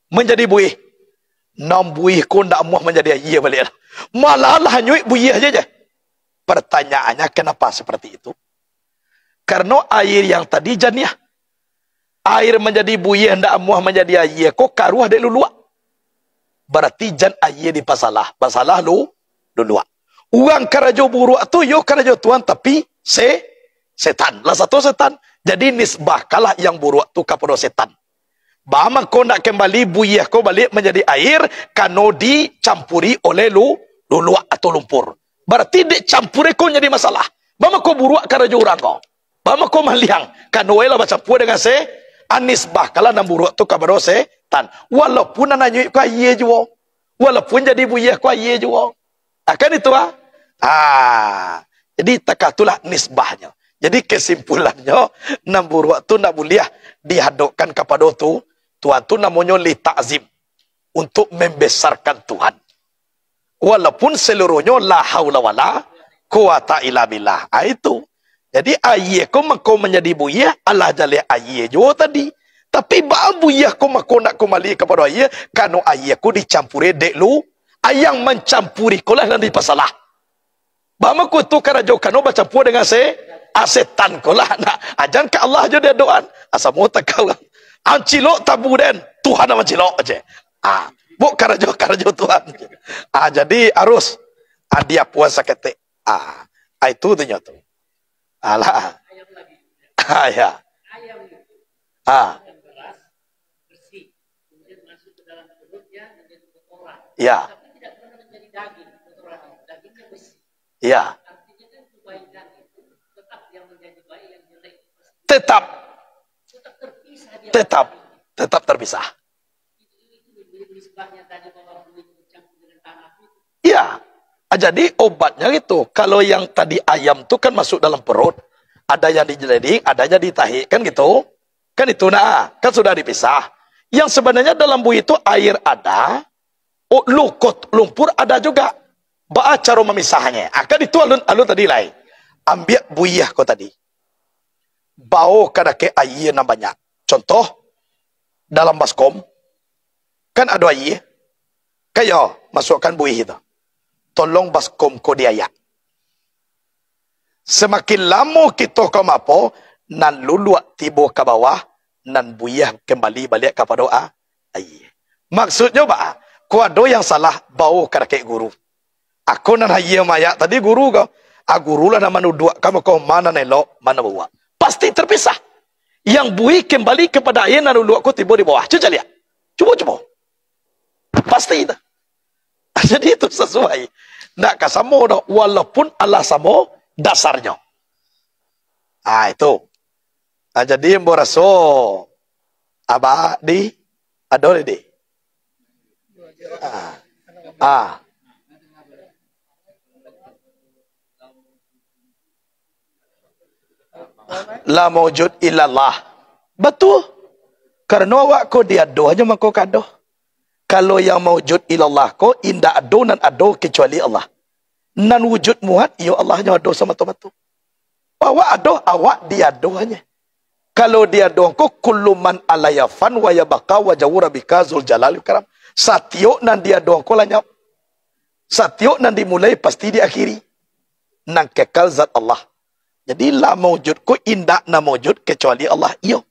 menjadi buih. Nan buih ko ndak amuah manjadi air baliak lah. Malah lah anyuik buih aja je. Pertanyaannya, kenapa seperti itu? Karena air yang tadi jernih. Air manjadi buih ndak amuah manjadi air ko karuah dek luluak. Barati jan air dipasalah, basalah lu-, luluak. Urang karajo buruak tu yo karajo Tuhan, tapi se-, setan. Lah sato setan. Jadi nisbahkanlah yang buruak tu kapado setan. Ba mangko ndak kembali buih ko baliak manjadi air, kano dicampuri oleh lu-, luluak atau lumpur. Barati dek campur ko jadi masalah. Ba mangko buruak karajo urang ko. Ba mangko maliang, kano lah bacampua dengan se-, anisbahkanlah nan buruak tu kapado setan. Walaupun nan anyuik ko aia juo. Walaupun jadi buih ko aia juo. Ah, kan itu, ah? Ah, jadi takah itulah nisbahnyo. Jadi kesimpulannyo, nan buruak tu ndak buliah dihadokkan kapado tu, Tuhan tu namonyo li ta'zim, untuk membesarkan Tuhan. Walaupun seluruhnyo la haula wala quwata illa billah. Ah, itu. Jadi, aia ko mangko manjadi buih, alah jaleh aia juo tadi. Tapi, baa buih ko mangko ndak kumbali kapado aia, kano aia ko dicampuri dek lu, ayang mancampuri ko lah nan dipasalah. Ba mangko tu karajo kano bacampua dengan se-, ah, setan ko lah. Nah, ajan ka Allah jo diadokan. Asa mau takau. Ancilok tabu den, Tuhan nan mancilok je. Ah, buk karajo-karajo Tuhan. Ah, jadi harus, ah, diapuan saketek. Ah, ah, itu tu nyo tu. Alah. Ah, ya. Ah. Ya. Ya. Tetap. Tetap. Tetap terpisah. Iya. Ah, jadi obatnya gitu. Kalau yang tadi ayam tu kan masuk dalam perut, ada yang di dinding, ada yang di tahi, kan gitu. Kan itu nah, kan sudah dipisah. Yang sebenarnya dalam buih itu air ada, oh, lukut, lumpur ada juga. Baa caro mamisahnyo? Ah, kan itu alun, alun tadi lai. Ambiak buih ko tadi. Bao ka dakek aia nan banyak. Contoh, dalam baskom, kan ado aia. Kan yo, masuakkan buih tu. Tolong baskom ko diayak. Samakin lamo kito ka maapo, nan luluak tibo ka bawah, nan buih kambali baliak kapado a-, aia. Maksudnyo baa? Ko ado yang salah, bao ka dakek guru. Ako nan aia mayak tadi guru ko. Ah, guru lah nan manuduak ka mako, ma nan elok, ma nan bauak. Pasti terpisah. Yang buih kembali kepada aia nan luluak ko tibo di bawah. Cubo caliak. Cubo, cubo. Pasti itu. Jadi itu sasuai. Ndak ka samo doh, walaupun alah samo dasarnyo. Ah, itu. Ah, jadi ambo raso, aba di, ado di. Ah. Ah. La maujud illallah. Batua. Karano awak ko diado ajo mangko ka ado. Kalau yang maujud illallah ko indak ado nan ado kecuali Allah. Nan wujud muhat, iyo Allah nyo ado samato-mato. Awak ado, awak diado ajo. Kalau diado ko, kullu man alaiha fan wa yabqa wajhu rabbika zul jalali wal ikram. Satiok nan diado ko lanyap. Satiok nan dimulai pasti diakhiri. Nan kekal zat Allah. Jadi, la maujud ko indak nan maujud kecuali Allah. Iyo.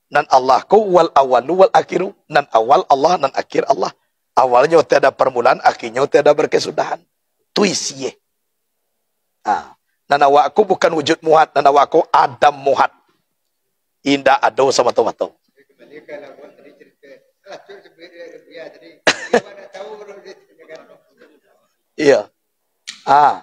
Nan Allah ko wal awalu wal akhiru. Nan awal Allah, nan akhir Allah. Awalnyo tiada permulaan, akhirnyo tiada berkesudahan. Tu isie. Ha. Nan awak ko bukan wujud muhat, nan awak ko adam muhat. Indak ado samato-mato. Iyo. Ah.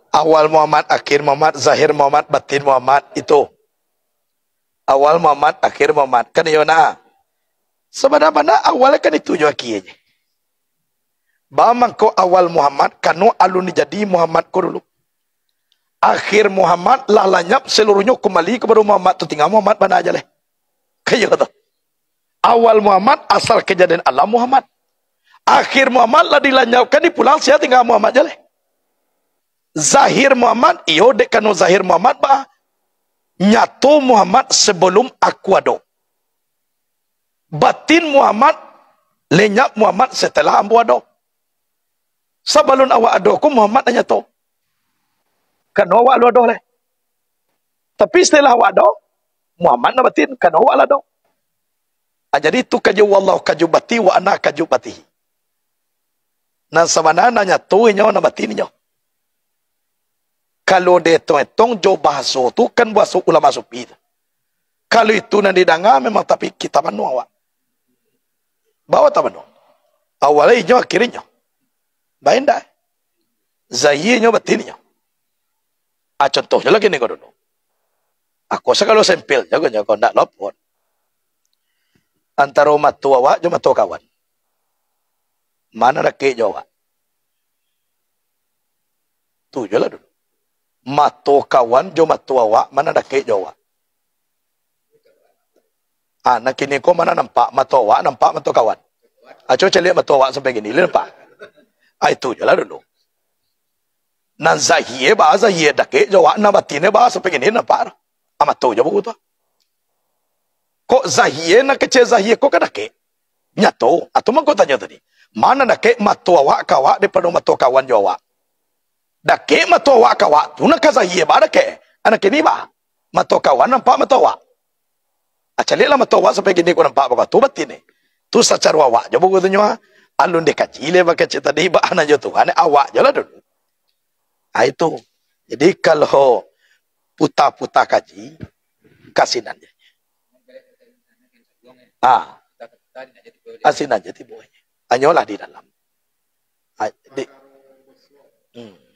Awal Muhammad, akhir Muhammad, zahir Muhammad, batin Muhammad, itu. Awal Muhammad, akhir Muhammad. Kan iyo nah. Sabana-bana awal kan itu jo akhirnyo. Ba mangko awal Muhammad, kano alun dijadi Muhammad ko dulu. Akhir Muhammad lah lanyap, saluruhnyo kumbali kapado Muhammad tu, tingga Muhammad bana ajo leh. Kayo tu. Awal Muhammad, asal kajadian alam Muhammad. Akhir Muhammad lah dilanyapkan, dipulang, sia tingga Muhammad ajo leh. Zahir Muhammad, iyo dek kano zahir Muhammad ba. Nyato Muhammad sabalum aku ado. Batin Muhammad, lenyap Muhammad satalah ambo ado. Sabalun awak ado ko Muhammad nan nyato. Kano awak alun ado leh. Tapi satalah awak ado, Muhammad nan batin, kano awak lah ado. Ah, jadi tu kaji wallahu kaji bati wa ana kaji bati. Nan sabana nan nyato inyo nan batin inyo. Kalau dietong-etong jo bahaso tu kan bahaso ulama sufi tu. Kalau itu nan didanga memang tapi kita banuang awak. Bawa ta banuang. Awalnyo inyo akhirnyo. Baen dak? Zahirnyo batinnyo. Ah, contohnyo lagi ni ko dulu. Aku sagalo sampel jago nyo ko ndak lopot. Antaro mato awak jo mato kawan. Mana dakek jo awak? Tu jo lah dulu. Mato kawan jo mato awak, mana dakek jo awak? Ah, nan kini ko mana nampak mato awak, nampak mato kawan. Ah, cubo caliak mato awak sampai kini, lai nampak? Ah, itu jo lah dulu. Nan zahir ba, zahir dakek jo awak, nan batin ba sampai kini nampak. Ah, mato jo baru tu. Kok zahir nan kecek zahir ko ka dakek? Nyato, atau mangko tanyo tadi. Mana dakek mato awak ka awak daripado mato kawan jo awak? Dakek mato awak ka awak, tu nan ka zahir ba dakek. Ah, nan kini ba. Mato kawan nampak mato awak. Ah, caliaklah mato awak sampai kini ko nampak bako tu batin ni. Tu sacaro awak jo baru tu nyo, ah. Alun dikaji lai bakecek tadi, ba nan jo Tuhan, awak jo lah dulu. Ah, itu. Jadi kalau puta-puta kaji, ka sinan je. Ah. Ka sinan je tibo. Hanyolah di dalam. Ah, di, hmm.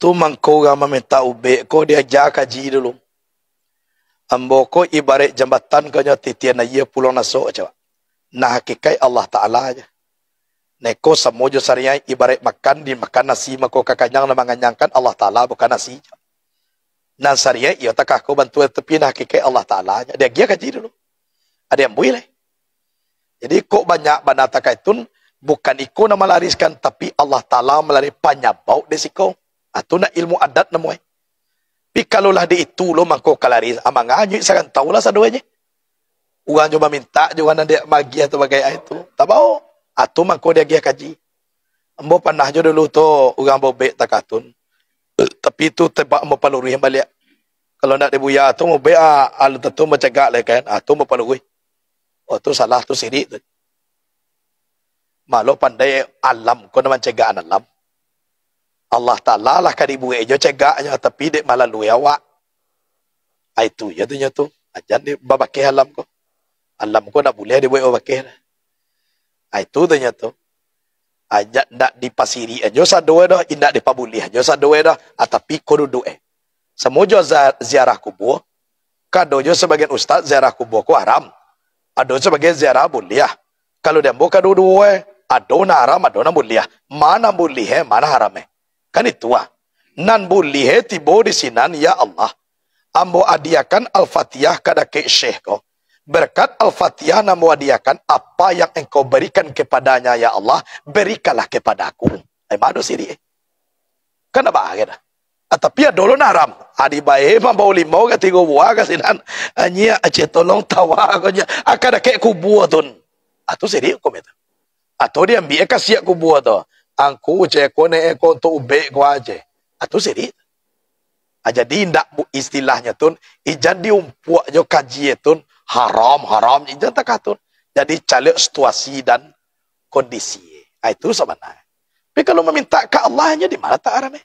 Tu mangko urang mamintak ubek ko diaja kaji dulu. Ambo ko ibaraik jambatan ko nyo titian aia pulang nasok, cawak. Nah, hakikaik Allah Ta'ala aja. Neko samo jo sariaik ibaraik makan, dimakan nasi mako ka kanyang, nan manganyangkan Allah Ta'ala, bukan nasi, cawak. Nan syariat iyo takah ko bantuan, tapi nan hakikaik Allah Ta'ala nyo. Diagiah kaji dulu. Ado yang buih lai. Jadi, kok banyak bana takah itu, bukan iko nan malariskan, tapi Allah Ta'ala malaris panyabauk di siko. Ah, tu nak ilmu adat namuai. Tapi kalau lah di itu lo mangko ka laris, ah, manga anyuik sarantau lah sadoanyo. Urang jo mamintak jo urang nan diak magiah tu bagai ai tu. Tabao. Ah, tu mangko diagiah kaji. Ambo panah jo dulu tu urang baubek takatun. Tapi tu tebak ambo paluruih baliak. Kalau nak di buya tu mubek, ah, alun tantu mancegak lai kan. Ah, tu ambo paluruih. Oh, tu salah, tu sirik tu. Malo pandai alam ko nan mancegakan alam. Allah Ta'ala lah ka dibuek jo cegaknyo, tapi dek malalui awak. Ah, itu je tu nyo tu. Ajan di babakeh alam ko. Alam ko ndak buliah dibuek babakeh dah. Ah, itu tu nyo tu. Aja ndak dipasirik ajo sadoe dah, indak dipabuliah ajo sadoe dah. Ah, tapi ko duduk eh. Samo jo za-, ziarah kubua. Kado jo sabagian ustaz ziarah kubua ko haram. Ado sabagian ziarah buliah. Kalau di ambo kaduo-duo eh, ado nan haram, ado nan buliah. Ma nan buliah eh, ma nan haram eh. Kan itu ah. Nan buliah eh tibo di sinan, ya Allah. Ambo adiakan Al-Fatihah ka dakek Syekh ko. Berkat Al-Fatihah nan ambo adiakan, apa yang Engkau berikan kepadanya, ya Allah, berikanlah kepada aku. Ai, ma ado sirik eh. Kan abah dah. Ah, tapi ado lo nan haram. Ah, dibae mambao limau ka tigo buah ka sinan. Anyiak, aceh tolong tawa ko nya. Ah, ka dakek kubua tun. Ah, tu sirik hukum itu. Atau diambiak kasiak kubua tu. Angku ceko ne eko untuk ubek ko aje. Ah, tu sirik. Ah, jadi indak bu-, istilahnyo tun, ijan diumpuak jo kaji tun, haram, haram, ijan takah tun. Jadi caliak situasi dan kondisi. Ah, itu sabananyo. Tapi kalau mamintak ka Allah nyo di ma latak haram eh?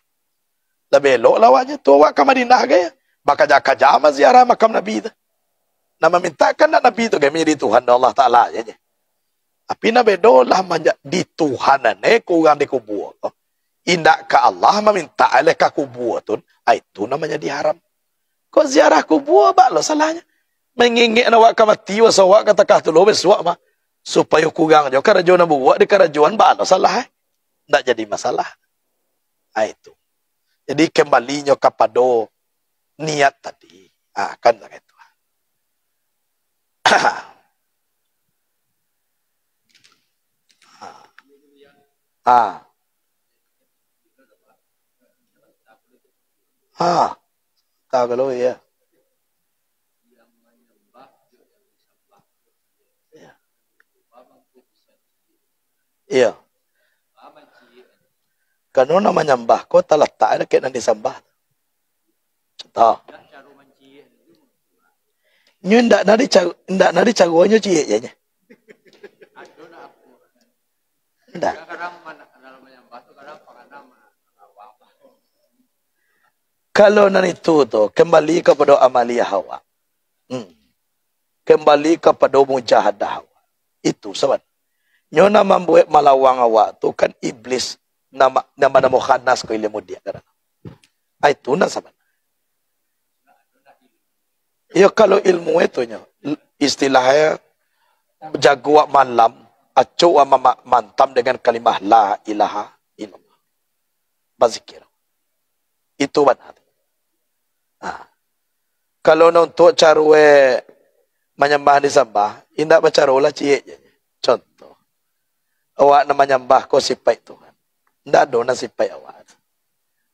Labiah elok lah awaknyo tu awak ka Madinah gai. Bakaja-kaja maziarah makam Nabi tu. Nan mamintak kan nak Nabi tu gai manjadi Tuhan dek Allah Ta'ala aja. Tapi nan bedo lah manja-, di Tuhan ne ko urang di kubua ko. Indak ka Allah mamintak aleh ka kubua tu. Ah, itu nan manjadi haram. Kok ziarah kubua, baa lo salahnyo? Mangingek awak ka mati, waso awak ka takah tu lo bisuak mah. Supayo kurang jo karajo nan buruak di karajoan, baa lo salah eh? Ndak jadi masalah. Ah, itu. Jadi, kambalinyo kapado niat tadi. Ah, kan itu. Ah. Ha. Ka kalau iya. Iya. Iya. Karano nan manyambah ko talatak dakek nan disambah. Contoh. Nyo ndak nari caro, ndak nari caronyo ciek je nyo. Ndak. Kalau nan itu tu, kembali kapado amaliah awak. Hmm. Kembali kapado mujahadah awak. Itu saban. Nyo nan mambuek malawang awak tu kan iblis, nama, nama namo Khannas ko ilmu dia kan. Ah, itu nan saban. Iyo, kalau ilmu itu nyo, istilahnyo jago awak malam, acok awak mama-, mantam dengan kalimah la ilaha illallah. Bazikir. Itu bana. Ha. Kalau nak untuak caro manyambah disambah, indak bacaro lah ciek je. Contoh, awak nan manyambah ko sipaik Tuhan. Indak ado nan sipaik awak.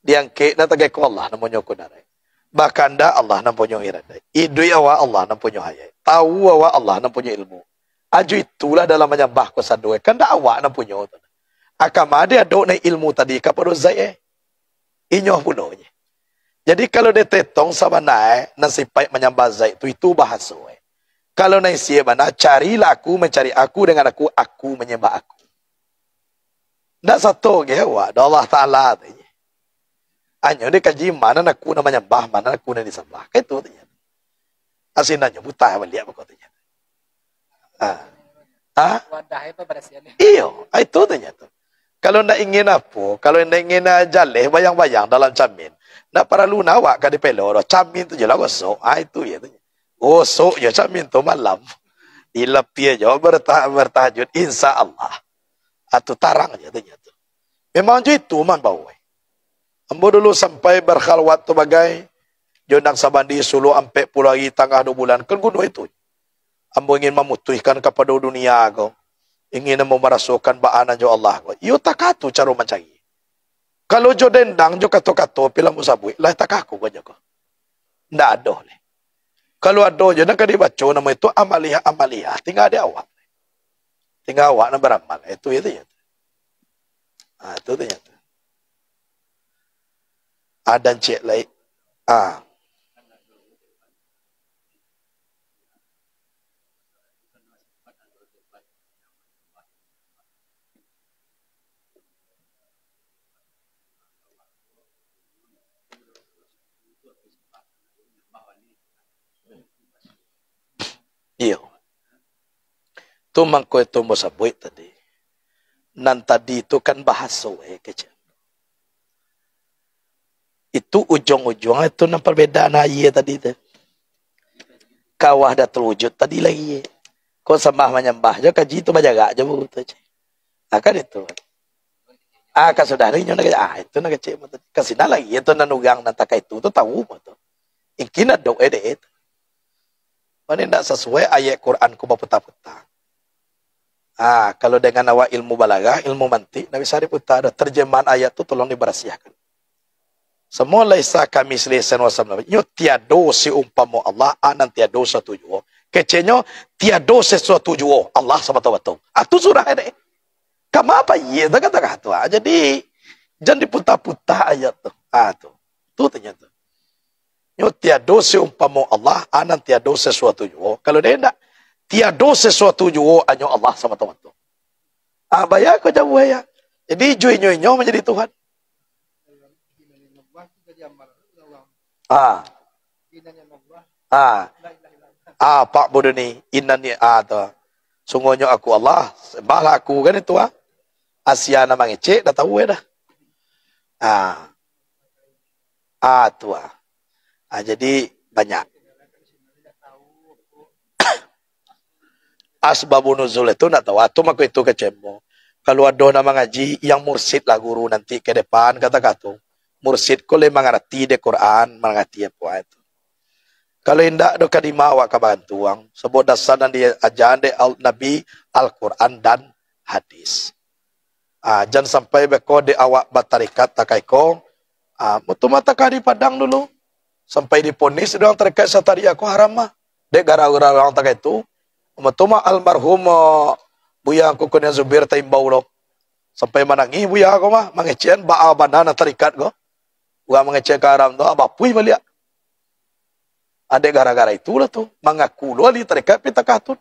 Diangkek nan tagak ko Allah nan punyo kudarat. Bakandak Allah nan punyo iradat. Iduik awak Allah nan punyo hayaik. Tahu awak Allah nan punyo ilmu. Ajo itulah dalam manyambah ko sadoe. Kandak awak nan punyo tu. Akama diadok nan ilmu tadi kapado zat eh. Inyo punyo je. Jadi, kalau ditetong sabana eh, nan sipaik manyambah zat tu, itu bahaso eh. Kalau nan isi eh bana, carilah aku, mencari aku, dengan aku, aku menyembah aku. Ndak sato ge awak, doh Allah Ta'ala tu je. Anyo dikaji, ma nan aku nan manyambah, ma nan aku nan disambah. Kan itu tu je. Asinanyo butah baliak bako tu je. Ha. Ha? Wadah apa berasihan ni? Iyo, ah, itu tu je tu. Kalau ndak ingin apo, kalau ndak ingin, ah, jaleh bayang-bayang dalam camin, ndak paralu nak awak ka dipelo doh. Camin tu je lah gosok. Ah, itu je tu. Gosok je camin tu malam. Dilapia je berta-, bertahajud, insya Allah. Ah, tu tarang je tu, je tu. Memang je itu man bau. Ambo dulu sampai berkhalwat tu bagai, Jo nan sabandi suluah ampek puluah ari tangah duo bulan, kan guno itu. Ambo ingin mamutuihkan kapado dunia ko. Ingin ambo marasokan baa nan jo Allah ko. Iyo takah tu caro mancari. Kalau jo dendang, jo kato-kato, pilang ambo sabuik, lah takah ko banyak ko. Ndak ado leh. Kalau ado jo nan ka dibaco namo itu amaliah-amaliah, tingga di awak. Tingga awak nan baramal. Itu, itu je. Ah, itu tu nyato. Ah, dan cek lai. Ah. Iyo. Tu mangko itu ambo sabuik tadi. Nan tadi tu kan bahaso, eh, kecek. Itu ujuang-ujuang itu nan parbedaan aia tadi tu. Ka wahdatul wujud tadi lai. Kok sambah manyambah jo kaji tu bajarak jo baru tu, cek. Ah, kan itu. Ah, ka sudah ni nyo nak, ah, itu nak kecek mo tadi. Ka sinan lai itu nan urang nan takah itu tu tahu mo tu. Ingkin ado eh dek itu. Mane ndak sasuai ayat Quran ko baputa-puta. Ah, kalau dengan awak ilmu balaghah, ilmu mantik, ndak bisa diputa doh. Terjemahan ayat tu tolong dibarasiahkan. Samo laisa kamitslihi syai'un wa huwa samiul basir. Nyo tiado seumpamo Allah, a nan tiado sasuatu juo. Keceknyo tiado sasuatu juo, Allah samato-mato. Ah, tu surah dek. Kama apa? Iya, takah-takah tu. Ah, jadi, jan diputa-puta ayat tu. Ah, tu. Tu tanya tu. Nyo tiado seumpamo Allah, a nan tiado sasuatu juo. Kalau dia indak, tiado sasuatu juo, anyo Allah samato-mato. Ah, baya ko jauah ya. Jadi, jo inyo-inyo manjadi Tuhan. Ah. Ah. Ah, pak bodoh ni, inan ni, ah, tu. Sungguhnyo aku Allah, sembahlah aku, kan itu, ah. Asia nan mangecek, dah tahu ya dah. Ah. Ah, tu, ah. Ah, jadi, banyak. Asbabun nuzul itu ndak tahu. Atu mako itu kecek mo. Kalau ado nan mangaji, yang mursid lah guru nanti ke depan, kata-kata tu. Mursid ko lai mangarati dek Quran, mangarati apo itu. Kalau indak, do ka dima awak ka bagantuang. Sabab dasar nan diaja dek Al-, Nabi, Al-Quran dan hadis. Ah, jan sampai beko dek awak batarikat takah iko. Ah, mutu mah takah di Padang dulu. Sampai diponis urang tarikek Satariah ko haram mah. Dek gara-gara urang takah itu. Mutu mah almarhum, eh, Buya Angku Kurnia Zubir taimbau lo. Sampai manangih Buya ko mah, mangecekan baa bana nan tarikek ko. Urang mangecekan haram tu, ah, bapuih baliak. Ah, dek gara-gara itulah tu, mangaku lo ahli tarikek pi takah tu.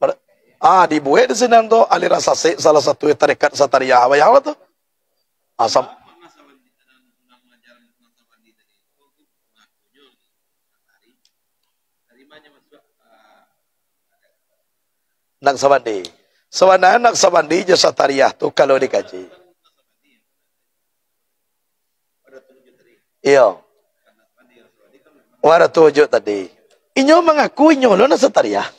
Pada, ah, dibuek di sinan tu, aliran sasek salah satu tarikek Satariah, bayanglah tu. Asam. Naksabandi. Sabananyo Naksabandi jo Satariah tu kalau dikaji. Iyo. Wara tujuh tadi. Inyo mangaku inyo lo Naksatariah.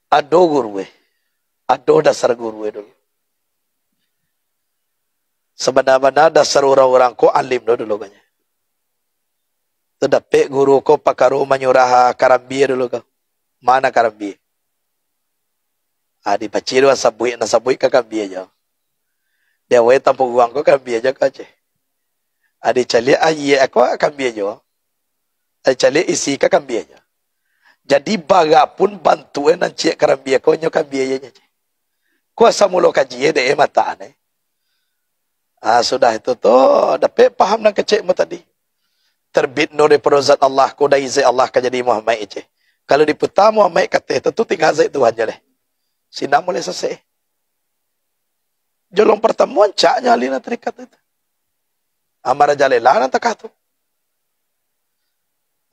Ado guru eh. Ado dasar guru eh dulu. Sabana-bana dasar urang-urang ko alim do dulu kanyo. Tadapek guru ko pakaro manyurah karambia dulu ko. Mana karambia? Ah, dipacik tu sabuik, nan sabuik ka kambia jo. Di awai tampuguang ko kambia jo ka ceh. Ah, dicaliak aia ko kambia jo. Dicaliak isi ka kambia jo. Jadi, bagapun bantuak nan ciek karambia ko nyo kambia jo nyo ceh. Ko asa mulo kaji dek eh mata ne. Ah, sudah itu tu, dapek paham nan kecek mo tadi. Terbit nur daripada zat Allah, ko dari zat Allah ka jadi Muhammad ceh. Kalau diputa Muhammad kateh tu, tu tingga zat Tuhan je leh. Sinan mulai sasek. Jolong pertemuan caknyo alina tarikat itu. Amara jalela nan takah tu.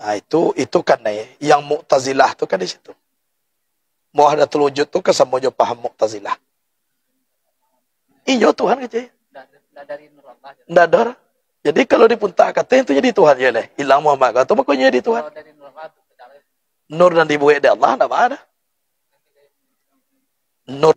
Ah, itu, itu kan eh, yang Mu'tazilah tu kan di situ. Wahdatul wujud tu kan samo jo paham Mu'tazilah. Inyo Tuhan kecek. Ndak, ndak dari nur Allah. Ndak ada. Jadi kalau dipunta kateh tu jadi Tuhan je leh. Ilang Muhammad ka tu mako jadi Tuhan. Kalau dari nur Allah tu, tidak ada. Nur nan dibuek dek Allah ndak ada. Nur